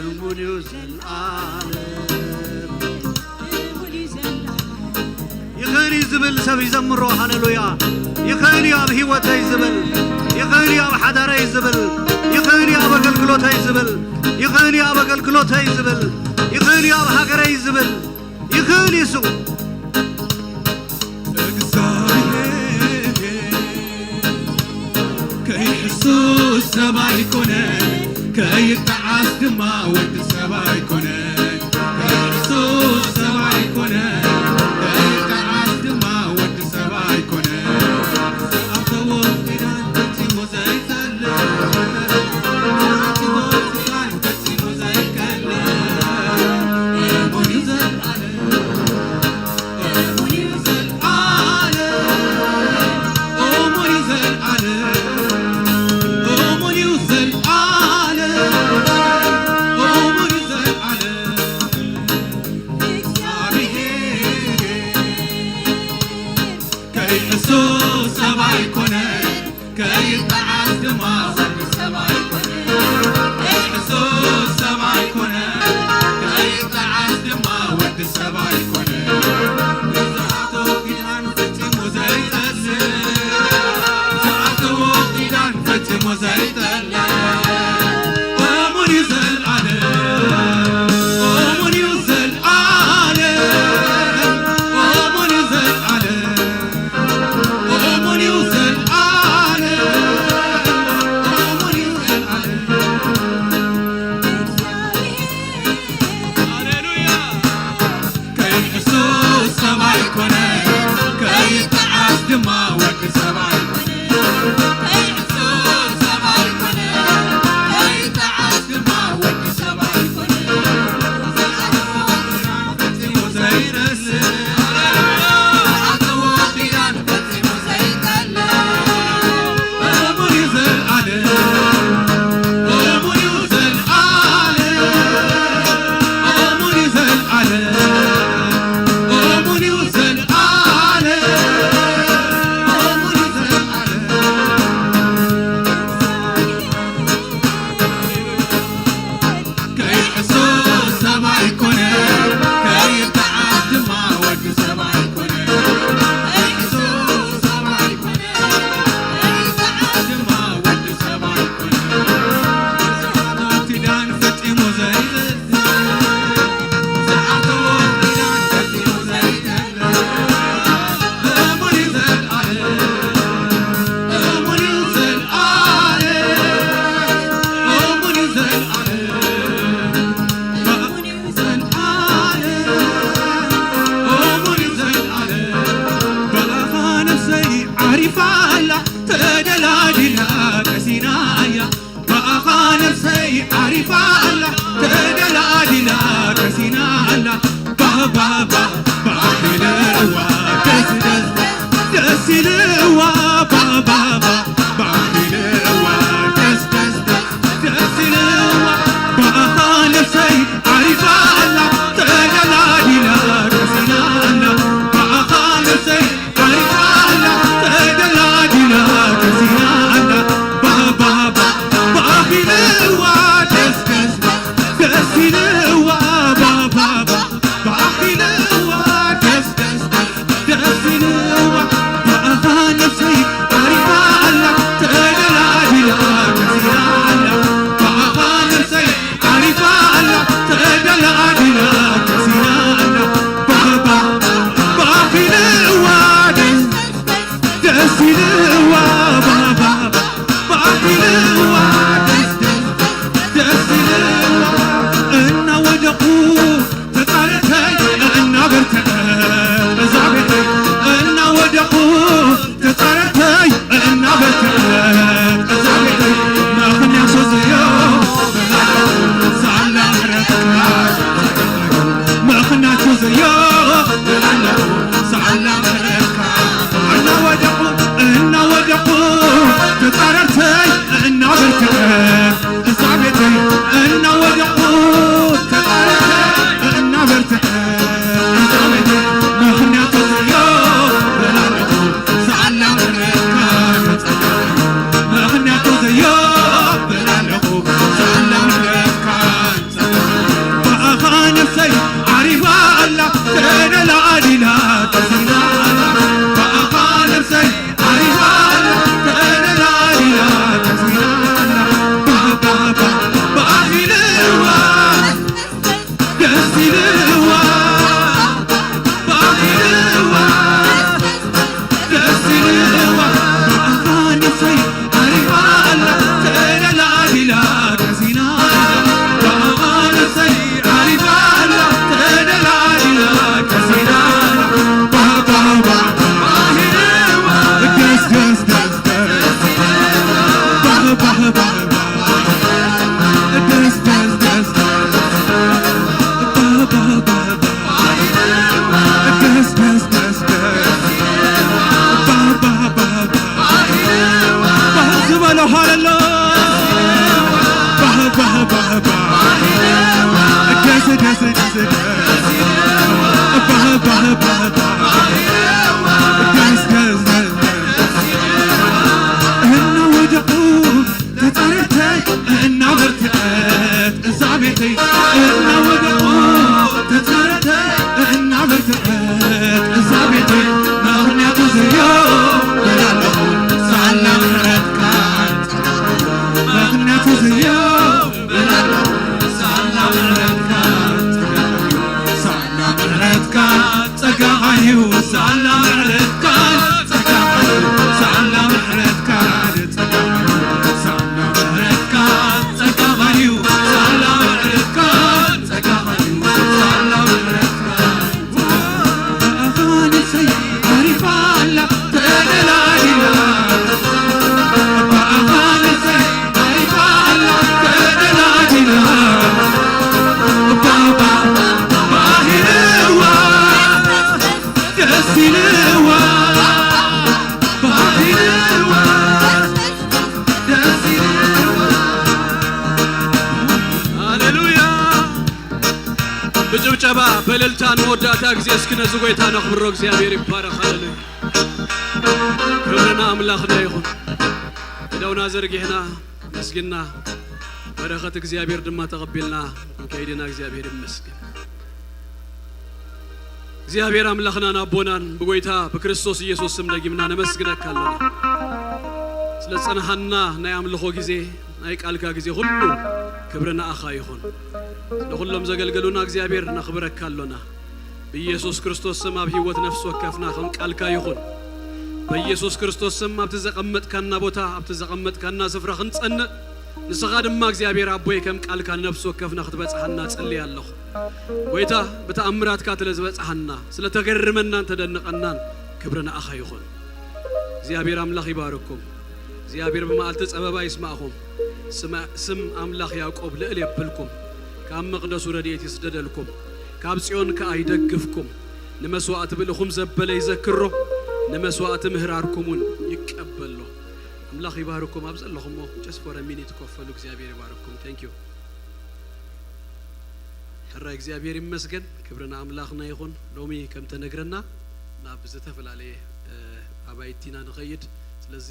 እሙን እዩ ዘልኣለም። ይኽእል እዩ ዝብል ሰብ ይዘምሮ፣ ሃሌሉያ። ይኽእል እዩ ኣብ ህይወተይ ዝብል፣ ይኽእል እዩ ኣብ ሓዳረይ ዝብል፣ ይኽእል እዩ ኣብ ኣገልግሎተይ ዝብል፣ ይኽእል እዩ ኣብ ኣገልግሎተይ ዝብል፣ ይኽእል እዩ ኣብ ሃገረይ ዝብል፣ ይኽእል እዩ እሱ። እግዚኣብሔር ከይሕሱ ሰብ ኣይኮነ፣ ከይጠዓስ ድማ ወዲ ሰብ ኣይኮነ። ከይሕሱ ሰብ ኣይኮነ፣ ከይጠዓስ ድማ ወዲ ሰብ ኣይኮነ። ዝኣተዎ ኪዳን ፈጺሙ ዘይጸልእ፣ ዝኣተዎ ኪዳን ፈጺሙ ዘይቀልዕ፣ እሙን እዩ ዘልኣለም። ከይሕሱ ሰብ ኣይኮነ፣ ከይጠዓስ ድማ ወዲ ሰብ ኣይኮነ። ከይሕሱ ሰብ ኣይኮነ፣ ከይጠዓስ ድማ ወዲ ሰብ ኣይኮነ። ዝኣተዎ ኪዳን ፈጺሙ ዘይጠልም፣ ዝኣተዎ ኪዳን ፈጺሙ ዘይጠልም፣ እሙን እዩ ዘልኣለም፣ እሙን እዩ ዘልኣለም፣ እሙን እዩ ዘልኣለም። እሙን እዩ ዘልኣለም፣ እሙን እዩ ዘልኣለም። ሃሌሉያ። ከይሕሱ ሰብ ኣይኮነ፣ ከይጠዓስ ድማ ወዲ ሰብ ኣይኮነ። ከይሕሱ ሰብ ኣይኮነ፣ ከይጠዓስ ድማ ወዲ ሰብ ኣይኮነ። ከይሕሱ ሰብ ኣይኮነ፣ ከይጠዓስ ድማ ወዲ ሰብ ኣይኮነ። ከይሕሱ ሰብ ኣይኮነ፣ ከይጠዓስ ድማ ወዲ ሰብ ኣይኮነ። ዝኣተዎ ኪዳን ፈጺሙ ዘይዘልእ፣ ዝኣተዎ ኪዳን ፈጺሙ ዘይዘልእ፣ እሙን እዩ ዘልኣለም። ዓሪፋ ኣላ ተደላዲላ ቀሲና እያ። ብኣኻ ነፍሰይ ዓሪፋ ኣላ ተደላዲላ ቀሲና ኣላ። ባባባ ባሂለዋ ደስ ደስ ደስ ኢልዋ። ባባባ ባሂለዋ ደስ ደስ ደስ ደስ ኢልዋ። ብኣኻ ነፍሰይ ዓሪፋ ኣላ ተደላዲላ ቀሲና ኣላ። ብኣኻ ነፍሰይ ዓሪፋ ኣላ ተደላዲላ ቀሲና ኣላ። ባባባ ባሂለዋ ደስ ደስ እናወደቆ ተጸረተ እናበርትዐት እዛ ቤት ምኽንያቱ ዘዮ ብላለኹ ሳላ ምሕረትካ ምኽንያቱ ዘዮ ብላለኹ ሳላ ምሕረትካ ሳላ ምሕረትካ ጸጋኻ እዩ ሳላ ምሕረትካ ጸጋኻ እዩ ሳላ ምሕረትካ ጸጋኻ እዩ ሳላ ምሕረትካ ጸጋኻ እዩ ሳላ ምሕረትካ ጸጋኻ እዩ ሳላ ምሕረትካ ኣኻንሰይ ኣሪፋ ኣላ ተደላዲላ ኣኻንሰይ ኣሪፋ ኣላ ተደላዲላ ባባ ባሂርዋ ደስ ኢልዋ ባሂርዋ ደስ ኢልዋ ሃሌሉያ። ብጭብጨባ በእልልታ ንመወዳእታ ግዜ እስኪ ነዚ ጎይታ ነኽብሮ። እግዚኣብሔር ይባረኽ። ሃሌሉያ። ክብሪ ንኣምላኽና ይኹን። ኢደውና ዘርጊሕና መስጊና በረኸት እግዚኣብሔር ድማ ተቐቢልና ክንከይድና እግዚኣብሔር ይመስገን። እግዚኣብሔር ኣምላኽናን ኣቦናን ብጎይታ ብክርስቶስ ኢየሱስ ስም ደጊምና ነመስግነካ ኣለና። ስለ ዝጸንሓና ናይ ኣምልኾ ግዜ፣ ናይ ቃልካ ግዜ ኩሉ ክብሪ ንኣኻ ይኹን። ስለ ኩሎም ዘገልገሉና እግዚኣብሔር ነኽብረካ ኣሎና። ብኢየሱስ ክርስቶስ ስም ኣብ ህይወት ነፍሲ ወከፍና ከም ቃልካ ይኹን። በኢየሱስ ክርስቶስ ስም ኣብቲ ዘቐመጥካና ቦታ፣ ኣብቲ ዘቐመጥካና ስፍራ ክንጸንእ፣ ንስኻ ድማ እግዚኣብሔር ኣቦይ ከም ቃልካ ንነፍሲ ወከፍና ክትበጽሓና እጽሊ ኣለኹ። ጎይታ፣ ብተኣምራትካ ስለ ዝበጽሓና፣ ስለ ተገርመናን ተደንቐናን ክብሪ ንኣኻ ይኹን። እግዚኣብሔር ኣምላኽ ይባርኩም። እግዚኣብሔር ብመዓልቲ ጸበባ ይስማዕኹም። ስማ-፣ ስም ኣምላኽ ያዕቆብ ልዕል የብልኩም። ካብ መቕደሱ ረድኤት ይስደደልኩም። ካብ ጽዮን ከኣ ይደግፍኩም። ንመስዋእቲ ብልኹም ዘበለ ይዘክሮ፣ ንመስዋእቲ ምህራርኩም እውን ይቀበሎ። ኣምላኽ ይባርኩም። ኣብ ዘለኹሞ just for a minute ኮፍ በሉ። እግዚኣብሔር ይባርኩም። Thank you። ሕራይ እግዚኣብሔር ይመስገን። ክብሪ ንኣምላኽና ይኹን። ሎሚ ከም ተነግረና ናብ ዝተፈላለየ፣ እ፣ ኣባይቲ ኢና ንኸይድ። ስለዚ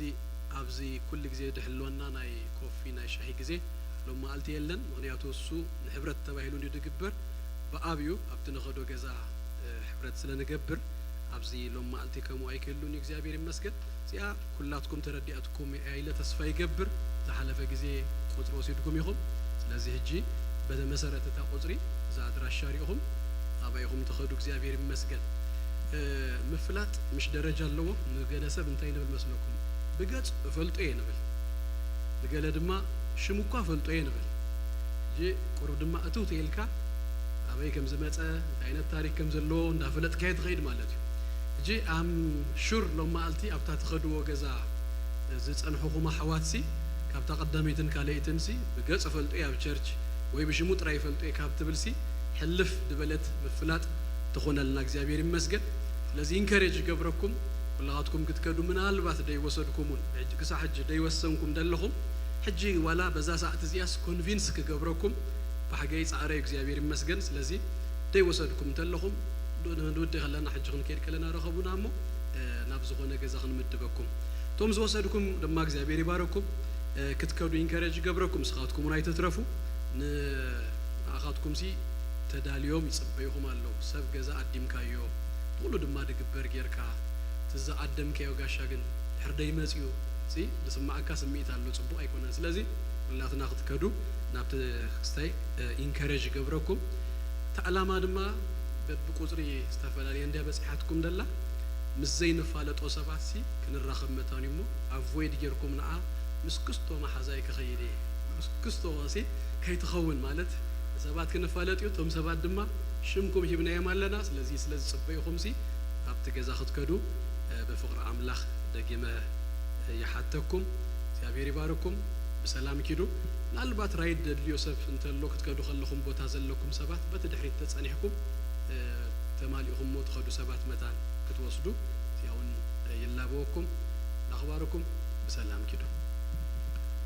ኣብዚ ኩሉ ግዜ ድሕልወና ናይ ኮፊ ናይ ሻሂ ግዜ ሎም መዓልቲ የለን። ምኽንያቱ እሱ ንሕብረት ተባሂሉ እንድዩ ድግበር። ብኣብዩ ኣብቲ ንኸዶ ገዛ፣ እ፣ ሕብረት ስለ ንገብር ኣብዚ ሎም መዓልቲ ከምኡ ኣይክህሉን እዩ። እግዚኣብሔር ይመስገን። እዚኣ ኩላትኩም ተረዲኣትኩም እያ ኢለ ተስፋ ይገብር። ዝሓለፈ ግዜ ቁጽሪ ወሲድኩም ኢኹም። ስለዚ ሕጂ በቲ መሰረት እታ ቁጽሪ እዛ ኣድራሻ ሪኢኹም ኣባይኹም ትኸዱ። እግዚኣብሔር ይመስገን። እ፣ ምፍላጥ ምሽ ደረጃ ኣለዎ። ንገለ ሰብ እንታይ ንብል መስለኩም? ብገጽ እፈልጦ እየ ንብል። ንገለ ድማ ሽሙ እኳ እፈልጦ እየ ንብል። ሕጂ ቁሩብ ድማ እትው ተይልካ ኣበይ ከም ዝመጸ፣ እንታይ ዓይነት ታሪክ ከም ዘለዎ እንዳፈለጥካዮ ትኸይድ ማለት እዩ። ሕጂ ኣም ሹር ሎም መዓልቲ ኣብታ ትኸድዎ ገዛ ዝጸንሕኹም ኣሕዋትሲ፣ ካብታ ቀዳመይትን ካልኣይትንሲ ብገጽ እፈልጦ እየ ኣብ ቸርች ወይ ብሽሙ ጥራይ እፈልጦ እየ ካብ ትብልሲ፣ ሕልፍ ድበለት ምፍላጥ ትኾነልና። እግዚኣብሔር ይመስገን። ስለዚ ኢንከሬጅ ይገብረኩም፣ ኩላኻትኩም ክትከዱ ምናልባት ደይወሰድኩም እውን፣ ሕጂ ክሳዕ ሕጂ ደይወሰንኩም ደለኹም፣ ሕጂ ዋላ በዛ ሰዓት እዚኣስ ኮንቪንስ ክገብረኩም ብሓገይ ጻዕረ እዩ። እግዚኣብሔር ይመስገን። ስለዚ ደይወሰድኩም እንተለኹም፣ ን-፣ ንውዲ ከለና፣ ሕጂ ክንከይድ ከለና ረኸቡና እሞ፣ እ፣ ናብ ዝኾነ ገዛ ክንምድበኩም። እቶም ዝወሰድኩም ድማ እግዚኣብሔር ይባረኩም። እ፣ ክትከዱ ኢንከሬጅ ይገብረኩም። ንስኻትኩም እውን ኣይትትረፉ። ንኣኻትኩምሲ ተዳልዮም ይጽበዩኹም ኣለዉ። ሰብ ገዛ ኣዲምካዮ፣ ብኹሉ ድማ ድግበር ጌርካ፣ እቲ ዝኣደምካዮ ጋሻ ግን ድሕር ደይመጽኡ፣ ሲ፣ ዝስምዓካ ስምዒት ኣሎ፣ ጽቡቕ ኣይኮነን። ስለዚ ኩላትና ክትከዱ ናብቲ ክስታይ፣ እ፣ ኢንከሬጅ ይገብረኩም። እቲ ዕላማ ድማ በብቁጽሪ ዝተፈላለየ እንድያ በጺሓትኩም ደላ። ምስ ዘይንፋለጦ ሰባትሲ ክንራኸብ መታን እዩ እሞ፣ ኣቮይድ ጌርኩም ንዓ ምስ ክስቶ መሓዛይ ክኸይድ እየ፣ ምስ ክስቶ ሲ ከይትኸውን ማለት፣ ሰባት ክንፋለጥ እዩ። እቶም ሰባት ድማ ሽምኩም ሂብናዮም ኣለና። ስለዚ ስለ ዝጽበዩኹምሲ ኣብቲ ገዛ ክትከዱ፣ እ፣ ብፍቕሪ ኣምላኽ ደጊመ፣ እ፣ ይሓተኩም። እግዚኣብሔር ይባርኩም። ብሰላም ኪዱ። ምናልባት ራይድ ደድልዮ ሰብ እንተሎ ክትከዱ ከለኹም ቦታ ዘለኩም ሰባት በቲ ድሕሪት ተጸኒሕኩም፣ እ፣ ተማሊእኹሞ ትኸዱ ሰባት መታን ክትወስዱ እዚኣ እውን፣ እ፣ ይላበወኩም። ላኽባርኩም። ብሰላም ኪዱ።